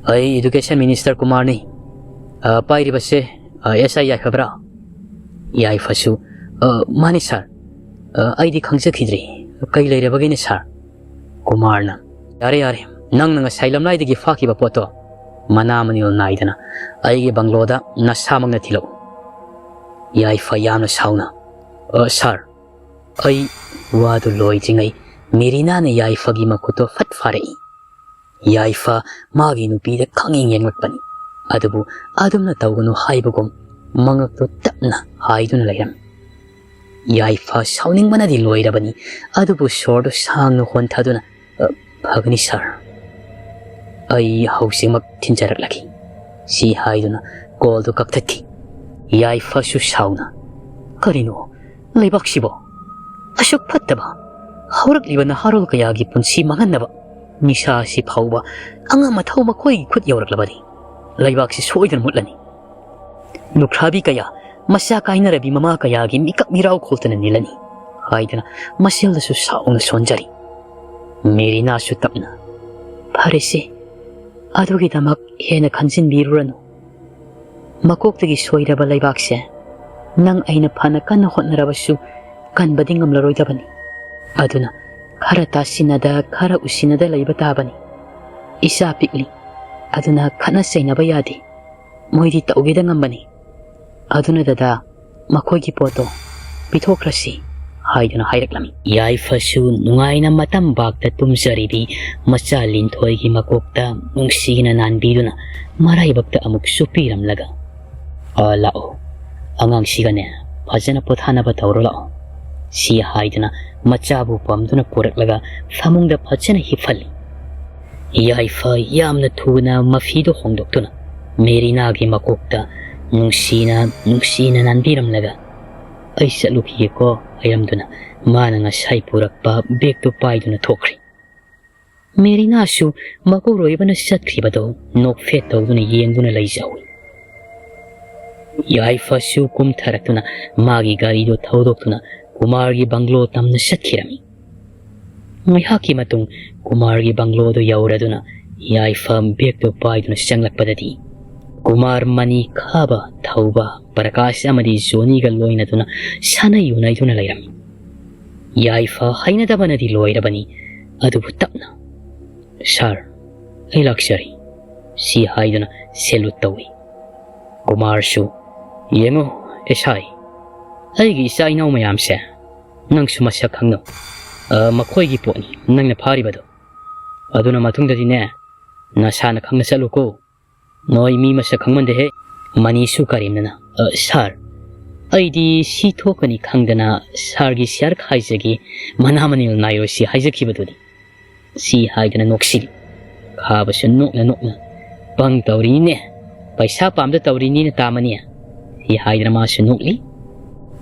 "ꯑꯩ ꯏꯗꯨꯀꯦꯁꯟ ꯃꯤꯅꯤꯁꯇꯔ ꯀꯨꯃꯥꯔꯅꯤ꯫ ꯑ, ꯄꯥꯏꯔꯤꯕꯁꯦ, ꯑ, ꯑꯦꯁ ꯑꯥꯏ ꯌꯥꯏꯐꯕ꯭ꯔꯥ?" ꯌꯥꯏꯐꯁꯨ, "ꯑ, ꯃꯥꯅꯤ ꯁꯥꯔ꯫ ꯑ, ꯑꯩꯗꯤ ꯈꯪꯖꯈꯤꯗ꯭ꯔꯦ꯫ ꯀꯩ ꯂꯩꯔꯕꯒꯦꯅꯦ ꯁꯥꯔ?" ꯀꯨꯃꯥꯔꯅ, "ꯌꯥꯔꯦ, ꯌꯥꯔꯦ꯫ ꯅꯪꯅ ꯉꯁꯥꯏ ꯂꯝꯂꯥꯏꯗꯒꯤ ꯐꯥꯈꯤꯕ ꯄꯣꯠꯇꯣ ꯃꯅꯥ ꯃꯅꯤꯜ ꯅꯥꯏꯗꯅ ꯑꯩꯒꯤ ꯕꯪꯒ꯭ꯂꯣꯗ ꯅꯁꯥꯃꯛꯅ ꯊꯤꯜꯂꯛꯎ꯫" ꯌꯥꯏꯐ ꯌꯥꯝꯅ ꯁꯥꯎꯅ, "ꯑ, ꯁꯥꯔ, ꯑꯩ ꯋꯥꯗꯨ ꯂꯣꯏꯗ꯭ꯔꯤꯉꯩ ꯃꯦꯔꯤꯅꯥꯅ ꯌꯥꯏꯐꯒꯤ ꯃꯈꯨꯠꯇꯣ ꯐꯠ ꯐꯥꯔꯛꯏ꯫ ꯌꯥꯏꯐ ꯃꯥꯒꯤ ꯅꯨꯄꯤꯗ ꯈꯪꯌꯦꯡ ꯌꯦꯡꯂꯛꯄꯅꯤ꯫ ꯑꯗꯨꯕꯨ ꯑꯗꯨꯝꯅ ꯇꯧꯒꯅꯨ ꯍꯥꯏꯕꯒꯨꯝ ꯃꯉꯛꯇꯨ ꯇꯞꯅ ꯍꯥꯏꯗꯨꯅ ꯂꯩꯔꯝꯃꯤ꯫ ꯌꯥꯏꯐ ꯁꯥꯎꯅꯤꯡꯕꯅꯗꯤ ꯂꯣꯏꯔꯕꯅꯤ꯫ ꯑꯗꯨꯕꯨ ꯁꯣꯔꯗꯨ ꯁꯥꯡꯅ ꯍꯣꯟꯊꯗꯨꯅ, "ꯑ, ꯐꯒꯅꯤ ꯁꯥꯔ꯫ ꯑꯩ ꯍꯧꯖꯤꯛꯃꯛ ꯊꯤꯟꯖꯔꯛꯂꯒꯦ꯫" ꯁꯤ ꯍꯥꯏꯗꯨꯅ ꯀꯣꯜꯗꯨ ꯀꯛꯊꯠꯈꯤ꯫ ꯌꯥꯏꯐꯁꯨ ꯁꯥꯎꯅ, "ꯀꯔꯤꯅꯣ ꯂꯩꯕꯥꯛꯁꯤꯕꯣ? ꯑꯁꯨꯛ ꯐꯠꯇꯕ ꯍꯧꯔꯛꯂꯤꯕ ꯅꯍꯥꯔꯣꯜ ꯀꯌꯥꯒꯤ ꯄꯨꯟꯁꯤ ꯃꯥꯡꯍꯟꯅꯕ ꯅꯤꯁꯥ ꯑꯁꯤ ꯐꯥꯎꯕ ꯑꯉꯝ ꯑꯊꯧ ꯃꯈꯣꯏꯒꯤ ꯈꯨꯠ ꯌꯧꯔꯛꯂꯕꯗꯤ ꯂꯩꯕꯥꯛꯁꯤ ꯁꯣꯏꯗꯅ ꯃꯨꯠꯂꯅꯤ꯫ ꯂꯨꯈ꯭ꯔꯥꯕꯤ ꯀꯌꯥ, ꯃꯆꯥ ꯀꯥꯏꯅꯔꯕꯤ ꯃꯃꯥ ꯀꯌꯥꯒꯤ ꯃꯤꯀꯞ ꯃꯤꯔꯥꯎ ꯈꯣꯜꯇꯅ ꯅꯤꯜꯂꯅꯤ" ꯍꯥꯏꯗꯅ ꯃꯁꯦꯜꯗꯁꯨ ꯁꯥꯎꯅ ꯁꯣꯟꯖꯔꯤ꯫ ꯃꯦꯔꯤꯅꯥꯁꯨ ꯇꯞꯅ, "ꯐꯔꯦꯁꯦ, ꯑꯗꯨꯒꯤꯗꯃꯛ ꯍꯦꯟꯅ ꯈꯟꯖꯤꯟꯕꯤꯔꯨꯔꯅꯨ꯫ ꯃꯀꯣꯛꯇꯒꯤ ꯁꯣꯏꯔꯕ ꯂꯩꯕꯥꯛꯁꯦ ꯅꯪ ꯑꯩꯅ ꯐꯅ ꯀꯟꯅ ꯍꯣꯠꯅꯔꯕꯁꯨ ꯀꯟꯕꯗꯤ ꯉꯝꯂꯔꯣꯏꯗꯕꯅꯤ꯫ ꯑꯗꯨꯅ ꯈꯔ ꯇꯥꯁꯤꯟꯅꯗ, ꯈꯔ ꯎꯁꯤꯟꯅꯗ ꯂꯩꯕ ꯇꯥꯕꯅꯤ꯫ ꯏꯆꯥ ꯄꯤꯛꯂꯤ, ꯑꯗꯨꯅ ꯈꯠꯅ ꯆꯩꯅꯕ ꯌꯥꯗꯦ꯫ ꯃꯣꯏꯗꯤ ꯇꯧꯒꯦꯗ ꯉꯝꯕꯅꯤ꯫ ꯑꯗꯨꯅ ꯗꯗꯥ, ꯃꯈꯣꯏꯒꯤ ꯄꯣꯠꯇꯣ ꯄꯤꯊꯣꯛꯈ꯭ꯔꯁꯤ" ꯍꯥꯏꯗꯨꯅ ꯍꯥꯏꯔꯛꯂꯝꯃꯤ꯫ ꯌꯥꯏꯐꯁꯨ ꯅꯨꯡꯉꯥꯏꯅ ꯃꯇꯝ ꯕꯥꯛꯇ ꯇꯨꯝꯖꯔꯤꯕꯤ ꯃꯆꯥ ꯂꯤꯟꯊꯣꯏꯒꯤ ꯃꯀꯣꯛꯇ ꯅꯨꯡꯁꯤꯅ ꯅꯥꯟꯕꯤꯗꯨꯅ ꯃꯔꯥꯏꯕꯛꯇ ꯑꯃꯨꯛ ꯆꯨꯞꯄꯤꯔꯝꯂꯒ, "ꯑ, ꯂꯥꯛꯑꯣ, ꯑꯉꯥꯡꯁꯤꯒꯅꯦ ꯐꯖꯅ ꯄꯣꯊꯥꯅꯕ ꯇꯧꯔꯣ ꯂꯥꯛꯑꯣ" ꯁꯤ ꯍꯥꯏꯗꯨꯅ ꯃꯆꯥꯕꯨ ꯄꯝꯗꯨꯅ ꯄꯨꯔꯛꯂꯒ ꯐꯃꯨꯡꯗ ꯐꯖꯅ ꯍꯤꯞꯍꯜꯂꯤ꯫ ꯌꯥꯏꯐ ꯌꯥꯝꯅ ꯊꯨꯅ ꯃꯐꯤꯗꯨ ꯍꯣꯡꯗꯣꯛꯇꯨꯅ ꯃꯦꯔꯤꯅꯥꯒꯤ ꯃꯀꯣꯛꯇ ꯅꯨꯡꯁꯤꯅ, ꯅꯨꯡꯁꯤꯅ ꯅꯥꯟꯕꯤꯔꯝꯂꯒ, "ꯑꯩ ꯆꯠꯂꯨꯈꯤꯒꯦꯀꯣ" ꯍꯥꯏꯔꯝꯗꯨꯅ ꯃꯥꯅ ꯉꯁꯥꯏ ꯄꯨꯔꯛꯄ ꯕꯦꯒꯇꯨ ꯄꯥꯏꯗꯨꯅ ꯊꯣꯛꯈ꯭ꯔꯤ꯫ ꯃꯦꯔꯤꯅꯥꯁꯨ ꯃꯄꯨꯔꯣꯏꯕꯅ ꯆꯠꯈ꯭ꯔꯤꯕꯗꯨ ꯅꯣꯛꯐꯦꯠ ꯇꯧꯗꯨꯅ ꯌꯦꯡꯗꯨꯅ ꯂꯩꯖꯍꯧꯏ꯫ ꯌꯥꯏꯐꯁꯨ ꯀꯨꯝꯊꯔꯛꯇꯨꯅ ꯃꯥꯒꯤ ꯒꯥꯔꯤꯗꯨ ꯊꯧꯗꯣꯛꯇꯨꯅ ꯀꯨꯃꯥꯔꯒꯤ ꯕꯪꯒ꯭ꯂꯣ ꯇꯝꯅ ꯆꯠꯈꯤꯔꯝꯃꯤ꯫ ꯉꯥꯏꯍꯥꯛꯀꯤ ꯃꯇꯨꯡ ꯀꯨꯃꯥꯔꯒꯤ ꯕꯪꯒ꯭ꯂꯣꯗꯨ ꯌꯧꯔꯗꯨꯅ ꯌꯥꯏꯐ ꯕꯦꯒꯇꯨ ꯄꯥꯏꯗꯨꯅ ꯆꯪꯂꯛꯄꯗꯗꯤ ꯀꯨꯃꯥꯔ, ꯃꯅꯤ, ꯈꯥꯕ, ꯊꯧꯕ, ꯄ꯭ꯔꯀꯥꯁ ꯑꯃꯗꯤ ꯖꯣꯅꯤꯒ ꯂꯣꯏꯅꯗꯨꯅ ꯁꯥꯟꯅ ꯌꯨꯅꯩꯗꯨꯅ ꯂꯩꯔꯝꯃꯤ꯫ ꯌꯥꯏꯐ ꯍꯩꯅꯗꯕꯅꯗꯤ ꯂꯣꯏꯔꯕꯅꯤ, ꯑꯗꯨꯕꯨ ꯇꯞꯅ "ꯁꯥꯔ, ꯑꯩ ꯂꯥꯛꯆꯔꯤ" ꯁꯤ ꯍꯥꯏꯗꯨꯅ ꯁꯦꯂꯨꯠ ꯇꯧꯏ꯫ ꯀꯨꯃꯥꯔꯁꯨ, "ꯌꯦꯡꯉꯨ, ꯑꯦꯁꯥꯏ, ꯑꯩꯒꯤ ꯏꯆꯥ ꯏꯅꯥꯎ ꯃꯌꯥꯝꯁꯦ ꯅꯪꯁꯨ ꯃꯁꯛ ꯈꯪꯅꯧ꯫ ꯑ, ꯃꯈꯣꯏꯒꯤ ꯄꯣꯠꯅꯤ ꯅꯪꯅ ꯐꯥꯔꯤꯕꯗꯣ꯫ ꯑꯗꯨꯅ ꯃꯇꯨꯡꯗꯗꯤꯅꯦ, ꯅꯁꯥꯅ ꯈꯪꯅ ꯆꯠꯂꯨꯀꯣ꯫ ꯅꯣꯏ ꯃꯤ ꯃꯁꯛ ꯈꯪꯃꯟꯗꯦꯍꯦ꯫" ꯃꯅꯤꯁꯨ ꯀꯔꯦꯝꯅꯅ, "ꯑ, ꯁꯥꯔ, ꯑꯩꯗꯤ ꯁꯤ ꯊꯣꯛꯀꯅꯤ ꯈꯪꯗꯅ ꯁꯥꯔꯒꯤ ꯁꯤꯌꯥꯔ ꯈꯥꯏꯖꯒꯦ, ꯃꯅꯥ ꯃꯅꯤꯜ ꯅꯥꯏꯔꯣꯏ ꯁꯤ ꯍꯥꯏꯖꯈꯤꯕꯗꯨꯅꯤ" ꯁꯤ ꯍꯥꯏꯗꯅ ꯅꯣꯛꯁꯤꯜꯂꯤ꯫ ꯈꯥꯕꯁꯨ ꯅꯣꯛꯅ ꯅꯣꯛꯅ, "ꯄꯪ ꯇꯧꯔꯤꯅꯤꯅꯦ, ꯄꯩꯁꯥ ꯄꯥꯝꯗ ꯇꯧꯔꯤꯅꯤꯅ ꯇꯥꯃꯅꯤ" ꯁꯤ ꯍꯥꯏꯗꯅ ꯃꯥꯁꯨ ꯅꯣꯛꯂꯤ꯫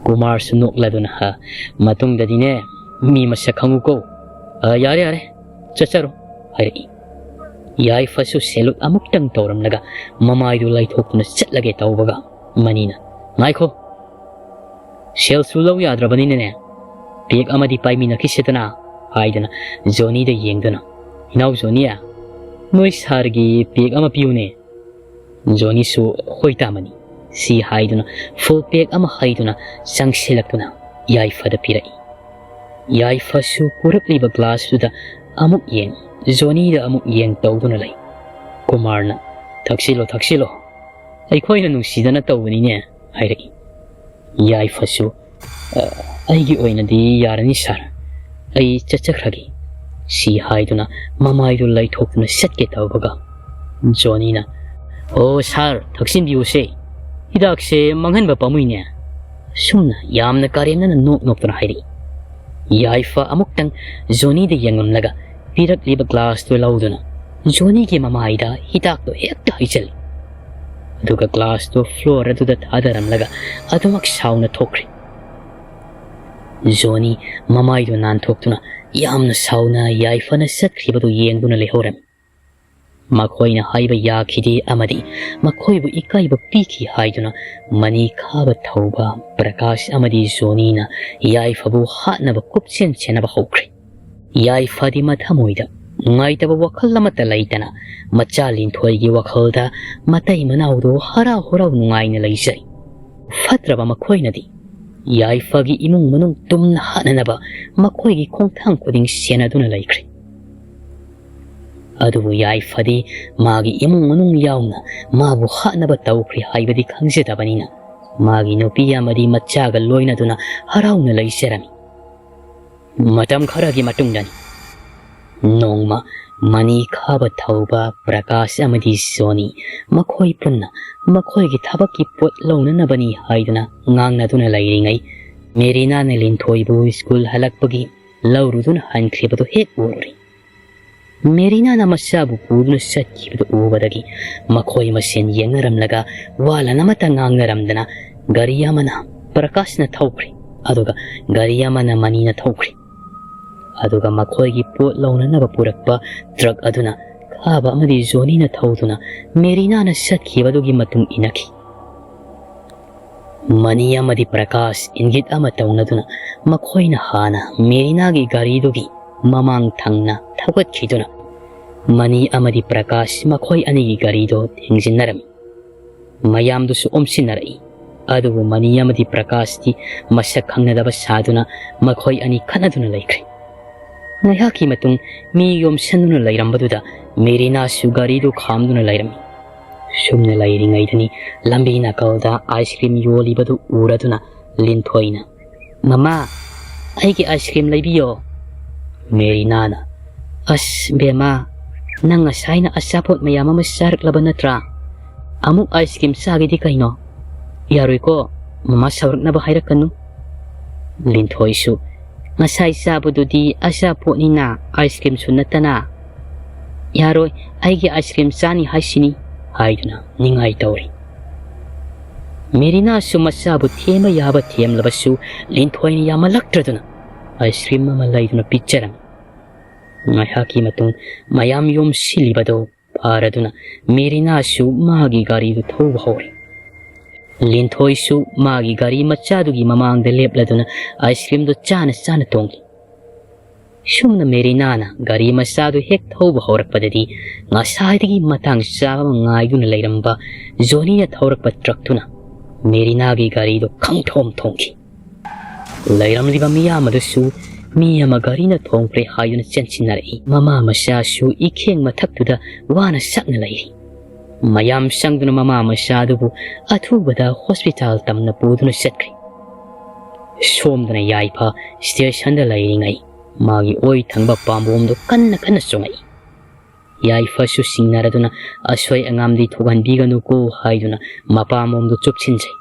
ꯀꯨꯃꯥꯔꯁꯨ ꯅꯣꯛꯂꯗꯨꯅ, "ꯍ, ꯃꯇꯨꯡꯗꯗꯤꯅꯦ, ꯃꯤ ꯃꯁꯛ ꯈꯪꯉꯨꯀꯣ꯫ ꯑ, ꯌꯥꯔꯦ, ꯌꯥꯔꯦ, ꯆꯠꯆꯔꯣ" ꯍꯥꯏꯔꯛꯏ꯫ ꯌꯥꯏꯐꯁꯨ ꯁꯦꯂꯨꯠ ꯑꯃꯨꯛꯇꯪ ꯇꯧꯔꯝꯂꯒ ꯃꯃꯥꯏꯗꯨ ꯂꯩꯊꯣꯛꯇꯨꯅ ꯆꯠꯂꯒꯦ ꯇꯧꯕꯒ, ꯃꯅꯤꯅ, "ꯉꯥꯏꯈꯣ, ꯁꯦꯜꯁꯨ ꯂꯧ ꯌꯥꯗ꯭ꯔꯕꯅꯤꯅꯅꯦ, ꯄꯦꯛ ꯑꯃꯗꯤ ꯄꯥꯏꯃꯤꯟꯅꯈꯤꯁꯤꯗꯅ" ꯍꯥꯏꯗꯅ ꯖꯣꯅꯤꯗ ꯌꯦꯡꯗꯨꯅ, "ꯏꯅꯥꯎ ꯖꯣꯅꯤ, ꯅꯣꯏ ꯁꯥꯔꯒꯤ ꯄꯦꯛ ꯑꯃ ꯄꯤꯌꯨꯅꯦ"꯫ ꯖꯣꯅꯤꯁꯨ, "ꯍꯣꯏ ꯇꯥꯃꯅꯤ" ꯁꯤ ꯍꯥꯏꯗꯨꯅ ꯐꯨꯜ ꯄꯦꯛ ꯑꯃ ꯍꯩꯗꯨꯅ ꯆꯪꯁꯤꯜꯂꯛꯇꯨꯅ ꯌꯥꯏꯐꯗ ꯄꯤꯔꯛꯏ꯫ ꯌꯥꯏꯐꯁꯨ ꯄꯨꯔꯛꯂꯤꯕ ꯒ꯭ꯂꯥꯁꯇꯨꯗ ꯑꯃꯨꯛ ꯌꯦꯡ, ꯖꯣꯅꯤꯗ ꯑꯃꯨꯛ ꯌꯦꯡ ꯇꯧꯗꯨꯅ ꯂꯩ꯫ ꯀꯨꯃꯥꯔꯅ, "ꯊꯛꯁꯤꯜꯂꯣ, ꯊꯛꯁꯤꯜꯂꯣ, ꯑꯩꯈꯣꯏꯅ ꯅꯨꯡꯁꯤꯗꯅ ꯇꯧꯕꯅꯤꯅꯦ" ꯍꯥꯏꯔꯛꯏ꯫ ꯌꯥꯏꯐꯁꯨ, "ꯑ, ꯑꯩꯒꯤ ꯑꯣꯏꯅꯗꯤ ꯌꯥꯔꯅꯤ ꯁꯥꯔ, ꯑꯩ ꯆꯠꯆꯈ꯭ꯔꯒꯦ" ꯁꯤ ꯍꯥꯏꯗꯨꯅ ꯃꯃꯥꯏꯗꯨ ꯂꯩꯊꯣꯛꯇꯨꯅ ꯆꯠꯀꯦ ꯇꯧꯕꯒ, ꯖꯣꯅꯤꯅ, "ꯑꯣ ꯁꯥꯔ, ꯊꯛꯆꯤꯟꯕꯤꯌꯨꯁꯦ, ꯍꯤꯗꯥꯛꯁꯦ ꯃꯥꯡꯍꯟꯕ ꯄꯥꯝꯃꯨꯏꯅꯦ" ꯁꯨꯝꯅ ꯌꯥꯝꯅ ꯀꯥꯔꯦꯝꯅꯅ ꯅꯣꯛ ꯅꯣꯛꯇꯨꯅ ꯍꯥꯏꯔꯛꯏ꯫ ꯌꯥꯏꯐ ꯑꯃꯨꯛꯇꯪ ꯖꯣꯅꯤꯗ ꯌꯦꯡꯂꯝꯂꯒ ꯄꯤꯔꯛꯂꯤꯕ ꯒ꯭ꯂꯥꯁꯇꯨ ꯂꯧꯗꯨꯅ ꯖꯣꯅꯤꯒꯤ ꯃꯃꯥꯏꯗ ꯍꯤꯗꯥꯛꯇꯨ ꯍꯦꯛꯇ ꯍꯩꯖꯤꯜꯂꯤ꯫ ꯑꯗꯨꯒ ꯒ꯭ꯂꯥꯁꯇꯨ ꯐ꯭ꯂꯣꯔ ꯑꯗꯨꯗ ꯊꯥꯗꯔꯝꯂꯒ ꯑꯗꯨꯃꯛ ꯁꯥꯎꯅ ꯊꯣꯛꯈ꯭ꯔꯦ꯫ ꯖꯣꯅꯤ ꯃꯃꯥꯏꯗꯨ ꯅꯥꯟꯊꯣꯛꯇꯨꯅ ꯌꯥꯝꯅ ꯁꯥꯎꯅ ꯌꯥꯏꯐꯅ ꯆꯠꯈ꯭ꯔꯤꯕꯗꯨ ꯌꯦꯡꯗꯨꯅ ꯂꯩꯍꯧꯔꯝꯃꯤ꯫ ꯃꯈꯣꯏꯅ ꯍꯥꯏꯕ ꯌꯥꯈꯤꯗꯦ ꯑꯃꯗꯤ ꯃꯈꯣꯏꯕꯨ ꯏꯀꯥꯏꯕ ꯄꯤꯈꯤ ꯍꯥꯏꯗꯨꯅ ꯃꯅꯤ ꯈꯥꯕ ꯊꯧꯕ ꯄ꯭ꯔꯀꯥꯁ ꯑꯃꯗꯤ ꯖꯣꯅꯤꯅ ꯌꯥꯏꯐꯕꯨ ꯍꯥꯠꯅꯕ ꯀꯨꯞꯁꯦꯟ ꯁꯦꯟꯅꯕ ꯍꯧꯈ꯭ꯔꯦ꯫ ꯌꯥꯏꯐꯗꯤ ꯃꯊꯃꯣꯏꯗ ꯅꯨꯡꯉꯥꯏꯇꯕ ꯋꯥꯈꯜ ꯑꯃꯠꯇ ꯂꯩꯇꯅ ꯃꯆꯥ ꯂꯤꯟꯊꯣꯏꯒꯤ ꯋꯥꯈꯜꯗ ꯃꯇꯩ ꯃꯅꯥꯎꯗꯨ ꯍꯔꯥꯎ ꯍꯔꯥꯎ ꯅꯨꯡꯉꯥꯏꯅ ꯂꯩꯖꯩ꯫ ꯐꯠꯇ꯭ꯔꯕ ꯃꯈꯣꯏꯅꯗꯤ ꯌꯥꯏꯐꯒꯤ ꯏꯃꯨꯡ ꯃꯅꯨꯡ ꯇꯨꯝꯅ ꯍꯥꯠꯅꯅꯕ ꯃꯈꯣꯏꯒꯤ ꯈꯣꯡꯊꯥꯡ ꯈꯨꯗꯤꯡ ꯁꯦꯟꯅꯗꯨꯅ ꯂꯩꯈ꯭ꯔꯦ꯫ ꯑꯗꯨꯕꯨ ꯌꯥꯏꯐꯗꯤ ꯃꯥꯒꯤ ꯏꯃꯨꯡ ꯃꯅꯨꯡ ꯌꯥꯎꯅ ꯃꯥꯕꯨ ꯍꯥꯠꯅꯕ ꯇꯧꯈ꯭ꯔꯦ ꯍꯥꯏꯕꯗꯤ ꯈꯪꯖꯗꯕꯅꯤꯅ ꯃꯥꯒꯤ ꯅꯨꯄꯤ ꯑꯃꯗꯤ ꯃꯆꯥꯒ ꯂꯣꯏꯅꯗꯨꯅ ꯍꯔꯥꯎꯅ ꯂꯩꯖꯔꯝꯃꯤ꯫ ꯃꯇꯝ ꯈꯔꯒꯤ ꯃꯇꯨꯡꯗꯅꯤ꯫ ꯅꯣꯡꯃ ꯃꯅꯤ ꯈꯥꯕ ꯊꯧꯕ ꯄ꯭ꯔꯀꯥꯁ ꯑꯃꯗꯤ ꯖꯣꯅꯤ ꯃꯈꯣꯏ ꯄꯨꯟꯅ ꯃꯈꯣꯏꯒꯤ ꯊꯕꯛꯀꯤ ꯄꯣꯠ ꯂꯧꯅꯅꯕꯅꯤ ꯍꯥꯏꯗꯨꯅ ꯉꯥꯡꯅꯗꯨꯅ ꯂꯩꯔꯤꯉꯩ, ꯃꯦꯔꯤꯅꯥꯅ ꯂꯤꯟꯊꯣꯏꯕꯨ ꯁ꯭ꯀꯨꯜ ꯍꯜꯂꯛꯄꯒꯤ ꯂꯧꯔꯨꯗꯨꯅ ꯍꯟꯈ꯭ꯔꯤꯕꯗꯨ ꯍꯦꯛ ꯎꯔꯨꯔꯦ꯫ ꯃꯦꯔꯤꯅꯥꯅ ꯃꯆꯥꯕꯨ ꯄꯨꯗꯨꯅ ꯆꯠꯈꯤꯕꯗꯨ ꯎꯕꯗꯒꯤ ꯃꯈꯣꯏ ꯃꯁꯦꯟ ꯌꯦꯡꯅꯔꯝꯂꯒ ꯋꯥ ꯂꯥꯟ ꯑꯃꯠꯇ ꯉꯥꯡꯅꯔꯝꯗꯅ ꯒꯥꯔꯤ ꯑꯃꯅ ꯄ꯭ꯔꯀꯥꯁꯅ ꯊꯧꯈ꯭ꯔꯦ, ꯑꯗꯨꯒ ꯒꯥꯔꯤ ꯑꯃꯅ ꯃꯅꯤꯅ ꯊꯧꯈ꯭ꯔꯦ꯫ ꯑꯗꯨꯒ ꯃꯈꯣꯏꯒꯤ ꯄꯣꯠ ꯂꯧꯅꯅꯕ ꯄꯨꯔꯛꯄ ꯇ꯭ꯔꯛ ꯑꯗꯨꯅ ꯈꯥꯕ ꯑꯃꯗꯤ ꯖꯣꯅꯤꯅ ꯊꯧꯗꯨꯅ ꯃꯦꯔꯤꯅꯥꯅ ꯆꯠꯈꯤꯕꯗꯨꯒꯤ ꯃꯇꯨꯡ ꯏꯟꯅꯈꯤ꯫ ꯃꯅꯤ ꯑꯃꯗꯤ ꯄ꯭ꯔꯀꯥꯁ ꯏꯪꯒꯤꯠ ꯑꯃ ꯇꯧꯅꯗꯨꯅ ꯃꯈꯣꯏꯅ ꯍꯥꯟꯅ ꯃꯦꯔꯤꯅꯥꯒꯤ ꯒꯥꯔꯤꯗꯨꯒꯤ ꯃꯃꯥꯡ ꯊꯪꯅ ꯊꯧꯒꯠꯈꯤꯗꯨꯅ ꯃꯅꯤ ꯑꯃꯗꯤ ꯄ꯭ꯔꯀꯥꯁ ꯃꯈꯣꯏ ꯑꯅꯤꯒꯤ ꯒꯥꯔꯤꯗꯨ ꯊꯦꯡꯖꯤꯟꯅꯔꯝꯃꯤ꯫ ꯃꯌꯥꯝꯗꯨꯁꯨ ꯑꯣꯝꯁꯤꯟꯅꯔꯛꯏ꯫ ꯑꯗꯨꯕꯨ ꯃꯅꯤ ꯑꯃꯗꯤ ꯄ꯭ꯔꯀꯥꯁꯇꯤ ꯃꯁꯛ ꯈꯪꯅꯗꯕ ꯁꯥꯗꯨꯅ ꯃꯈꯣꯏ ꯑꯅꯤ ꯈꯠꯅꯗꯨꯅ ꯂꯩꯈ꯭ꯔꯦ꯫ ꯉꯥꯏꯍꯥꯛꯀꯤ ꯃꯇꯨꯡ ꯃꯤ ꯌꯣꯝꯁꯟꯗꯨꯅ ꯂꯩꯔꯝꯕꯗꯨꯗ ꯃꯦꯔꯤꯅꯥꯁꯨ ꯒꯥꯔꯤꯗꯨ ꯈꯥꯝꯗꯨꯅ ꯂꯩꯔꯝꯃꯤ꯫ ꯁꯨꯝꯅ ꯂꯩꯔꯤꯉꯩꯗꯅꯤ ꯂꯝꯕꯤ ꯅꯥꯀꯜꯗ ꯑꯥꯏꯁ ꯀ꯭ꯔꯤꯝ ꯌꯣꯜꯂꯤꯕꯗꯨ ꯎꯔꯗꯨꯅ ꯂꯤꯟꯊꯣꯏꯅ, "ꯃꯃꯥ, ꯑꯩꯒꯤ ꯑꯥꯏꯁ ꯀ꯭ꯔꯤꯝ ꯂꯩꯕꯤꯌꯣ꯫" ꯃꯦꯔꯤꯅꯥꯅ, "ꯑꯁ ꯕꯦꯃꯥ, ꯅꯪ ꯉꯁꯥꯏꯅ ꯑꯆꯥꯄꯣꯠ ꯃꯌꯥꯝ ꯑꯃ ꯆꯥꯔꯛꯂꯕ ꯅꯠꯇ꯭ꯔꯥ? ꯑꯃꯨꯛ ꯑꯥꯏꯁ ꯀ꯭ꯔꯤꯝ ꯆꯥꯒꯦꯗꯤ ꯀꯩꯅꯣ? ꯌꯥꯔꯣꯏꯀꯣ, ꯃꯃꯥ ꯁꯥꯎꯔꯛꯅꯕ ꯍꯥꯏꯔꯛꯀꯅꯨ꯫" ꯂꯤꯟꯊꯣꯏꯁꯨ, "ꯉꯁꯥꯏ ꯆꯥꯕꯗꯨꯗꯤ ꯑꯆꯥꯄꯣꯠꯅꯤꯅ ꯑꯥꯏꯁ ꯀ꯭ꯔꯤꯝꯁꯨ ꯅꯠꯇꯅ꯫" "ꯌꯥꯔꯣꯏ, ꯑꯩꯒꯤ ꯑꯥꯏꯁ ꯀ꯭ꯔꯤꯝ ꯆꯥꯅꯤ ꯍꯥꯏꯁꯤꯅꯤ," ꯍꯥꯏꯗꯨꯅ ꯅꯤꯡꯉꯥꯏ ꯇꯧꯔꯤ꯫ ꯃꯦꯔꯤꯅꯥꯁꯨ ꯃꯆꯥꯕꯨ ꯊꯦꯝꯕ ꯌꯥꯕ ꯊꯦꯝꯂꯕꯁꯨ ꯂꯤꯟꯊꯣꯏꯅ ꯌꯥꯝꯃꯜꯂꯛꯇ꯭ꯔꯗꯨꯅ ꯑꯥꯏꯁ ꯀ꯭ꯔꯤꯝ ꯑꯃ ꯂꯩꯗꯨꯅ ꯄꯤꯖꯔꯝꯃꯤ꯫ ꯉꯥꯏꯍꯥꯛꯀꯤ ꯃꯇꯨꯡ ꯃꯌꯥꯝ ꯌꯣꯝꯁꯤꯜꯂꯤꯕꯗꯨ ꯍꯥꯔꯗꯨꯅ ꯃꯦꯔꯤꯅꯥꯁꯨ ꯃꯥꯒꯤ ꯒꯥꯔꯤꯗꯨ ꯊꯧꯕ ꯍꯧꯔꯦ꯫ ꯂꯤꯟꯊꯣꯏꯁꯨ ꯃꯥꯒꯤ ꯒꯥꯔꯤ ꯃꯆꯥꯗꯨꯒꯤ ꯃꯃꯥꯡꯗ ꯂꯦꯞꯂꯗꯨꯅ ꯑꯥꯏꯁ ꯀ꯭ꯔꯤꯝꯗꯨ ꯆꯥꯅ ꯆꯥꯅ ꯇꯣꯡꯂꯤ꯫ ꯁꯨꯝꯅ ꯃꯦꯔꯤꯅꯥꯅ ꯒꯥꯔꯤ ꯃꯆꯥꯗꯨ ꯍꯦꯛ ꯊꯧꯕ ꯍꯧꯔꯛꯄꯗꯗꯤ, ꯉꯁꯥꯏꯗꯒꯤ ꯃꯇꯥꯡ ꯆꯥꯕ ꯑꯃ ꯉꯥꯏꯗꯨꯅ ꯂꯩꯔꯝꯕ ꯖꯣꯅꯤꯅ ꯊꯧꯔꯛꯄ ꯇ꯭ꯔꯛꯇꯨꯅ ꯃꯦꯔꯤꯅꯥꯒꯤ ꯒꯥꯔꯤꯗꯨ ꯈꯪꯊꯣꯝ ꯊꯣꯝꯈꯤ꯫ ꯂꯩꯔꯝꯂꯤꯕ ꯃꯤꯌꯥꯝ ꯑꯗꯨꯁꯨ ꯃꯤ ꯑꯃ ꯒꯥꯔꯤꯅ ꯊꯣꯝꯈ꯭ꯔꯦ ꯍꯥꯏꯗꯨꯅ ꯆꯦꯟꯁꯤꯟꯅꯔꯛꯏ꯫ ꯃꯃꯥ ꯃꯆꯥꯁꯨ ꯏꯈꯦꯡ ꯃꯊꯛꯇꯨꯗ ꯋꯥꯅ ꯁꯛꯅ ꯂꯩꯔꯤ꯫ ꯃꯌꯥꯝ ꯆꯪꯗꯨꯅ ꯃꯃꯥ ꯃꯆꯥ ꯑꯗꯨꯕꯨ ꯑꯊꯨꯕꯗ ꯍꯣꯁꯄꯤꯇꯥꯜ ꯇꯝꯅ ꯄꯨꯗꯨꯅ ꯆꯠꯈ꯭ꯔꯤ꯫ ꯁꯣꯝꯗꯅ ꯌꯥꯏꯐ ꯁ꯭ꯇꯦꯁꯟꯗ ꯂꯩꯔꯤꯉꯩ ꯃꯥꯒꯤ ꯑꯣꯏ ꯊꯪꯕ ꯄꯥꯝꯕꯣꯝꯗꯨ ꯀꯟꯅ ꯀꯟꯅ ꯆꯣꯡꯉꯛꯏ꯫ ꯌꯥꯏꯐꯁꯨ ꯁꯤꯡꯅꯔꯗꯨꯅ ꯑꯁꯣꯏ ꯑꯉꯥꯝꯗꯤ ꯊꯣꯛꯍꯟꯕꯤꯒꯅꯨꯀꯣ ꯍꯥꯏꯗꯨꯅ ꯃꯄꯥꯝꯕꯣꯝꯗꯨ ꯆꯨꯞꯁꯤꯟꯖꯩ꯫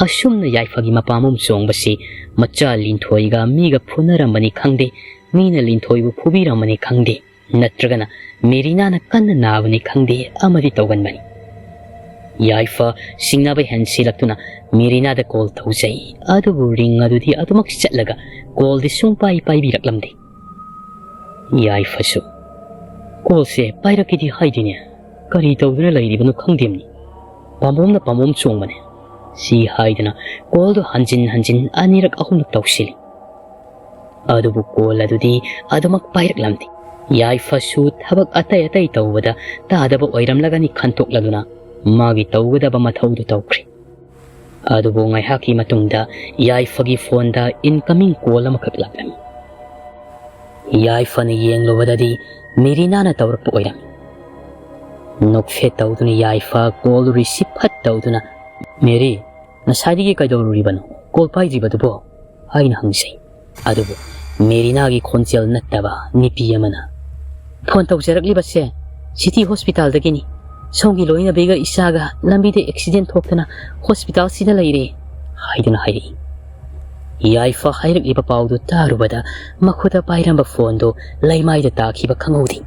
ꯑꯁꯨꯝꯅ ꯌꯥꯏꯐꯒꯤ ꯃꯄꯥꯝꯕꯣꯝ ꯆꯣꯡꯕꯁꯤ ꯃꯆꯥ ꯂꯤꯟꯊꯣꯏꯒ ꯃꯤꯒ ꯐꯨꯅꯔꯝꯕꯅꯤ ꯈꯪꯗꯦ, ꯃꯤꯅ ꯂꯤꯟꯊꯣꯏꯕꯨ ꯐꯨꯕꯤꯔꯝꯕꯅꯤ ꯈꯪꯗꯦ, ꯅꯠꯇ꯭ꯔꯒꯅ ꯃꯦꯔꯤꯅꯥꯅ ꯀꯟꯅ ꯅꯥꯕꯅꯤ ꯈꯪꯗꯦ, ꯑꯃꯗꯤ ꯇꯧꯒꯟꯕꯅꯤ꯫ ꯌꯥꯏꯐ ꯁꯤꯡꯅꯕ ꯍꯦꯟꯁꯤꯜꯂꯛꯇꯨꯅ ꯃꯦꯔꯤꯅꯥꯗ ꯀꯣꯜ ꯇꯧꯖꯩ, ꯑꯗꯨꯕꯨ ꯔꯤꯡ ꯑꯗꯨꯗꯤ ꯑꯗꯨꯃꯛ ꯆꯠꯂꯒ ꯀꯣꯜꯗꯤ ꯁꯨꯡꯄꯥꯏ ꯄꯥꯏꯕꯤꯔꯛꯂꯝꯗꯦ꯫ ꯌꯥꯏꯐꯁꯨ, "ꯀꯣꯜꯁꯦ ꯄꯥꯏꯔꯛꯀꯦꯗꯤ ꯍꯥꯏꯗꯦꯅꯦ, ꯀꯔꯤ ꯇꯧꯗꯨꯅ ꯂꯩꯔꯤꯕꯅꯣ ꯈꯪꯗꯦꯝꯅꯤ, ꯄꯥꯝꯕꯣꯝꯅ ꯄꯥꯝꯕꯣꯝ ꯆꯣꯡꯕꯅꯦ" ꯁꯤ ꯍꯥꯏꯗꯨꯅ ꯀꯣꯜꯗꯨ ꯍꯟꯖꯤꯟ ꯍꯟꯖꯤꯟ ꯑꯅꯤꯔꯛ ꯑꯍꯨꯝꯂꯛ ꯇꯧꯁꯤꯜꯂꯤ꯫ ꯑꯗꯨꯕꯨ ꯀꯣꯜ ꯑꯗꯨꯗꯤ ꯑꯗꯨꯃꯛ ꯄꯥꯏꯔꯛꯂꯝꯗꯦ꯫ ꯌꯥꯏꯐꯁꯨ ꯊꯕꯛ ꯑꯇꯩ ꯑꯇꯩ ꯇꯧꯕꯗ ꯇꯥꯗꯕ ꯑꯣꯏꯔꯝꯂꯒꯅꯤ ꯈꯟꯇꯣꯛꯂꯗꯨꯅ ꯃꯥꯒꯤ ꯇꯧꯒꯗꯕ ꯃꯊꯧꯗꯨ ꯇꯧꯈ꯭ꯔꯦ꯫ ꯑꯗꯨꯕꯨ ꯉꯥꯏꯍꯥꯛꯀꯤ ꯃꯇꯨꯡꯗ ꯌꯥꯏꯐꯒꯤ ꯐꯣꯟꯗ incoming call ꯑꯃꯈꯛ ꯂꯥꯛꯂꯝꯃꯤ꯫ ꯌꯥꯏꯐꯅ ꯌꯦꯡꯂꯨꯕꯗꯗꯤ ꯃꯦꯔꯤꯅꯥꯅ ꯇꯧꯔꯛꯄ ꯑꯣꯏꯔꯝꯃꯤ꯫ ꯅꯣꯛꯐꯦꯠ ꯇꯧꯗꯨꯅ ꯌꯥꯏꯐ ꯀꯣꯜ ꯔꯤꯁꯤꯞ ꯐꯠ ꯇꯧꯗꯨꯅ, "ꯃꯦꯔꯤ, ꯉꯁꯥꯏꯗꯒꯤ ꯀꯩꯗꯧꯔꯨꯔꯤꯕꯅꯣ? ꯀꯣꯜ ꯄꯥꯏꯗ꯭ꯔꯤꯕꯗꯨꯕꯣ?" ꯍꯥꯏꯅ ꯍꯪꯖꯩ꯫ ꯑꯗꯨꯕꯨ ꯃꯦꯔꯤꯅꯥꯒꯤ ꯈꯣꯟꯖꯦꯜ ꯅꯠꯇꯕ ꯅꯨꯄꯤ ꯑꯃꯅ, "ꯐꯣꯟ ꯇꯧꯖꯔꯛꯂꯤꯕꯁꯦ ꯁꯤꯇꯤ ꯍꯣꯁꯄꯤꯇꯥꯜꯗꯒꯤꯅꯤ꯫ ꯁꯣꯝꯒꯤ ꯂꯣꯏꯅꯕꯤꯒ ꯏꯆꯥꯒ ꯂꯝꯕꯤꯗ ꯑꯦꯛꯁꯤꯗꯦꯟ ꯊꯣꯛꯇꯅ ꯍꯣꯁꯄꯤꯇꯥꯜꯁꯤꯗ ꯂꯩꯔꯦ" ꯍꯥꯏꯗꯨꯅ ꯍꯥꯏꯔꯛꯏ꯫ ꯌꯥꯏꯐ ꯍꯥꯏꯔꯛꯂꯤꯕ ꯄꯥꯎꯗꯨ ꯇꯥꯔꯨꯕꯗ ꯃꯈꯨꯠꯇ ꯄꯥꯏꯔꯝꯕ ꯐꯣꯟꯗꯨ ꯂꯩꯃꯥꯏꯗ ꯇꯥꯈꯤꯕ ꯈꯪꯍꯧꯗꯦ꯫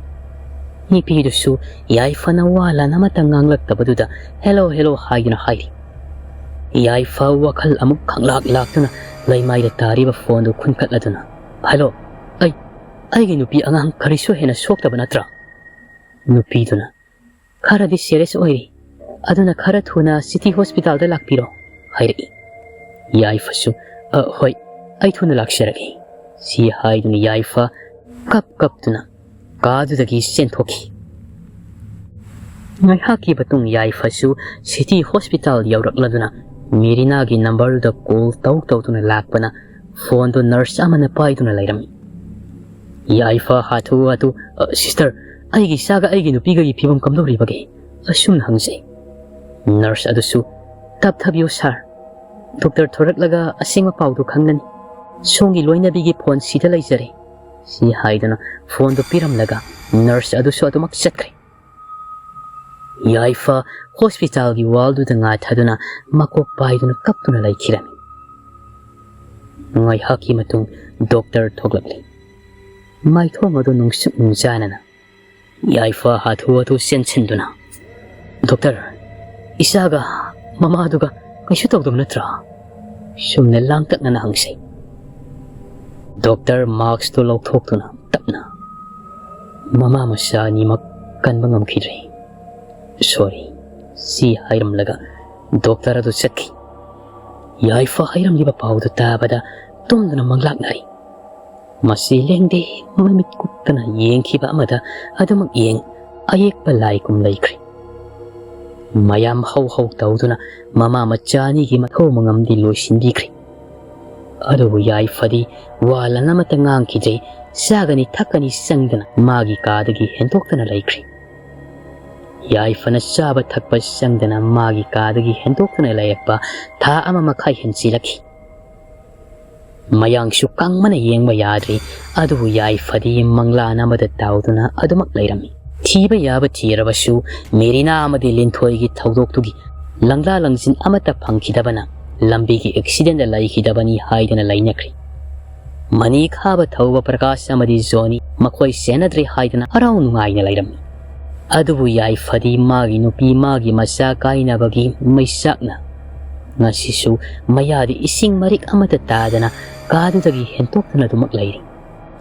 ꯅꯨꯄꯤꯗꯨꯁꯨ ꯌꯥꯏꯐꯅ ꯋꯥ ꯂꯥꯟ ꯑꯃꯠꯇ ꯉꯥꯡꯂꯛꯇꯕꯗꯨꯗ "ꯍꯦꯂꯣ, ꯍꯦꯂꯣ" ꯍꯥꯏꯗꯨꯅ ꯍꯥꯏꯔꯤ꯫ ꯌꯥꯏꯐ ꯋꯥꯈꯜ ꯑꯃꯨꯛ ꯈꯪꯂꯥꯛ ꯂꯥꯛꯇꯨꯅ ꯂꯩꯃꯥꯏꯗ ꯇꯥꯔꯤꯕ ꯐꯣꯟꯗꯨ ꯈꯨꯟꯀꯠꯂꯗꯨꯅ, "ꯍꯦꯂꯣ, ꯑꯩ, ꯑꯩꯒꯤ ꯅꯨꯄꯤ ꯑꯉꯥꯡ ꯀꯔꯤꯁꯨ ꯍꯦꯟꯅ ꯁꯣꯛꯇꯕ ꯅꯠꯇ꯭ꯔꯥ?" ꯅꯨꯄꯤꯗꯨꯅ, "ꯈꯔꯗꯤ ꯁꯤꯔꯤꯌꯁ ꯑꯣꯏꯔꯤ, ꯑꯗꯨꯅ ꯈꯔ ꯊꯨꯅ ꯁꯤꯇꯤ ꯍꯣꯁꯄꯤꯇꯥꯜꯗ ꯂꯥꯛꯄꯤꯔꯣ" ꯍꯥꯏꯔꯛꯏ꯫ ꯌꯥꯏꯐꯁꯨ, "ꯑ, ꯍꯣꯏ, ꯑꯩ ꯊꯨꯅ ꯂꯥꯛꯆꯔꯒꯦ" ꯁꯤ ꯍꯥꯏꯗꯨꯅ ꯌꯥꯏꯐ ꯀꯞ ꯀꯞꯇꯨꯅ ꯀꯥꯗꯨꯗꯒꯤ ꯆꯦꯟꯊꯣꯛꯈꯤ꯫ ꯉꯥꯏꯍꯥꯛꯀꯤ ꯃꯇꯨꯡ ꯌꯥꯏꯐꯁꯨ ꯁꯤꯇꯤ ꯍꯣꯁꯄꯤꯇꯥꯜ ꯌꯧꯔꯛꯂꯗꯨꯅ ꯃꯦꯔꯤꯅꯥꯒꯤ ꯅꯝꯕꯔꯗꯨꯗ ꯀꯣꯜ ꯇꯧ ꯇꯧꯗꯨꯅ ꯂꯥꯛꯄꯅ ꯐꯣꯟꯗꯨ ꯅꯔꯁ ꯑꯃꯅ ꯄꯥꯏꯗꯨꯅ ꯂꯩꯔꯝꯃꯤ꯫ ꯌꯥꯏꯐ ꯍꯥꯊꯨ ꯍꯥꯊꯨ, "ꯑ, ꯁꯤꯁꯇꯔ, ꯑꯩꯒꯤ ꯏꯆꯥꯒ ꯑꯩꯒꯤ ꯅꯨꯄꯤꯒꯒꯤ ꯐꯤꯕꯝ ꯀꯝꯗꯧꯔꯤꯕꯒꯦ?" ꯑꯁꯨꯝꯅ ꯍꯪꯖꯩ꯫ ꯅꯔꯁ ꯑꯗꯨꯁꯨ, "ꯇꯞꯊꯕꯤꯌꯨ ꯁꯥꯔ, ꯗꯣꯛꯇꯔ ꯊꯣꯔꯛꯂꯒ ꯑꯁꯦꯡꯕ ꯄꯥꯎꯗꯨ ꯈꯪꯂꯅꯤ꯫ ꯁꯣꯝꯒꯤ ꯂꯣꯏꯅꯕꯤꯒꯤ ꯐꯣꯟ ꯁꯤꯗ ꯂꯩꯖꯔꯦ" ꯁꯤ ꯍꯥꯏꯗꯨꯅ ꯐꯣꯟꯗꯨ ꯄꯤꯔꯝꯂꯒ ꯅꯔꯁ ꯑꯗꯨꯁꯨ ꯑꯗꯨꯃꯛ ꯆꯠꯈ꯭ꯔꯦ꯫ ꯌꯥꯏꯐ ꯍꯣꯁꯄꯤꯇꯥꯜꯒꯤ ꯋꯥꯜꯗꯨꯗ ꯉꯥꯊꯗꯨꯅ ꯃꯀꯣꯛ ꯄꯥꯏꯗꯨꯅ ꯀꯞꯇꯨꯅ ꯂꯩꯈꯤꯔꯝꯃꯤ꯫ ꯉꯥꯏꯍꯥꯛꯀꯤ ꯃꯇꯨꯡ ꯗꯣꯛꯇꯔ ꯊꯣꯛꯂꯛꯂꯤ꯫ ꯃꯥꯏꯊꯣꯡ ꯑꯗꯨ ꯅꯨꯡꯁꯨꯛ ꯅꯨꯡꯖꯥꯅꯅ ꯌꯥꯏꯐ ꯍꯥꯊꯨ ꯍꯥꯊꯨ ꯆꯦꯟꯁꯤꯟꯗꯨꯅ, "ꯗꯣꯛꯇꯔ, ꯏꯆꯥꯒ ꯃꯃꯥꯗꯨꯒ ꯀꯩꯁꯨ ꯇꯧꯗꯕ ꯅꯠꯇ꯭ꯔꯥ?" ꯁꯨꯝꯅ ꯂꯥꯡꯇꯛꯅꯅ ꯍꯪꯁꯤ꯫ ꯗꯣꯛꯇꯔ ꯃꯥꯛꯁꯇꯨ ꯂꯧꯊꯣꯛꯇꯨꯅ ꯇꯞꯅ, "ꯃꯃꯥ ꯃꯆꯥ ꯑꯅꯤꯃꯛ ꯀꯟꯕ ꯉꯝꯈꯤꯗ꯭ꯔꯦ꯫ ꯁꯣꯔꯤ" ꯁꯤ ꯍꯥꯏꯔꯝꯂꯒ ꯗꯣꯛꯇꯔ ꯑꯗꯨ ꯆꯠꯈꯤ꯫ ꯌꯥꯏꯐ ꯍꯥꯏꯔꯝꯂꯤꯕ ꯄꯥꯎꯗꯨ ꯇꯥꯕꯗ ꯇꯨꯝꯗꯨꯅ ꯃꯪꯂꯥꯛꯅꯔꯤ꯫ ꯃꯁꯤ ꯂꯦꯡꯗꯦ ꯃꯃꯤꯠ ꯀꯨꯞꯇꯅ ꯌꯦꯡꯈꯤꯕ ꯑꯃꯗ ꯑꯗꯨꯃꯛ ꯌꯦꯡ ꯑꯌꯦꯛꯄ ꯂꯥꯏꯒꯨꯝ ꯂꯩꯈ꯭ꯔꯦ꯫ ꯃꯌꯥꯝ ꯍꯧ ꯍꯧ ꯇꯧꯗꯨꯅ ꯃꯃꯥ ꯃꯆꯥ ꯑꯅꯤꯒꯤ ꯃꯊꯧ ꯃꯉꯝꯗꯤ ꯂꯣꯏꯁꯤꯟꯕꯤꯈ꯭ꯔꯦ꯫ ꯑꯗꯨꯕꯨ ꯌꯥꯏꯐꯗꯤ ꯋꯥ ꯂꯥꯟ ꯑꯃꯠꯇ ꯉꯥꯡꯈꯤꯗ꯭ꯔꯦ꯫ ꯆꯥꯒꯅꯤ ꯊꯛꯀꯅꯤ ꯆꯪꯗꯅ ꯃꯥꯒꯤ ꯀꯥꯗꯒꯤ ꯍꯦꯟꯗꯣꯛꯇꯅ ꯂꯩꯈ꯭ꯔꯦ꯫ ꯌꯥꯏꯐꯅ ꯆꯥꯕ ꯊꯛꯄ ꯆꯪꯗꯅ ꯃꯥꯒꯤ ꯀꯥꯗꯒꯤ ꯍꯦꯟꯗꯣꯛꯇꯅ ꯂꯩꯔꯛꯄ ꯊꯥ ꯑꯃ ꯃꯈꯥꯏ ꯍꯦꯟꯆꯤꯜꯂꯛꯈꯤ꯫ ꯃꯌꯥꯡꯁꯨ ꯀꯪꯕꯅ ꯌꯦꯡꯕ ꯌꯥꯗ꯭ꯔꯤ꯫ ꯑꯗꯨꯕꯨ ꯌꯥꯏꯐꯗꯤ ꯃꯪꯂꯥꯟ ꯑꯃꯗ ꯇꯥꯎꯗꯨꯅ ꯑꯗꯨꯃꯛ ꯂꯩꯔꯝꯃꯤ꯫ ꯊꯤꯕ ꯌꯥꯕ ꯊꯤꯔꯕꯁꯨ ꯃꯦꯔꯤꯅꯥ ꯑꯃꯗꯤ ꯂꯤꯟꯊꯣꯏꯒꯤ ꯊꯧꯗꯣꯛꯇꯨꯒꯤ ꯂꯪꯂꯥ ꯂꯪꯖꯤꯟ ꯑꯃꯠꯇ ꯐꯪꯈꯤꯗꯕꯅ ꯂꯝꯕꯤꯒꯤ ꯑꯦꯛꯁꯤꯗꯦꯟꯗ ꯂꯩꯈꯤꯗꯕꯅꯤ ꯍꯥꯏꯗꯨꯅ ꯂꯩꯅꯈ꯭ꯔꯤ꯫ ꯃꯅꯤ ꯈꯥꯕ ꯊꯧꯕ ꯄ꯭ꯔꯀꯥꯁ ꯑꯃꯗꯤ ꯖꯣꯅꯤ ꯃꯈꯣꯏ ꯆꯦꯟꯅꯗ꯭ꯔꯦ ꯍꯥꯏꯗꯨꯅ ꯍꯔꯥꯎ ꯅꯨꯡꯉꯥꯏꯅ ꯂꯩꯔꯝꯃꯤ꯫ ꯑꯗꯨꯕꯨ ꯌꯥꯏꯐꯗꯤ ꯃꯥꯒꯤ ꯅꯨꯄꯤ, ꯃꯥꯒꯤ ꯃꯆꯥ ꯀꯥꯏꯅꯕꯒꯤ ꯃꯩꯆꯥꯛꯅ ꯉꯁꯤꯁꯨ ꯃꯌꯥꯗ ꯏꯁꯤꯡ ꯃꯔꯤꯛ ꯑꯃꯠꯇ ꯇꯥꯗꯅ ꯀꯥꯗꯨꯗꯒꯤ ꯍꯦꯟꯇꯣꯛꯇꯅ ꯑꯗꯨꯃꯛ ꯂꯩꯔꯤ꯫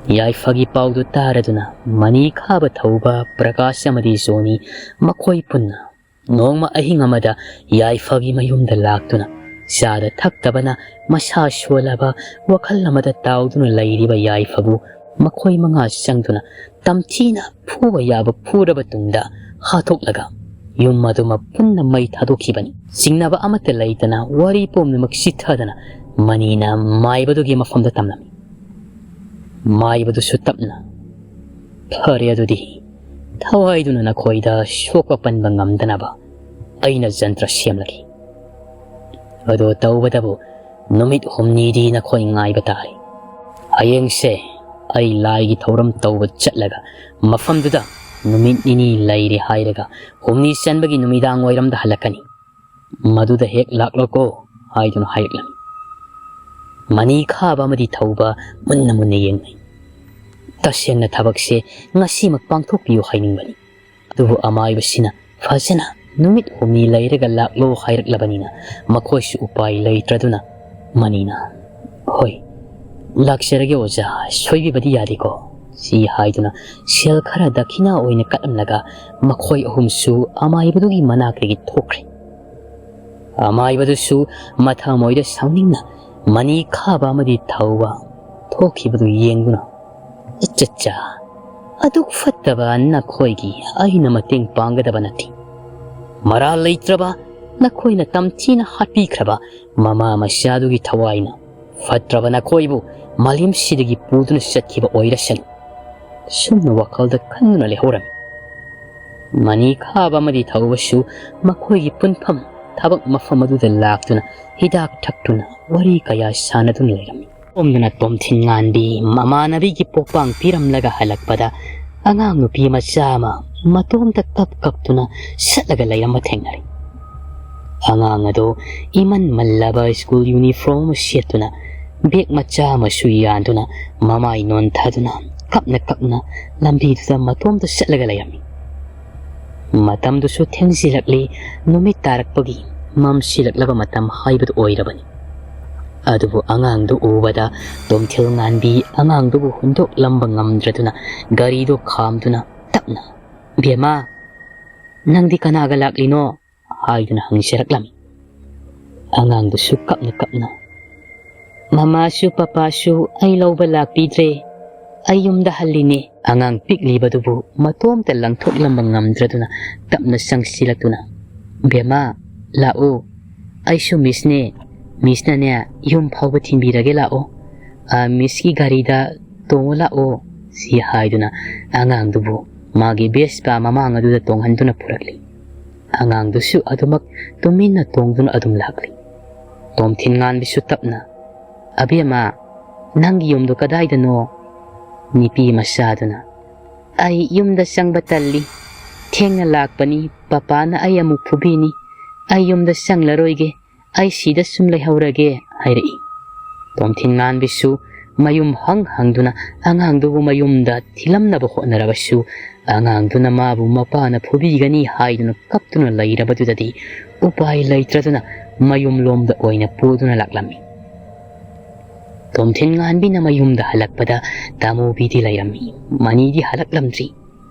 ꯌꯥꯏꯐꯒꯤ ꯄꯥꯎꯗꯨ ꯇꯥꯔꯗꯨꯅ ꯃꯅꯤ ꯈꯥꯕ ꯊꯧꯕ ꯄ꯭ꯔꯀꯥꯁ ꯑꯃꯗꯤ ꯖꯣꯅꯤ ꯃꯈꯣꯏ ꯄꯨꯟꯅ ꯅꯣꯡꯃ ꯑꯍꯤꯡ ꯑꯃꯗ ꯌꯥꯏꯐꯒꯤ ꯃꯌꯨꯝꯗ ꯂꯥꯛꯇꯨꯅ ꯆꯥꯗ ꯊꯛꯇꯕꯅ ꯃꯁꯥ ꯁꯣꯜꯂꯕ ꯋꯥꯈꯜ ꯑꯃꯗ ꯇꯥꯎꯗꯨꯅ ꯂꯩꯔꯤꯕ ꯌꯥꯏꯐꯕꯨ ꯃꯈꯣꯏ ꯃꯉꯥ ꯆꯪꯗꯨꯅ ꯇꯝꯊꯤꯅ ꯐꯨꯕ ꯌꯥꯕ ꯐꯨꯔꯕ ꯇꯨꯡꯗ ꯍꯥꯠꯇꯣꯛꯂꯒ ꯌꯨꯝ ꯑꯗꯨꯃ ꯄꯨꯟꯅ ꯃꯩ ꯊꯥꯗꯣꯛꯈꯤꯕꯅꯤ꯫ ꯆꯤꯡꯅꯕ ꯑꯃꯠꯇ ꯂꯩꯇꯅ ꯋꯥꯔꯤ ꯄꯨꯝꯅꯃꯛ ꯆꯤꯊꯗꯅ ꯃꯅꯤꯅ ꯃꯥꯏꯕꯗꯨꯒꯤ ꯃꯐꯝꯗ ꯇꯝꯂꯝꯃꯤ꯫ ꯃꯥꯏꯕꯗꯨꯁꯨ ꯇꯞꯅ, "ꯐꯔꯦ ꯑꯗꯨꯗꯤ, ꯊꯋꯥꯏꯗꯨꯅ ꯅꯈꯣꯏꯗ ꯁꯣꯛꯄ ꯄꯟꯕ ꯉꯝꯗꯅꯕ ꯑꯩꯅ ꯖꯟꯇ꯭ꯔ ꯁꯦꯝꯂꯒꯦ꯫ ꯑꯗꯣ ꯇꯧꯕꯗꯕꯨ ꯅꯨꯃꯤꯠ ꯍꯨꯝꯅꯤꯗꯤ ꯅꯈꯣꯏ ꯉꯥꯏꯕ ꯇꯥꯔꯦ꯫ ꯍꯌꯦꯡꯁꯦ ꯑꯩ ꯂꯥꯏꯒꯤ ꯊꯧꯔꯝ ꯇꯧꯕ ꯆꯠꯂꯒ ꯃꯐꯝꯗꯨꯗ ꯅꯨꯃꯤꯠ ꯅꯤꯅꯤ ꯂꯩꯔꯦ ꯍꯥꯏꯔꯒ ꯍꯨꯝꯅꯤ ꯆꯟꯕꯒꯤ ꯅꯨꯃꯤꯗꯥꯡ ꯋꯥꯏꯔꯝꯗ ꯍꯜꯂꯛꯀꯅꯤ꯫ ꯃꯗꯨꯗ ꯍꯦꯛ ꯂꯥꯛꯂꯣꯀꯣ" ꯍꯥꯏꯗꯨꯅ ꯍꯥꯏꯔꯛꯂꯝꯃꯤ꯫ ꯃꯅꯤ ꯈꯥꯕ ꯑꯃꯗꯤ ꯊꯧꯕ ꯃꯨꯟꯅ ꯃꯨꯟꯅ ꯌꯦꯡꯅꯩ꯫ ꯇꯁꯦꯡꯅ ꯊꯕꯛꯁꯦ ꯉꯁꯤꯃꯛ ꯄꯥꯡꯊꯣꯛꯄꯤꯌꯨ ꯍꯥꯏꯅꯤꯡꯕꯅꯤ꯫ ꯑꯗꯨꯕꯨ ꯑꯃꯥꯏꯕꯁꯤꯅ ꯐꯖꯅ ꯅꯨꯃꯤꯠ ꯍꯨꯝꯅꯤ ꯂꯩꯔꯒ ꯂꯥꯛꯂꯣ ꯍꯥꯏꯔꯛꯂꯕꯅꯤꯅ ꯃꯈꯣꯏꯁꯨ ꯎꯄꯥꯏ ꯂꯩꯇ꯭ꯔꯗꯨꯅ ꯃꯅꯤꯅ, "ꯍꯣꯏ, ꯂꯥꯛꯆꯔꯒꯦ ꯑꯣꯖꯥ, ꯁꯣꯏꯕꯤꯕꯗꯤ ꯌꯥꯗꯦꯀꯣ" ꯁꯤ ꯍꯥꯏꯗꯨꯅ ꯁꯦꯜ ꯈꯔ ꯗꯈꯤꯅꯥ ꯑꯣꯏꯅ ꯀꯠꯂꯝꯂꯒ ꯃꯈꯣꯏ ꯑꯍꯨꯝꯁꯨ ꯑꯃꯥꯏꯕꯗꯨꯒꯤ ꯃꯅꯥꯛꯇꯒꯤ ꯊꯣꯛꯈ꯭ꯔꯦ꯫ ꯑꯃꯥꯏꯕꯗꯨꯁꯨ ꯃꯊꯃꯣꯏꯗ ꯁꯥꯎꯅꯤꯡꯅ ꯃꯅꯤ ꯈꯥꯕ ꯑꯃꯗꯤ ꯊꯧꯕ ꯊꯣꯛꯈꯤꯕꯗꯨ ꯌꯦꯡꯗꯨꯅ, "ꯑꯆꯠꯆꯥ, ꯑꯗꯨꯛ ꯐꯠꯇꯕ ꯅꯈꯣꯏꯒꯤ ꯑꯩꯅ ꯃꯇꯦꯡ ꯄꯥꯡꯒꯗꯕ ꯅꯠꯇꯦ꯫ ꯃꯔꯥꯜ ꯂꯩꯇ꯭ꯔꯕ ꯅꯈꯣꯏꯅ ꯇꯝꯊꯤꯅ ꯍꯥꯠꯄꯤꯈ꯭ꯔꯕ ꯃꯃꯥ ꯃꯆꯥꯗꯨꯒꯤ ꯊꯋꯥꯏꯅ ꯐꯠꯇ꯭ꯔꯕ ꯅꯈꯣꯏꯕꯨ ꯃꯥꯂꯦꯝꯁꯤꯗꯒꯤ ꯄꯨꯗꯨꯅ ꯆꯠꯈꯤꯕ ꯑꯣꯏꯔꯁꯅꯨ" ꯁꯨꯝꯅ ꯋꯥꯈꯜꯗ ꯈꯟꯗꯨꯅ ꯂꯩꯍꯧꯔꯝꯃꯤ꯫ ꯃꯅꯤ ꯈꯥꯕ ꯑꯃꯗꯤ ꯊꯧꯕꯁꯨ ꯃꯈꯣꯏꯒꯤ ꯄꯨꯟꯐꯝ ꯊꯕꯛ ꯃꯐꯝ ꯑꯗꯨꯗ ꯂꯥꯛꯇꯨꯅ ꯍꯤꯗꯥꯛ ꯊꯛꯇꯨꯅ ꯋꯥꯔꯤ ꯀꯌꯥ ꯁꯥꯟꯅꯗꯨꯅ ꯂꯩꯔꯝꯃꯤ꯫ ꯁꯣꯝꯗꯅ ꯇꯣꯝꯊꯤꯟ ꯉꯥꯟꯕꯤ ꯃꯃꯥꯟꯅꯕꯤꯒꯤ ꯄꯣꯛꯄꯥꯡ ꯄꯤꯔꯝꯂꯒ ꯍꯜꯂꯛꯄꯗ ꯑꯉꯥꯡ ꯅꯨꯄꯤ ꯃꯆꯥ ꯑꯃ ꯃꯇꯣꯝꯇ ꯀꯞ ꯀꯞꯇꯨꯅ ꯁꯠꯂꯒ ꯂꯩꯔꯝꯕ ꯊꯦꯡꯅꯔꯦ꯫ ꯑꯉꯥꯡ ꯑꯗꯨ ꯏꯃꯟ ꯃꯜꯂꯕ ꯁ꯭ꯀꯨꯜ ꯌꯨꯅꯤꯐꯣꯔꯝ ꯑꯃ ꯁꯦꯠꯇꯨꯅ ꯕꯦꯒ ꯃꯆꯥ ꯑꯃꯁꯨ ꯌꯥꯟꯗꯨꯅ ꯃꯃꯥꯏ ꯅꯣꯟꯊꯗꯨꯅ ꯀꯞꯅ ꯀꯞꯅ ꯂꯝꯕꯤꯗꯨꯗ ꯃꯇꯣꯝꯇ ꯆꯠꯂꯒ ꯂꯩꯔꯝꯃꯤ꯫ ꯃꯇꯝꯗꯨꯁꯨ ꯊꯦꯡꯖꯤꯜꯂꯛꯂꯤ, ꯅꯨꯃꯤꯠ ꯇꯥꯔꯛꯄꯒꯤ ꯃꯝꯁꯤꯜꯂꯛꯂꯕ ꯃꯇꯝ ꯍꯥꯏꯕꯗꯨ ꯑꯣꯏꯔꯕꯅꯤ꯫ ꯑꯗꯨꯕꯨ ꯑꯉꯥꯡꯗꯨ ꯎꯕꯗ ꯇꯣꯝꯊꯤꯜ ꯉꯥꯟꯕꯤ ꯑꯉꯥꯡꯗꯨꯕꯨ ꯍꯨꯟꯗꯣꯛꯂꯝꯕ ꯉꯝꯗ꯭ꯔꯗꯨꯅ ꯒꯥꯔꯤꯗꯨ ꯈꯥꯝꯗꯨꯅ ꯇꯞꯅ, "ꯕꯦꯝꯃ, ꯅꯪꯗꯤ ꯀꯅꯥꯒ ꯂꯥꯛꯂꯤꯅꯣ?" ꯍꯥꯏꯗꯨꯅ ꯍꯪꯖꯔꯛꯂꯝꯃꯤ꯫ ꯑꯉꯥꯡꯗꯨꯁꯨ ꯀꯞꯅ ꯀꯞꯅ, "ꯃꯃꯥꯁꯨ ꯄꯄꯥꯁꯨ ꯑꯩ ꯂꯧꯕ ꯂꯥꯛꯄꯤꯗ꯭ꯔꯦ, ꯑꯩ ꯌꯨꯝꯗ ꯍꯜꯂꯤꯅꯦ"꯫ ꯑꯉꯥꯡ ꯄꯤꯛꯂꯤꯕꯗꯨꯕꯨ ꯃꯇꯣꯝꯇ ꯂꯪꯊꯣꯛꯂꯝꯕ ꯉꯝꯗ꯭ꯔꯗꯨꯅ ꯇꯞꯅ ꯆꯪꯁꯤꯜꯂꯛꯇꯨꯅ, "ꯕꯦꯝꯃ, ꯂꯥꯛꯎ, ꯑꯩꯁꯨ ꯃꯤꯁꯅꯦ, ꯃꯤꯁꯅꯅꯦ ꯌꯨꯝ ꯐꯥꯎꯕ ꯊꯤꯟꯕꯤꯔꯒꯦ, ꯂꯥꯛꯑꯣ, ꯑ, ꯃꯤꯁꯀꯤ ꯒꯥꯔꯤꯗ ꯇꯣꯡꯉꯨ ꯂꯥꯛꯑꯣ", ꯁꯤ ꯍꯥꯏꯗꯨꯅ ꯑꯉꯥꯡꯗꯨꯕꯨ ꯃꯥꯒꯤ ꯕꯦꯁꯄꯥ ꯃꯃꯥꯡ ꯑꯗꯨꯗ ꯇꯣꯡꯍꯟꯗꯨꯅ ꯄꯨꯔꯛꯂꯤ꯫ ꯑꯉꯥꯡꯗꯨꯁꯨ ꯑꯗꯨꯃꯛ ꯇꯨꯃꯤꯟꯅ ꯇꯣꯡꯗꯨꯅ ꯑꯗꯨꯝ ꯂꯥꯛꯂꯤ꯫ ꯇꯣꯝꯊꯤꯟ ꯉꯥꯟꯕꯤꯁꯨ ꯇꯞꯅ, "ꯑꯕꯦꯝꯃ, ꯅꯪꯒꯤ ꯌꯨꯝꯗꯣ ꯀꯗꯥꯏꯗꯅꯣ?" ꯅꯨꯄꯤ ꯃꯆꯥꯗꯨꯅ, "ꯑꯩ ꯌꯨꯝꯗ ꯆꯪꯕ ꯇꯜꯂꯤ, ꯊꯦꯡꯅ ꯂꯥꯛꯄꯅꯤ, ꯄꯄꯥꯅ ꯑꯩ ꯑꯃꯨꯛ ꯐꯨꯕꯤꯅꯤ, ꯑꯩ ꯌꯨꯝꯗ ꯆꯪꯂꯔꯣꯏꯒꯦ, ꯑꯩ ꯁꯤꯗ ꯁꯨꯝ ꯂꯩꯍꯧꯔꯒꯦ" ꯍꯥꯏꯔꯛꯏ꯫ ꯇꯣꯝꯊꯤꯟ ꯉꯥꯟꯕꯤꯁꯨ ꯃꯌꯨꯝ ꯍꯪ ꯍꯪꯗꯨꯅ ꯑꯉꯥꯡꯗꯨꯕꯨ ꯃꯌꯨꯝꯗ ꯊꯤꯜꯂꯝꯅꯕ ꯍꯣꯠꯅꯔꯕꯁꯨ, ꯑꯉꯥꯡꯗꯨꯅ ꯃꯥꯕꯨ ꯃꯄꯥꯅ ꯐꯨꯕꯤꯒꯅꯤ ꯍꯥꯏꯗꯨꯅ ꯀꯞꯇꯨꯅ ꯂꯩꯔꯕꯗꯨꯗꯗꯤ ꯎꯄꯥꯏ ꯂꯩꯇ꯭ꯔꯗꯨꯅ ꯃꯌꯨꯝꯂꯣꯝꯗ ꯑꯣꯏꯅ ꯄꯨꯗꯨꯅ ꯂꯥꯛꯂꯝꯃꯤ꯫ ꯇꯣꯝꯊꯤꯟ ꯉꯥꯟꯕꯤꯅ ꯃꯌꯨꯝꯗ ꯍꯜꯂꯛꯄꯗ ꯇꯥꯃꯨꯕꯤꯗꯤ ꯂꯩꯔꯝꯃꯤ, ꯃꯅꯤꯗꯤ ꯍꯜꯂꯛꯂꯝꯗ꯭ꯔꯤ꯫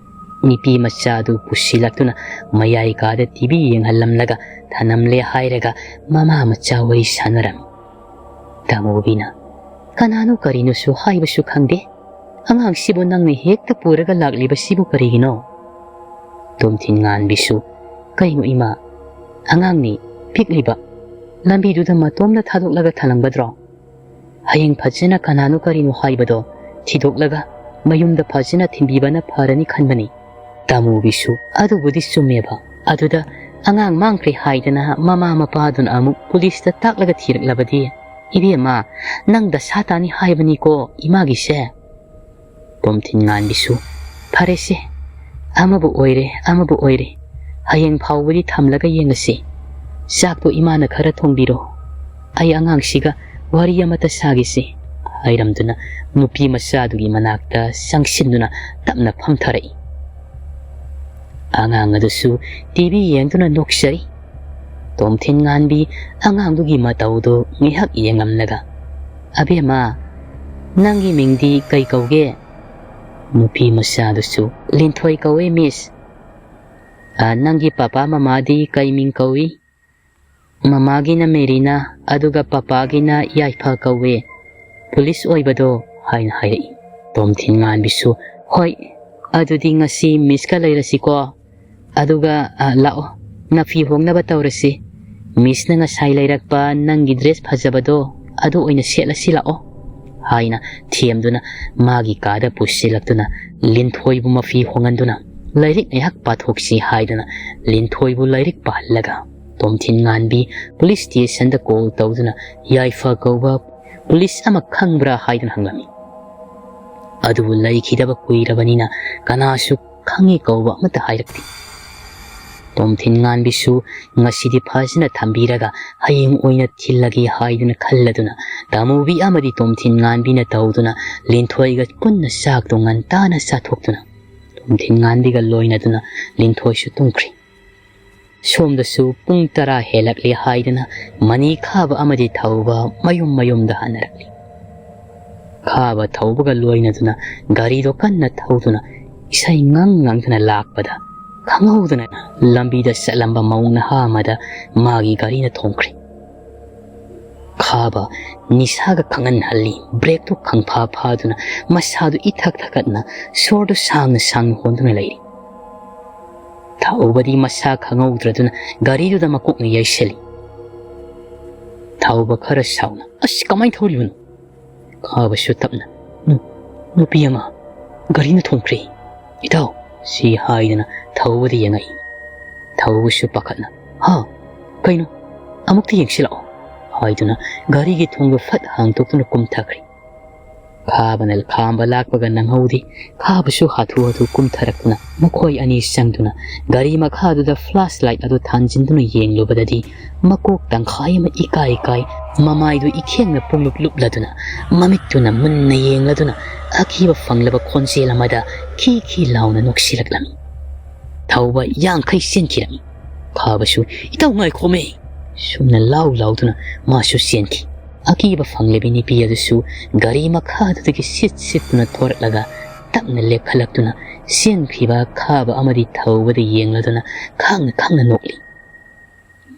ꯅꯨꯄꯤ ꯃꯆꯥꯗꯨ ꯄꯨꯁꯤꯜꯂꯛꯇꯨꯅ ꯃꯌꯥꯏ ꯀꯥꯗ ꯇꯤꯚꯤ ꯌꯦꯡꯍꯜꯂꯝꯂꯒ ꯊꯅꯝꯂꯦ ꯍꯥꯏꯔꯒ ꯃꯃꯥ ꯃꯆꯥ ꯋꯥꯔꯤ ꯁꯥꯟꯅꯔꯝꯃꯤ꯫ ꯇꯥꯃꯨꯕꯤꯅ, "ꯀꯅꯥꯅꯣ ꯀꯔꯤꯅꯣꯁꯨ ꯍꯥꯏꯕꯁꯨ ꯈꯪꯗꯦ꯫ ꯑꯉꯥꯡꯁꯤꯕꯨ ꯅꯪꯅ ꯍꯦꯛꯇ ꯄꯨꯔꯒ ꯂꯥꯛꯂꯤꯕꯁꯤꯕꯨ ꯀꯔꯤꯒꯤꯅꯣ?" ꯇꯣꯝꯊꯤꯟ ꯉꯥꯟꯕꯤꯁꯨ, "ꯀꯩꯅꯣ ꯏꯃꯥ, ꯑꯉꯥꯡꯅꯤ, ꯄꯤꯛꯂꯤꯕ, ꯂꯝꯕꯤꯗꯨꯗ ꯃꯇꯣꯝꯗ ꯊꯥꯗꯣꯛꯂꯒ ꯊꯅꯝꯒꯗ꯭ꯔꯣ? ꯍꯌꯦꯡ ꯐꯖꯅ ꯀꯅꯥꯅꯣ ꯀꯔꯤꯅꯣ ꯍꯥꯏꯕꯗꯣ ꯊꯤꯗꯣꯛꯂꯒ ꯃꯌꯨꯝꯗ ꯐꯖꯅ ꯊꯤꯟꯕꯤꯕꯅ ꯐꯔꯅꯤ ꯈꯟꯕꯅꯤ"꯫ ꯇꯥꯃꯨꯕꯤꯁꯨ, "ꯑꯗꯨꯕꯨꯗꯤ ꯆꯨꯝꯃꯦꯕ꯫ ꯑꯗꯨꯗ ꯑꯉꯥꯡ ꯃꯥꯡꯈ꯭ꯔꯦ ꯍꯥꯏꯗꯅ ꯃꯃꯥ ꯃꯄꯥꯗꯨꯅ ꯑꯃꯨꯛ ꯄꯨꯂꯤꯁꯇ ꯇꯥꯛꯂꯒ ꯊꯤꯔꯛꯂꯕꯗꯤ? ꯏꯕꯦꯝꯃ, ꯅꯪ ꯗꯁꯥ ꯇꯥꯅꯤ ꯍꯥꯏꯕꯅꯤꯀꯣ ꯏꯃꯥꯒꯤꯁꯦ"꯫ ꯇꯣꯝꯊꯤꯟ ꯉꯥꯟꯕꯤꯁꯨ, "ꯐꯔꯦꯁꯦ, ꯑꯃꯕꯨ ꯑꯣꯏꯔꯦ, ꯑꯃꯕꯨ ꯑꯣꯏꯔꯦ꯫ ꯍꯌꯦꯡ ꯐꯥꯎꯕꯗꯤ ꯊꯝꯂꯒ ꯌꯦꯡꯉꯁꯤ꯫ ꯆꯥꯛꯇꯣ ꯏꯃꯥꯅ ꯈꯔ ꯊꯣꯡꯕꯤꯔꯣ꯫ ꯑꯩ ꯑꯉꯥꯡꯁꯤꯒ ꯋꯥꯔꯤ ꯑꯃꯇ ꯁꯥꯒꯦꯁꯦ", ꯍꯥꯏꯔꯝꯗꯨꯅ ꯅꯨꯄꯤ ꯃꯆꯥꯗꯨꯒꯤ ꯃꯅꯥꯛꯇ ꯆꯪꯁꯤꯟꯗꯨꯅ ꯇꯞꯅ ꯐꯝꯊꯔꯛꯏ꯫ ꯑꯉꯥꯡ ꯑꯗꯨꯁꯨ ꯇꯤꯚꯤ ꯌꯦꯡꯗꯨꯅ ꯅꯣꯛꯆꯔꯤ꯫ ꯇꯣꯝꯊꯤꯟ ꯉꯥꯟꯕꯤ ꯑꯉꯥꯡꯗꯨꯒꯤ ꯃꯇꯧꯗꯨ ꯉꯥꯏꯍꯥꯛ ꯌꯦꯡꯂꯝꯂꯒ, "ꯑꯕꯦꯝꯃ, ꯅꯪꯒꯤ ꯃꯤꯡꯗꯤ ꯀꯩ ꯀꯧꯒꯦ?" ꯅꯨꯄꯤ ꯃꯆꯥꯗꯨꯁꯨ, "ꯂꯤꯟꯊꯣꯏ ꯀꯧꯏ, ꯃꯤꯁ꯫ ꯑ, ꯅꯪꯒꯤ ꯄꯄꯥ ꯃꯃꯥꯗꯤ ꯀꯩ ꯃꯤꯡ ꯀꯧꯏ?" "ꯃꯃꯥꯒꯤꯅ ꯃꯦꯔꯤꯅꯥ, ꯑꯗꯨꯒ ꯄꯄꯥꯒꯤꯅ ꯌꯥꯏꯐ ꯀꯧꯏ꯫ ꯄꯨꯂꯤꯁ ꯑꯣꯏꯕꯗꯣ," ꯍꯥꯏꯅ ꯍꯥꯏꯔꯛꯏ꯫ ꯇꯣꯝꯊꯤꯟ ꯉꯥꯟꯕꯤꯁꯨ, "ꯍꯣꯏ, ꯑꯗꯨꯗꯤ ꯉꯁꯤ ꯃꯤꯁꯀ ꯂꯩꯔꯁꯤꯀꯣ꯫ ꯑꯗꯨꯒ, ꯑ, ꯂꯥꯛꯑꯣ, ꯅꯐꯤ ꯍꯣꯡꯅꯕ ꯇꯧꯔꯁꯤ꯫ ꯃꯤꯁꯅ ꯉꯁꯥꯏ ꯂꯩꯔꯛꯄ ꯅꯪꯒꯤ ꯗ꯭ꯔꯦꯁ ꯐꯖꯕꯗꯣ, ꯑꯗꯨ ꯑꯣꯏꯅ ꯁꯦꯠꯂꯁꯤ ꯂꯥꯛꯑꯣ," ꯍꯥꯏꯅ ꯊꯦꯝꯗꯨꯅ ꯃꯥꯒꯤ ꯀꯥꯗ ꯄꯨꯁꯤꯜꯂꯛꯇꯨꯅ ꯂꯤꯟꯊꯣꯏꯕꯨ ꯃꯐꯤ ꯍꯣꯡꯍꯟꯗꯨꯅ, "ꯂꯥꯏꯔꯤꯛ ꯉꯥꯏꯍꯥꯛ ꯄꯥꯊꯣꯛꯁꯤ," ꯍꯥꯏꯗꯨꯅ ꯂꯤꯟꯊꯣꯏꯕꯨ ꯂꯥꯏꯔꯤꯛ ꯄꯥꯍꯜꯂꯒ, ꯇꯣꯝꯊꯤꯟ ꯉꯥꯟꯕꯤ ꯄꯨꯂꯤꯁ ꯁ꯭ꯇꯦꯁꯟꯗ ꯀꯣꯜ ꯇꯧꯗꯨꯅ ꯌꯥꯏꯐ ꯀꯧꯕ ꯄꯨꯂꯤꯁ ꯑꯃ ꯈꯪꯕ꯭ꯔꯥ ꯍꯥꯏꯗꯨꯅ ꯍꯪꯂꯝꯃꯤ꯫ ꯑꯗꯨꯕꯨ ꯂꯩꯈꯤꯗꯕ ꯀꯨꯏꯔꯕꯅꯤꯅ ꯀꯅꯥꯁꯨ ꯈꯪꯉꯤ ꯀꯧꯕ ꯑꯃꯠꯇ ꯍꯥꯏꯔꯛꯇꯦ꯫ ꯇꯣꯝꯊꯤꯟ ꯉꯥꯟꯕꯤꯁꯨ ꯉꯁꯤꯗꯤ ꯐꯖꯅ ꯊꯝꯕꯤꯔꯒ ꯍꯌꯦꯡ ꯑꯣꯏꯅ ꯊꯤꯜꯂꯒꯦ ꯍꯥꯏꯗꯨꯅ ꯈꯜꯂꯗꯨꯅ ꯇꯥꯃꯨꯕꯤ ꯑꯃꯗꯤ ꯇꯣꯝꯊꯤꯟ ꯉꯥꯟꯕꯤꯅ ꯇꯧꯗꯨꯅ ꯂꯤꯟꯊꯣꯏꯒ ꯄꯨꯟꯅ ꯆꯥꯛꯇꯣ ꯉꯟꯇꯥꯅ ꯆꯥꯊꯣꯛꯇꯨꯅ ꯇꯣꯝꯊꯤꯟ ꯉꯥꯟꯕꯤꯒ ꯂꯣꯏꯅꯗꯨꯅ ꯂꯤꯟꯊꯣꯏꯁꯨ ꯇꯨꯝꯈ꯭ꯔꯤ꯫ ꯁꯣꯝꯗꯁꯨ ꯄꯨꯡ ꯇꯔꯥ ꯍꯦꯜꯂꯛꯂꯦ ꯍꯥꯏꯗꯨꯅ ꯃꯅꯤ ꯈꯥꯕ ꯑꯃꯗꯤ ꯊꯧꯕ ꯃꯌꯨꯝ ꯃꯌꯨꯝꯗ ꯍꯟꯅꯔꯛꯂꯤ꯫ ꯈꯥꯕ ꯊꯧꯕꯒ ꯂꯣꯏꯅꯗꯨꯅ ꯒꯥꯔꯤꯗꯣ ꯀꯟꯅ ꯊꯧꯗꯨꯅ ꯏꯁꯩ ꯉꯪ ꯉꯪꯗꯨꯅ ꯂꯥꯛꯄꯗ ꯈꯪꯍꯧꯗꯅ ꯂꯝꯕꯤꯗ ꯆꯠꯂꯝꯕ ꯃꯧ ꯅꯍꯥ ꯑꯃꯗ ꯃꯥꯒꯤ ꯒꯥꯔꯤꯅ ꯊꯣꯝꯈ꯭ꯔꯦ꯫ ꯈꯥꯕ ꯅꯤꯁꯥꯒ ꯈꯪꯍꯟꯍꯜꯂꯤ꯫ ꯕ꯭ꯔꯦꯛꯇꯨ ꯈꯪꯐꯥ ꯐꯥꯗꯨꯅ ꯃꯁꯥꯗꯨ ꯏꯊꯛ ꯊꯛꯀꯠꯅ ꯁꯣꯔꯗꯨ ꯁꯥꯡꯅ ꯁꯥꯡꯅ ꯍꯣꯟꯗꯨꯅ ꯂꯩꯔꯤ꯫ ꯊꯧꯕꯗꯤ ꯃꯁꯥ ꯈꯪꯍꯧꯗ꯭ꯔꯗꯨꯅ ꯒꯥꯔꯤꯗꯨꯗ ꯃꯀꯣꯛꯅ ꯌꯩꯁꯜꯂꯤ꯫ ꯊꯧꯕ ꯈꯔ ꯁꯥꯎꯅ, "ꯑꯁ, ꯀꯃꯥꯏꯅ ꯊꯧꯔꯤꯕꯅꯣ?" ꯈꯥꯕꯁꯨ ꯇꯞꯅ, "ꯅꯨ-, ꯅꯨꯄꯤ ꯑꯃ ꯒꯥꯔꯤꯅ ꯊꯣꯝꯈ꯭ꯔꯦ, ꯏꯇꯥꯎ," ꯁꯤ ꯍꯥꯏꯗꯨꯅ ꯊꯧꯕꯗ ꯌꯦꯡꯉꯛꯏ꯫ ꯊꯧꯕꯁꯨ ꯄꯥꯈꯠꯅ, "ꯍꯥ? ꯀꯩꯅꯣ? ꯑꯃꯨꯛꯇ ꯌꯦꯡꯁꯤꯜꯂꯛꯑꯣ," ꯍꯥꯏꯗꯨꯅ ꯒꯥꯔꯤꯒꯤ ꯊꯣꯡꯗꯨ ꯐꯠ ꯍꯥꯡꯗꯣꯛꯇꯨꯅ ꯀꯨꯝꯊꯈ꯭ꯔꯦ꯫ ꯈꯥꯕꯅ ꯈꯥꯝꯕ ꯂꯥꯛꯄꯒ ꯅꯪꯍꯧꯗꯦ꯫ ꯈꯥꯕꯁꯨ ꯍꯥꯊꯨ ꯍꯥꯊꯨ ꯀꯨꯝꯊꯔꯛꯇꯨꯅ ꯃꯈꯣꯏ ꯑꯅꯤ ꯆꯪꯗꯨꯅ ꯒꯥꯔꯤ ꯃꯈꯥꯗꯨꯗ ꯐ꯭ꯂꯥꯁ ꯂꯥꯏꯠ ꯑꯗꯨ ꯊꯥꯟꯖꯤꯟꯗꯨꯅ ꯌꯦꯡꯂꯨꯕꯗꯗꯤ ꯃꯀꯣꯛ ꯇꯪꯈꯥꯏ ꯑꯃ ꯏꯀꯥꯏ ꯀꯥꯏ, ꯃꯃꯥꯏꯗꯨ ꯏꯈꯦꯡꯅ ꯄꯨꯡꯂꯨꯞ ꯂꯨꯞꯂꯗꯨꯅ ꯃꯃꯤꯠꯇꯨꯅ ꯃꯨꯟꯅ ꯌꯦꯡꯂꯗꯨꯅ ꯑꯀꯤꯕ ꯐꯪꯂꯕ ꯈꯣꯟꯖꯦꯜ ꯑꯃꯗ ꯈꯤ ꯈꯤ ꯂꯥꯎꯅ ꯅꯣꯛꯁꯤꯜꯂꯛꯂꯝꯃꯤ꯫ ꯊꯧꯕ ꯌꯥꯡꯈꯩ ꯆꯦꯟꯈꯤꯔꯝꯃꯤ꯫ ꯈꯥꯕꯁꯨ, "ꯏꯇꯥꯎ ꯉꯥꯏꯈꯣꯃꯦ!" ꯁꯨꯝꯅ ꯂꯥꯎ ꯂꯥꯎꯗꯨꯅ ꯃꯥꯁꯨ ꯆꯦꯟꯈꯤ꯫ ꯑꯀꯤꯕ ꯐꯪꯂꯤꯕꯤ ꯅꯨꯄꯤ ꯑꯗꯨꯁꯨ ꯒꯥꯔꯤ ꯃꯈꯥꯗꯨꯗꯒꯤ ꯁꯤꯠ ꯁꯤꯠꯇꯨꯅ ꯊꯣꯔꯛꯂꯒ ꯇꯞꯅ ꯂꯦꯞꯈꯠꯂꯛꯇꯨꯅ ꯆꯦꯟꯈꯤꯕ ꯈꯥꯕ ꯑꯃꯗꯤ ꯊꯧꯕꯗ ꯌꯦꯡꯂꯗꯨꯅ ꯈꯥꯡꯅ ꯈꯥꯡꯅ ꯅꯣꯛꯂꯤ꯫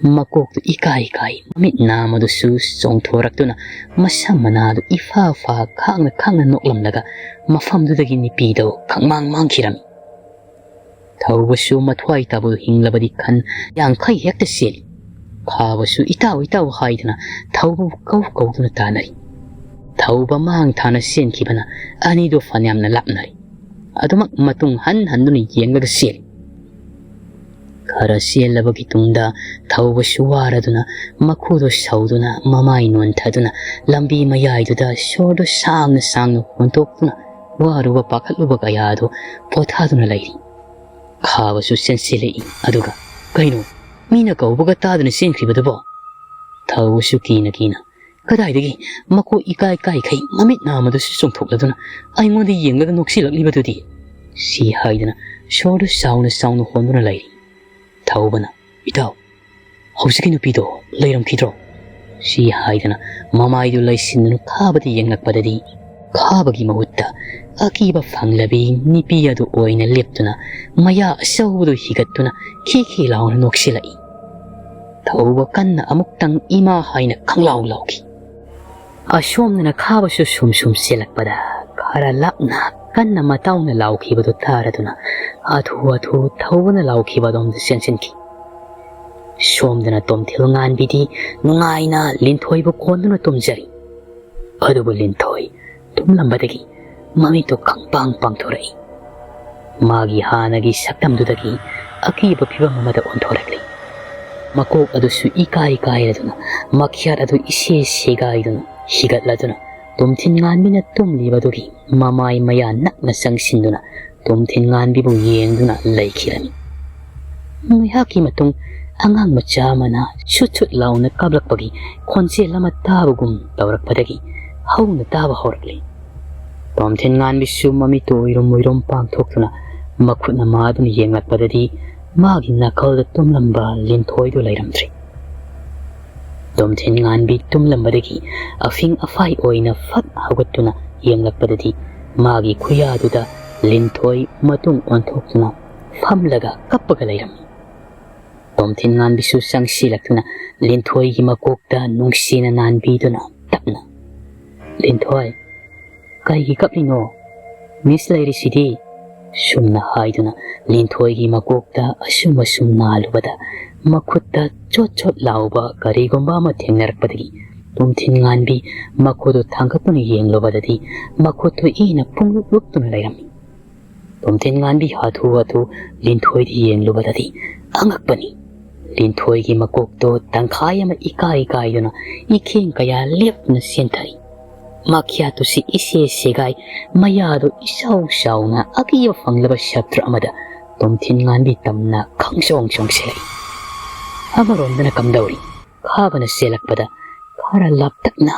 ꯃꯀꯣꯛꯇꯨ ꯏꯀꯥꯏ ꯀꯥꯏ, ꯃꯃꯤꯠ ꯅꯥꯝ ꯑꯗꯨꯁꯨ ꯆꯣꯡꯊꯣꯔꯛꯇꯨꯅ ꯃꯁꯝ ꯃꯅꯥꯗꯨ ꯏꯐꯥ ꯐꯥ ꯈꯥꯡꯅ ꯈꯥꯡꯅ ꯅꯣꯛꯂꯝꯂꯒ ꯃꯐꯝꯗꯨꯗꯒꯤ ꯅꯨꯄꯤꯗꯨ ꯈꯪꯃꯥꯡ ꯃꯥꯡꯈꯤꯔꯝꯃꯤ꯫ ꯊꯧꯕꯁꯨ ꯃꯊ꯭ꯋꯥꯏ ꯇꯥꯕꯨ ꯍꯤꯡꯂꯕꯗꯤ ꯈꯟ ꯌꯥꯡꯈꯩ ꯍꯦꯛꯇ ꯆꯦꯜꯂꯤ꯫ ꯈꯥꯕꯁꯨ "ꯏꯇꯥꯎ, ꯏꯇꯥꯎ" ꯍꯥꯏꯗꯨꯅ ꯊꯧꯕꯕꯨ ꯀꯧ ꯀꯧꯗꯨꯅ ꯇꯥꯟꯅꯔꯤ꯫ ꯊꯧꯕ ꯃꯥꯡ ꯊꯥꯅ ꯆꯦꯟꯈꯤꯕꯅ ꯑꯅꯤꯗꯨ ꯐꯅꯌꯥꯝꯅ ꯂꯥꯞꯅꯔꯤ꯫ ꯑꯗꯨꯃꯛ ꯃꯇꯨꯡ ꯍꯟ ꯍꯟꯗꯨꯅ ꯌꯦꯡꯂꯒ ꯆꯦꯜꯂꯤ꯫ ꯈꯔ ꯆꯦꯜꯂꯕꯒꯤ ꯇꯨꯡꯗ ꯊꯧꯕꯁꯨ ꯋꯥꯔꯗꯨꯅ ꯃꯈꯨꯗꯨ ꯁꯧꯗꯨꯅ ꯃꯃꯥꯏ ꯅꯣꯟꯊꯗꯨꯅ ꯂꯝꯕꯤ ꯃꯌꯥꯏꯗꯨꯗ ꯁꯣꯔꯗꯨ ꯁꯥꯡꯅ ꯁꯥꯡꯅ ꯍꯣꯟꯇꯣꯛꯇꯨꯅ ꯋꯥꯔꯨꯕ ꯄꯥꯈꯠꯂꯨꯕ ꯀꯌꯥ ꯑꯗꯨ ꯄꯣꯊꯥꯗꯨꯅ ꯂꯩꯔꯤ꯫ ꯈꯥꯕꯁꯨ ꯆꯦꯟꯁꯤꯜꯂꯛꯏ꯫ ꯑꯗꯨꯒ, "ꯀꯩꯅꯣ, ꯃꯤꯅ ꯀꯧꯕꯒ ꯇꯥꯗꯅ ꯆꯦꯟꯈ꯭ꯔꯤꯕꯗꯨꯕꯣ?" ꯊꯧꯕꯁꯨ ꯀꯤꯅ ꯀꯤꯅ, "ꯀꯗꯥꯏꯗꯒꯤ ꯃꯀꯣꯛ ꯏꯀꯥꯏ ꯀꯥꯏꯈꯩ ꯃꯃꯤꯠ ꯅꯥꯝ ꯑꯗꯨꯁꯨ ꯆꯣꯡꯊꯣꯛꯂꯗꯨꯅ ꯑꯩꯉꯣꯟꯗ ꯌꯦꯡꯂꯒ ꯅꯣꯛꯁꯤꯜꯂꯛꯂꯤꯕꯗꯨꯗꯤ?" ꯁꯤ ꯍꯥꯏꯗꯅ ꯁꯣꯔꯗꯨ ꯆꯥꯎꯅ ꯆꯥꯎꯅ ꯍꯣꯟꯗꯨꯅ ꯂꯩꯔꯤ꯫ ꯊꯧꯕꯅ, "ꯏꯇꯥꯎ, ꯍꯧꯖꯤꯛꯀꯤ ꯅꯨꯄꯤꯗꯣ ꯂꯩꯔꯝꯈꯤꯗ꯭ꯔꯣ?" ꯁꯤ ꯍꯥꯏꯗꯅ ꯃꯃꯥꯏꯗꯨ ꯂꯩꯁꯤꯟꯗꯨꯅ ꯈꯥꯕꯗ ꯌꯦꯡꯂꯛꯄꯗꯗꯤ ꯈꯥꯕꯒꯤ ꯃꯍꯨꯠꯇ ꯑꯀꯤꯕ ꯐꯪꯂꯕꯤ ꯅꯨꯄꯤ ꯑꯗꯨ ꯑꯣꯏꯅ ꯂꯦꯞꯇꯨꯅ ꯃꯌꯥ ꯑꯆꯧꯕꯗꯨ ꯍꯤꯒꯠꯇꯨꯅ ꯈꯤ ꯈꯤ ꯂꯥꯎꯅ ꯅꯣꯛꯁꯤꯜꯂꯛꯏ꯫ ꯊꯧꯕ ꯀꯟꯅ ꯑꯃꯨꯛꯇꯪ "ꯏꯃꯥ" ꯍꯥꯏꯅ ꯈꯪꯂꯥꯎ ꯂꯥꯎꯈꯤ꯫ ꯑꯁꯣꯝꯗꯅ ꯈꯥꯕꯁꯨ ꯁꯨꯝ ꯁꯨꯝ ꯆꯦꯜꯂꯛꯄꯗ ꯈꯔ ꯂꯥꯞꯅ ꯀꯟꯅ ꯃꯇꯥꯎꯅ ꯂꯥꯎꯈꯤꯕꯗꯨ ꯇꯥꯔꯗꯨꯅ ꯍꯥꯊꯨ ꯍꯥꯊꯨ ꯊꯧꯕꯅ ꯂꯥꯎꯈꯤꯕ ꯑꯗꯣꯝꯗ ꯆꯦꯟꯁꯤꯟꯈꯤ꯫ ꯁꯣꯝꯗꯅ ꯇꯣꯝꯊꯤꯜ ꯉꯥꯟꯕꯤꯗꯤ ꯅꯨꯡꯉꯥꯏꯅ ꯂꯤꯟꯊꯣꯏꯕꯨ ꯀꯣꯟꯗꯨꯅ ꯇꯨꯝꯖꯔꯤ꯫ ꯑꯗꯨꯕꯨ ꯂꯤꯟꯊꯣꯏ ꯇꯨꯝꯂꯝꯕꯗꯒꯤ ꯃꯃꯤꯠꯇꯨ ꯈꯪꯄꯥꯡ ꯄꯥꯡꯊꯣꯔꯛꯏ꯫ ꯃꯥꯒꯤ ꯍꯥꯟꯅꯒꯤ ꯁꯛꯇꯝꯗꯨꯗꯒꯤ ꯑꯀꯤꯕ ꯐꯤꯕꯝ ꯑꯃꯗ ꯑꯣꯟꯊꯣꯔꯛꯂꯤ꯫ ꯃꯀꯣꯛ ꯑꯗꯨꯁꯨ ꯏꯀꯥꯏ ꯀꯥꯏꯔꯗꯨꯅ, ꯃꯈ꯭ꯌꯥꯠ ꯑꯗꯨ ꯏꯁꯦ ꯁꯦꯒꯥꯏꯗꯨꯅ ꯍꯤꯒꯠꯂꯗꯨꯅ, ꯇꯣꯝꯊꯤꯟ ꯉꯥꯟꯕꯤꯅ ꯇꯨꯝꯂꯤꯕ ꯑꯗꯨꯒꯤ ꯃꯃꯥꯏ ꯃꯌꯥ ꯅꯛꯅ ꯆꯪꯁꯤꯟꯗꯨꯅ ꯇꯣꯝꯊꯤꯟ ꯉꯥꯟꯕꯤꯕꯨ ꯌꯦꯡꯗꯨꯅ ꯂꯩꯈꯤꯔꯝꯃꯤ꯫ ꯉꯥꯏꯍꯥꯛꯀꯤ ꯃꯇꯨꯡ ꯑꯉꯥꯡ ꯃꯆꯥ ꯑꯃꯅ ꯁꯨꯠ ꯁꯨꯠ ꯂꯥꯎꯅ ꯀꯥꯞꯂꯛꯄꯒꯤ ꯈꯣꯟꯖꯦꯜ ꯑꯃ ꯇꯥꯕꯒꯨꯝ ꯇꯧꯔꯛꯄꯗꯒꯤ ꯍꯧꯅ ꯇꯥꯕ ꯍꯧꯔꯛꯂꯤ꯫ ꯇꯣꯝꯊꯤꯟ ꯉꯥꯟꯕꯤꯁꯨ ꯃꯃꯤꯠꯇꯨ ꯎꯏꯔꯨꯝ ꯎꯏꯔꯨꯝ ꯄꯥꯡꯊꯣꯛꯇꯨꯅ ꯃꯈꯨꯠꯅ ꯃꯥꯗꯨꯅ ꯌꯦꯡꯂꯛꯄꯗꯗꯤ ꯃꯥꯒꯤ ꯅꯥꯀꯜꯗ ꯇꯨꯝꯂꯝꯕ ꯂꯤꯟꯊꯣꯏꯗꯨ ꯂꯩꯔꯝꯗ꯭ꯔꯦ꯫ ꯇꯣꯝꯊꯤꯟ ꯉꯥꯟꯕꯤ ꯇꯨꯝꯂꯝꯕꯗꯒꯤ ꯑꯐꯤꯡ ꯑꯐꯥꯏ ꯑꯣꯏꯅ ꯐꯠ ꯍꯧꯒꯠꯇꯨꯅ ꯌꯦꯡꯂꯛꯄꯗꯗꯤ, ꯃꯥꯒꯤ ꯈꯨꯌꯥꯗꯨꯗ ꯂꯤꯟꯊꯣꯏ ꯃꯇꯨꯡ ꯑꯣꯟꯊꯣꯛꯇꯨꯅ ꯐꯝꯂꯒ ꯀꯞꯄꯒ ꯂꯩꯔꯝꯃꯤ꯫ ꯇꯣꯝꯊꯤꯟ ꯉꯥꯟꯕꯤꯁꯨ ꯆꯪꯁꯤꯜꯂꯛꯇꯨꯅ ꯂꯤꯟꯊꯣꯏꯒꯤ ꯃꯀꯣꯛꯇ ꯅꯨꯡꯁꯤꯅ ꯅꯥꯟꯕꯤꯗꯨꯅ ꯇꯞꯅ, "ꯂꯤꯟꯊꯣꯏ, ꯀꯩꯒꯤ ꯀꯞꯂꯤꯅꯣ? ꯃꯤꯁ ꯂꯩꯔꯤꯁꯤꯗꯤ," ꯁꯨꯝꯅ ꯍꯥꯏꯗꯨꯅ ꯂꯤꯟꯊꯣꯏꯒꯤ ꯃꯀꯣꯛꯇ ꯑꯁꯨꯝ ꯑꯁꯨꯝ ꯅꯥꯜꯂꯨꯕꯗ, ꯃꯈꯨꯠꯇ ꯆꯣꯠ ꯆꯣꯠ ꯂꯥꯎꯕ ꯀꯔꯤꯒꯨꯝꯕ ꯑꯃ ꯊꯦꯡꯅꯔꯛꯄꯗꯒꯤ ꯇꯣꯝꯊꯤꯟ ꯉꯥꯟꯕꯤ ꯃꯈꯨꯠꯇꯨ ꯊꯥꯡꯒꯠꯇꯨꯅ ꯌꯦꯡꯂꯨꯕꯗꯗꯤ, ꯃꯈꯨꯠꯇꯨ ꯏꯅ ꯄꯨꯡꯂꯨꯞ ꯂꯨꯞꯇꯨꯅ ꯂꯩꯔꯝꯃꯤ꯫ ꯇꯣꯝꯊꯤꯟ ꯉꯥꯟꯕꯤ ꯍꯥꯊꯨ ꯍꯥꯊꯨ ꯂꯤꯟꯊꯣꯏꯗ ꯌꯦꯡꯂꯨꯕꯗꯗꯤ ꯑꯉꯛꯄꯅꯤ꯫ ꯂꯤꯟꯊꯣꯏꯒꯤ ꯃꯀꯣꯛꯇꯣ ꯇꯪꯈꯥꯏ ꯑꯃ ꯏꯀꯥꯏ ꯀꯥꯏꯗꯨꯅ ꯏꯈꯦꯡ ꯀꯌꯥ ꯂꯦꯞꯇꯨꯅ ꯆꯦꯟꯊꯔꯤ꯫ ꯃꯈ꯭ꯌꯥꯠꯇꯨꯁꯤ ꯏꯁꯦ ꯁꯦꯒꯥꯏ, ꯃꯌꯥꯗꯨ ꯏꯆꯥꯎ ꯆꯥꯎꯅ ꯑꯀꯤꯕ ꯐꯪꯂꯕ ꯁꯛꯇ꯭ꯔ ꯑꯃꯗ ꯇꯣꯝꯊꯤꯟ ꯉꯥꯟꯕꯤ ꯇꯝꯅ ꯈꯪꯆꯣꯡ ꯆꯣꯡꯁꯤꯜꯂꯛꯏ꯫ ꯑꯃꯔꯣꯝꯗꯅ ꯀꯝꯗꯧꯔꯤ? ꯈꯥꯕꯅ ꯆꯦꯜꯂꯛꯄꯗ ꯈꯔ ꯂꯥꯞꯇꯛꯅ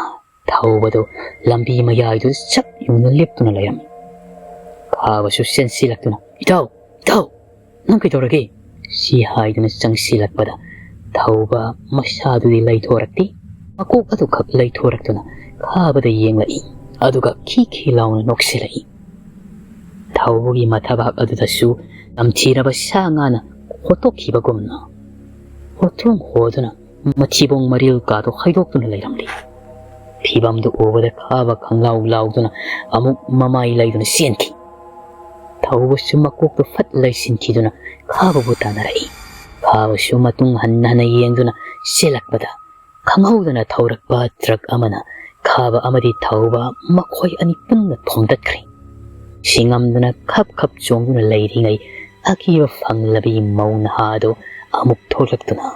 ꯊꯧꯕꯗꯨ ꯂꯝꯕꯤ ꯃꯌꯥꯏꯗꯨꯗ ꯆꯞ ꯌꯨꯡꯅ ꯂꯦꯞꯇꯨꯅ ꯂꯩꯔꯝꯃꯤ꯫ ꯈꯥꯕꯁꯨ ꯆꯦꯟꯁꯤꯜꯂꯛꯇꯨꯅ, "ꯏꯇꯥꯎ, ꯏꯇꯥꯎ, ꯅꯪ ꯀꯩꯗꯧꯔꯒꯦ?" ꯁꯤ ꯍꯥꯏꯗꯨꯅ ꯆꯪꯁꯤꯜꯂꯛꯄꯗ ꯊꯧꯕ ꯃꯁꯥꯗꯨꯗꯤ ꯂꯩꯊꯣꯔꯛꯇꯦ꯫ ꯃꯀꯣꯛ ꯑꯗꯨꯈꯛ ꯂꯩꯊꯣꯔꯛꯇꯨꯅ ꯈꯥꯕꯗ ꯌꯦꯡꯂꯛꯏ, ꯑꯗꯨꯒ ꯈꯤ ꯈꯤ ꯂꯥꯎꯅ ꯅꯣꯛꯁꯤꯜꯂꯛꯏ꯫ ꯊꯧꯕꯒꯤ ꯃꯊꯕꯥꯛ ꯑꯗꯨꯗꯁꯨ ꯇꯝꯊꯤꯔꯕ ꯁꯥ ꯉꯥꯅ ꯍꯣꯠꯇꯣꯛꯈꯤꯕꯒꯨꯝꯅ ꯍꯣꯠꯊꯣꯡ ꯍꯣꯗꯨꯅ ꯃꯊꯤꯕꯣꯡ ꯃꯔꯤꯜ ꯀꯥꯗꯨ ꯍꯩꯗꯣꯛꯇꯨꯅ ꯂꯩꯔꯝꯂꯤ꯫ ꯐꯤꯕꯝꯗꯨ ꯎꯕꯗ ꯈꯥꯕ ꯈꯪꯂꯥꯎ ꯂꯥꯎꯗꯨꯅ ꯑꯃꯨꯛ ꯃꯃꯥꯏ ꯂꯩꯗꯨꯅ ꯆꯦꯟꯈꯤ꯫ ꯊꯧꯕꯁꯨ ꯃꯀꯣꯛꯇꯨ ꯐꯠ ꯂꯩꯁꯤꯟꯈꯤꯗꯨꯅ ꯈꯥꯕꯕꯨ ꯇꯥꯟꯅꯔꯛꯏ꯫ ꯈꯥꯕꯁꯨ ꯃꯇꯨꯡ ꯍꯟꯅ ꯍꯟꯅ ꯌꯦꯡꯗꯨꯅ ꯆꯦꯜꯂꯛꯄꯗ, ꯈꯪꯍꯧꯗꯅ ꯊꯧꯔꯛꯄ ꯇ꯭ꯔꯛ ꯑꯃꯅ ꯈꯥꯕ ꯑꯃꯗꯤ ꯊꯧꯕ ꯃꯈꯣꯏ ꯑꯅꯤ ꯄꯨꯟꯅ ꯊꯣꯝꯗꯠꯈ꯭ꯔꯦ꯫ ꯁꯤꯉꯝꯗꯅ ꯈꯞ ꯈꯞ ꯆꯣꯡꯗꯨꯅ ꯂꯩꯔꯤꯉꯩ, ꯑꯀꯤꯕ ꯐꯪꯂꯕꯤ ꯃꯧ ꯅꯍꯥ ꯑꯗꯨ ꯑꯃꯨꯛ ꯊꯣꯛꯂꯛꯇꯨꯅ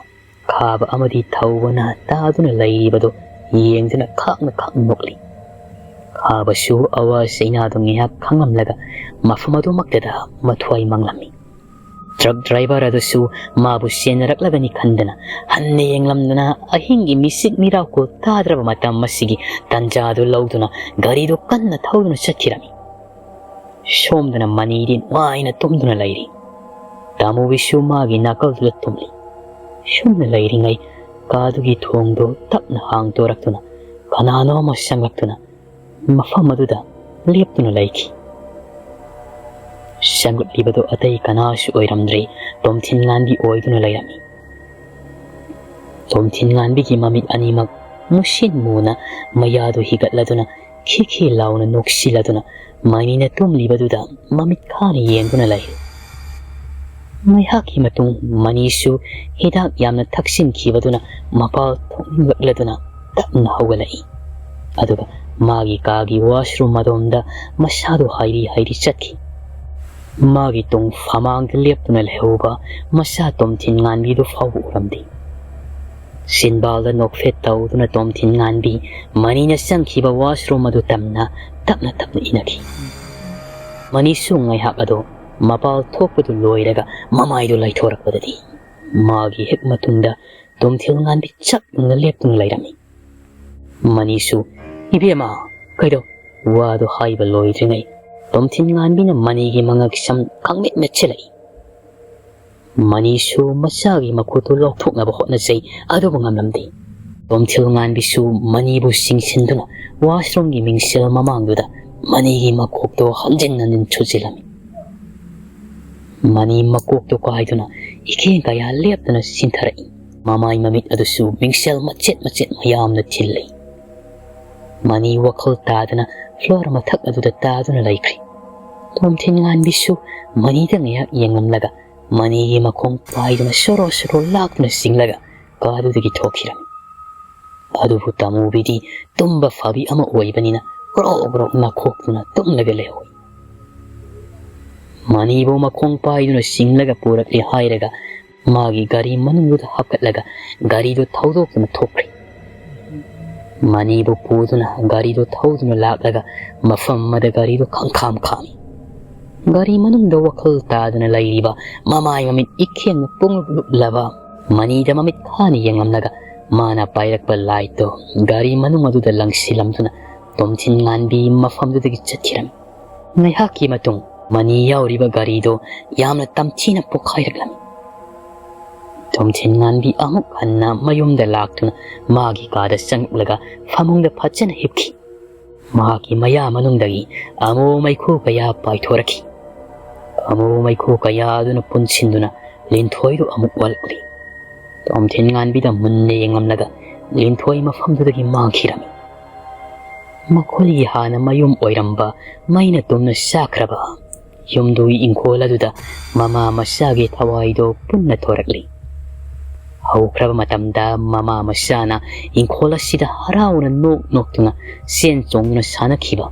ꯈꯥꯕ ꯑꯃꯗꯤ ꯊꯧꯕꯅ ꯇꯥꯗꯨꯅ ꯂꯩꯔꯤꯕꯗꯨ ꯌꯦꯡꯗꯨꯅ ꯈꯥꯛꯅ ꯈꯥꯛꯅ ꯅꯣꯛꯂꯤ꯫ ꯈꯥꯕꯁꯨ ꯑꯋꯥ ꯆꯩꯅꯥꯗꯨ ꯉꯥꯏꯍꯥꯛ ꯈꯥꯡꯂꯝꯂꯒ ꯃꯐꯝ ꯑꯗꯨꯃꯛꯇꯗ ꯃꯊ꯭ꯋꯥꯏ ꯃꯥꯡꯂꯝꯃꯤ꯫ ꯇ꯭ꯔꯛ ꯗ꯭ꯔꯥꯏꯚꯔ ꯑꯗꯨꯁꯨ ꯃꯥꯕꯨ ꯆꯦꯟꯅꯔꯛꯂꯒꯅꯤ ꯈꯟꯗꯅ ꯍꯟꯅ ꯌꯦꯡꯂꯝꯗꯅ ꯑꯍꯤꯡꯒꯤ ꯃꯤꯆꯤꯛ ꯃꯤꯔꯥꯎꯀꯨ ꯇꯥꯗ꯭ꯔꯕ ꯃꯇꯝ ꯑꯁꯤꯒꯤ ꯇꯟꯖꯥꯗꯨ ꯂꯧꯗꯨꯅ ꯒꯥꯔꯤꯗꯨ ꯀꯟꯅ ꯊꯧꯗꯨꯅ ꯆꯠꯈꯤꯔꯝꯃꯤ꯫ ꯁꯣꯝꯗꯅ ꯃꯅꯤꯗꯤ ꯅꯨꯡꯉꯥꯏꯅ ꯇꯨꯝꯗꯨꯅ ꯂꯩꯔꯤ꯫ ꯇꯥꯃꯨꯕꯤꯁꯨ ꯃꯥꯒꯤ ꯅꯥꯀꯜꯗꯨꯗ ꯇꯨꯝꯂꯤ꯫ ꯁꯨꯝꯅ ꯂꯩꯔꯤꯉꯩ ꯀꯥꯗꯨꯒꯤ ꯊꯣꯡꯗꯨ ꯇꯞꯅ ꯍꯥꯡꯗꯣꯔꯛꯇꯨꯅ ꯀꯅꯥꯅꯣ ꯑꯃ ꯆꯪꯂꯛꯇꯨꯅ ꯃꯐꯝ ꯑꯗꯨꯗ ꯂꯦꯞꯇꯨꯅ ꯂꯩꯈꯤ꯫ ꯆꯪꯂꯛꯂꯤꯕꯗꯨ ꯑꯇꯩ ꯀꯅꯥꯁꯨ ꯑꯣꯏꯔꯝꯗ꯭ꯔꯦ, ꯇꯣꯝꯊꯤꯟ ꯉꯥꯟꯕꯤ ꯑꯣꯏꯗꯨꯅ ꯂꯩꯔꯝꯃꯤ꯫ ꯇꯣꯝꯊꯤꯟ ꯉꯥꯟꯕꯤꯒꯤ ꯃꯃꯤꯠ ꯑꯅꯤꯃꯛ ꯃꯨꯁꯤꯟ ꯃꯨꯅ ꯃꯌꯥꯗꯨ ꯍꯤꯒꯠꯂꯗꯨꯅ ꯈꯤ ꯈꯤ ꯂꯥꯎꯅ ꯅꯣꯛꯁꯤꯜꯂꯗꯨꯅ ꯃꯅꯤꯅ ꯇꯨꯝꯂꯤꯕꯗꯨꯗ ꯃꯃꯤꯠ ꯈꯥꯅ ꯌꯦꯡꯗꯨꯅ ꯂꯩ꯫ ꯉꯥꯏꯍꯥꯛꯀꯤ ꯃꯇꯨꯡ ꯃꯅꯤꯁꯨ ꯍꯤꯗꯥꯛ ꯌꯥꯝꯅ ꯊꯛꯆꯤꯟꯈꯤꯕꯗꯨꯅ ꯃꯄꯥꯜ ꯊꯣꯛꯅꯤꯡꯂꯛꯂꯗꯨꯅ ꯇꯞꯅ ꯍꯧꯒꯠꯂꯛꯏ꯫ ꯑꯗꯨꯒ ꯃꯥꯒꯤ ꯀꯥꯒꯤ ꯋꯥꯁꯔꯨꯝ ꯑꯗꯣꯝꯗ ꯃꯁꯥꯗꯨ ꯍꯥꯏꯔꯤ ꯍꯥꯏꯔꯤ ꯆꯠꯈꯤ꯫ ꯃꯥꯒꯤ ꯇꯨꯡ ꯐꯃꯥꯡꯗ ꯂꯦꯞꯇꯨꯅ ꯂꯩꯍꯧꯕ ꯃꯆꯥ ꯇꯣꯝꯊꯤꯟ ꯉꯥꯟꯕꯤꯗꯨ ꯐꯥꯎꯕ ꯎꯔꯝꯗꯦ꯫ ꯆꯤꯟꯕꯥꯜꯗ ꯅꯣꯛꯐꯦꯠ ꯇꯧꯗꯨꯅ ꯇꯣꯝꯊꯤꯟ ꯉꯥꯟꯕꯤ ꯃꯅꯤꯅ ꯆꯪꯈꯤꯕ ꯋꯥꯁꯔꯨꯝ ꯑꯗꯨ ꯇꯝꯅ ꯇꯞꯅ ꯇꯞꯅ ꯏꯅꯈꯤ꯫ ꯃꯅꯤꯁꯨ ꯉꯥꯏꯍꯥꯛ ꯑꯗꯨ ꯃꯄꯥꯜ ꯊꯣꯛꯄꯗꯨ ꯂꯣꯏꯔꯒ ꯃꯃꯥꯏꯗꯨ ꯂꯩꯊꯣꯔꯛꯄꯗꯗꯤ ꯃꯥꯒꯤ ꯍꯦꯛ ꯃꯇꯨꯡꯗ ꯇꯣꯝꯊꯤꯟ ꯉꯥꯟꯕꯤ ꯆꯞ ꯌꯨꯡꯅ ꯂꯦꯞꯇꯨꯅ ꯂꯩꯔꯝꯃꯤ꯫ ꯃꯅꯤꯁꯨ, "ꯏꯕꯦꯝꯃ, ꯀꯩꯗꯧ?" ꯋꯥꯗꯨ ꯍꯥꯏꯕ ꯂꯣꯏꯗ꯭ꯔꯤꯉꯩ ꯇꯣꯝꯊꯤꯟ ꯉꯥꯟꯕꯤꯅ ꯃꯅꯤꯒꯤ ꯃꯉꯛꯁꯝ ꯈꯪꯃꯦꯠ ꯃꯦꯠꯁꯤꯜꯂꯛꯏ꯫ ꯃꯅꯤꯁꯨ ꯃꯆꯥꯒꯤ ꯃꯈꯨꯠꯇꯨ ꯂꯧꯊꯣꯛꯅꯕ ꯍꯣꯠꯅꯖꯩ, ꯑꯗꯨꯕꯨ ꯉꯝꯂꯝꯗꯦ꯫ ꯇꯣꯝꯊꯤꯟ ꯉꯥꯟꯕꯤꯁꯨ ꯃꯅꯤꯕꯨ ꯆꯤꯡꯁꯤꯟꯗꯨꯅ ꯋꯥꯁꯔꯨꯝꯒꯤ ꯃꯤꯡꯁꯦꯜ ꯃꯃꯥꯡꯗꯨꯗ ꯃꯅꯤꯒꯤ ꯃꯀꯣꯛꯇꯣ ꯍꯟꯖꯤꯟ ꯍꯟꯖꯤꯟ ꯊꯨꯖꯤꯜꯂꯝꯃꯤ꯫ ꯃꯅꯤ ꯃꯀꯣꯛꯇꯨ ꯀꯥꯏꯗꯨꯅ ꯏꯀꯦꯟ ꯀꯌꯥ ꯂꯦꯞꯇꯅ ꯆꯤꯟꯊꯔꯛꯏ꯫ ꯃꯃꯥꯏ ꯃꯃꯤꯠ ꯑꯗꯨꯁꯨ ꯃꯤꯡꯁꯦꯜ ꯃꯆꯦꯠ ꯃꯆꯦꯠ ꯃꯌꯥꯝꯅ ꯊꯤꯜꯂꯤ꯫ ꯃꯅꯤ ꯋꯥꯈꯜ ꯇꯥꯗꯅ ꯐ꯭ꯂꯣꯔ ꯃꯊꯛ ꯑꯗꯨꯗ ꯇꯥꯗꯨꯅ ꯂꯩꯈ꯭ꯔꯦ꯫ ꯇꯣꯝꯊꯤꯟ ꯉꯥꯟꯕꯤꯁꯨ ꯃꯅꯤꯗ ꯉꯥꯏꯍꯥꯛ ꯌꯦꯡꯂꯝꯂꯒ ꯃꯅꯤꯒꯤ ꯃꯈꯣꯡ ꯄꯥꯏꯗꯨꯅ ꯁꯣꯔꯣ ꯁꯣꯔꯣ ꯂꯥꯛꯇꯨꯅ ꯆꯤꯡꯂꯒ ꯀꯥꯗꯨꯗꯒꯤ ꯊꯣꯛꯈꯤꯔꯝꯃꯤ꯫ ꯑꯗꯨꯕꯨ ꯇꯥꯃꯨꯕꯤꯗꯤ ꯇꯨꯝꯕ ꯐꯥꯕꯤ ꯑꯃ ꯑꯣꯏꯕꯅꯤꯅ ꯒ꯭ꯔꯣꯛ ꯒ꯭ꯔꯣꯛ ꯅꯥꯈꯣꯛꯇꯨꯅ ꯇꯨꯝꯂꯒ ꯂꯩꯍꯧꯏ꯫ ꯃꯅꯤꯕꯨ ꯃꯈꯣꯡ ꯄꯥꯏꯗꯨꯅ ꯆꯤꯡꯂꯒ ꯄꯨꯔꯛꯂꯦ ꯍꯥꯏꯔꯒ ꯃꯥꯒꯤ ꯒꯥꯔꯤ ꯃꯅꯨꯡꯗꯨꯗ ꯍꯥꯞꯀꯠꯂꯒ ꯒꯥꯔꯤꯗꯨ ꯊꯧꯗꯣꯛꯇꯨꯅ ꯊꯣꯛꯈ꯭ꯔꯦ꯫ ꯃꯅꯤꯕꯨ ꯄꯨꯗꯨꯅ ꯒꯥꯔꯤꯗꯨ ꯊꯧꯗꯨꯅ ꯂꯥꯛꯂꯒ ꯃꯐꯝ ꯑꯃꯗ ꯒꯥꯔꯤꯗꯨ ꯈꯪꯈꯥꯝ ꯈꯥꯝꯃꯤ꯫ ꯒꯥꯔꯤ ꯃꯅꯨꯡꯗ ꯋꯥꯈꯜ ꯇꯥꯗꯅ ꯂꯩꯔꯤꯕ ꯃꯃꯥꯏ ꯃꯃꯤꯠ ꯏꯈꯦꯡꯅ ꯄꯨꯡꯂꯨꯞ ꯂꯨꯞꯂꯕ ꯃꯅꯤꯗ ꯃꯃꯤꯠ ꯈꯥꯅ ꯌꯦꯡꯂꯝꯂꯒ ꯃꯥꯅ ꯄꯥꯏꯔꯛꯄ ꯂꯥꯏꯠꯇꯣ ꯒꯥꯔꯤ ꯃꯅꯨꯡ ꯑꯗꯨꯗ ꯂꯪꯁꯤꯜꯂꯝꯗꯨꯅ ꯇꯣꯝꯊꯤꯟ ꯉꯥꯟꯕꯤ ꯃꯐꯝꯗꯨꯗꯒꯤ ꯆꯠꯈꯤꯔꯝꯃꯤ꯫ ꯉꯥꯏꯍꯥꯛꯀꯤ ꯃꯇꯨꯡ ꯃꯅꯤ ꯌꯥꯎꯔꯤꯕ ꯒꯥꯔꯤꯗꯣ ꯌꯥꯝꯅ ꯇꯝꯊꯤꯅ ꯄꯣꯈꯥꯏꯔꯛꯂꯝꯃꯤ꯫ ꯇꯣꯝꯊꯤꯟ ꯉꯥꯟꯕꯤ ꯑꯃꯨꯛ ꯍꯟꯅ ꯃꯌꯨꯝꯗ ꯂꯥꯛꯇꯨꯅ ꯃꯥꯒꯤ ꯀꯥꯗ ꯆꯪꯂꯛꯂꯒ ꯐꯃꯨꯡꯗ ꯐꯖꯅ ꯍꯤꯞꯈꯤ꯫ ꯃꯍꯥꯛꯀꯤ ꯃꯌꯥ ꯃꯅꯨꯡꯗꯒꯤ ꯑꯃꯨ ꯃꯩꯈꯨ ꯀꯌꯥ ꯄꯥꯏꯊꯣꯔꯛꯈꯤ꯫ ꯑꯃꯨ ꯃꯩꯈꯨ ꯀꯌꯥ ꯑꯗꯨꯅ ꯄꯨꯟꯁꯤꯟꯗꯨꯅ ꯂꯤꯟꯊꯣꯏꯗꯨ ꯑꯃꯨꯛ ꯑꯣꯜꯂꯛꯂꯤ꯫ ꯇꯣꯝꯊꯤꯟ ꯉꯥꯟꯕꯤꯗ ꯃꯨꯟꯅ ꯌꯦꯡꯂꯝꯂꯒ ꯂꯤꯟꯊꯣꯏ ꯃꯐꯝꯗꯨꯗꯒꯤ ꯃꯥꯡꯈꯤꯔꯝꯃꯤ꯫ ꯃꯈꯣꯏꯒꯤ ꯍꯥꯟꯅ ꯃꯌꯨꯝ ꯑꯣꯏꯔꯝꯕ ꯃꯩꯅ ꯇꯨꯝꯅ ꯆꯥꯈ꯭ꯔꯕ ꯌꯨꯝꯗꯨꯒꯤ ꯏꯪꯈꯣꯜ ꯑꯗꯨꯗ ꯃꯃꯥ ꯃꯆꯥꯒꯤ ꯊꯋꯥꯏꯗꯣ ꯄꯨꯟꯅ ꯊꯣꯔꯛꯂꯤ꯫ ꯍꯧꯈ꯭ꯔꯕ ꯃꯇꯝꯗ ꯃꯃꯥ ꯃꯆꯥꯅ ꯏꯪꯈꯣꯜ ꯑꯁꯤꯗ ꯍꯔꯥꯎꯅ ꯅꯣꯛ ꯅꯣꯛꯇꯨꯅ ꯆꯦꯟ ꯆꯣꯡꯗꯨꯅ ꯁꯥꯟꯅꯈꯤꯕ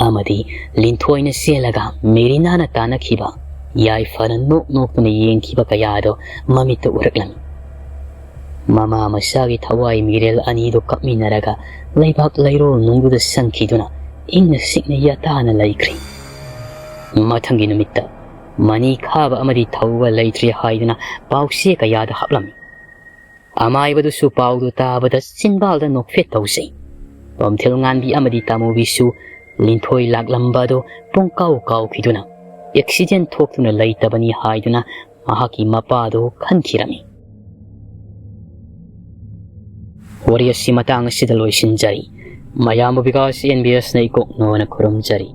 ꯑꯃꯗꯤ ꯂꯤꯟꯊꯣꯏꯅ ꯆꯦꯜꯂꯒ ꯃꯦꯔꯤꯅꯥꯅ ꯇꯥꯟꯅꯈꯤꯕ ꯌꯥꯏꯐꯅ ꯅꯣꯛ ꯅꯣꯛꯇꯨꯅ ꯌꯦꯡꯈꯤꯕ ꯀꯌꯥꯗꯣ ꯃꯃꯤꯠꯇ ꯎꯔꯛꯂꯝꯃꯤ꯫ ꯃꯃꯥ ꯃꯆꯥꯒꯤ ꯊꯋꯥꯏ ꯃꯤꯔꯦꯜ ꯑꯅꯤꯗꯨ ꯀꯞꯃꯤꯟꯅꯔꯒ ꯂꯩꯕꯥꯛ ꯂꯩꯔꯣꯜ ꯅꯨꯡꯗꯨꯗ ꯆꯪꯈꯤꯗꯨꯅ ꯏꯪꯅ ꯆꯤꯛꯅ ꯌꯥꯇꯥꯅ ꯂꯩꯈ꯭ꯔꯤ꯫ ꯃꯊꯪꯒꯤ ꯅꯨꯃꯤꯠꯇ ꯃꯅꯤ ꯈꯥꯕ ꯑꯃꯗꯤ ꯊꯧꯕ ꯂꯩꯇ꯭ꯔꯦ ꯍꯥꯏꯗꯨꯅ ꯄꯥꯎꯆꯦ ꯀꯌꯥꯗ ꯍꯥꯞꯂꯝꯃꯤ꯫ ꯑꯃꯥꯏꯕꯗꯨꯁꯨ ꯄꯥꯎꯗꯨ ꯇꯥꯕꯗ ꯆꯤꯟꯕꯥꯜꯗ ꯅꯣꯛꯐꯦꯠ ꯇꯧꯖꯩ꯫ ꯇꯣꯝꯊꯤꯜ ꯉꯥꯟꯕꯤ ꯑꯃꯗꯤ ꯇꯥꯃꯨꯕꯤꯁꯨ ꯂꯤꯟꯊꯣꯏ ꯂꯥꯛꯂꯝꯕ ꯑꯗꯨ ꯄꯨꯡꯀꯥꯎ ꯀꯥꯎꯈꯤꯗꯨꯅ ꯑꯦꯛꯁꯤꯗꯦꯟ ꯊꯣꯛꯇꯨꯅ ꯂꯩꯇꯕꯅꯤ ꯍꯥꯏꯗꯨꯅ ꯃꯍꯥꯛꯀꯤ ꯃꯄꯥꯗꯨ ꯈꯟꯈꯤꯔꯝꯃꯤ꯫ ꯋꯥꯔꯤ ꯑꯁꯤ ꯃꯇꯥꯡ ꯑꯁꯤꯗ ꯂꯣꯏꯁꯤꯟꯖꯔꯤ꯫ ꯃꯌꯥꯝꯕꯨ ꯕꯤꯀꯥꯁ ꯑꯦꯟ ꯕꯤ ꯑꯦꯁꯅ ꯏꯀꯣꯛꯅꯣꯅ ꯈꯨꯔꯨꯝꯖꯔꯤ꯫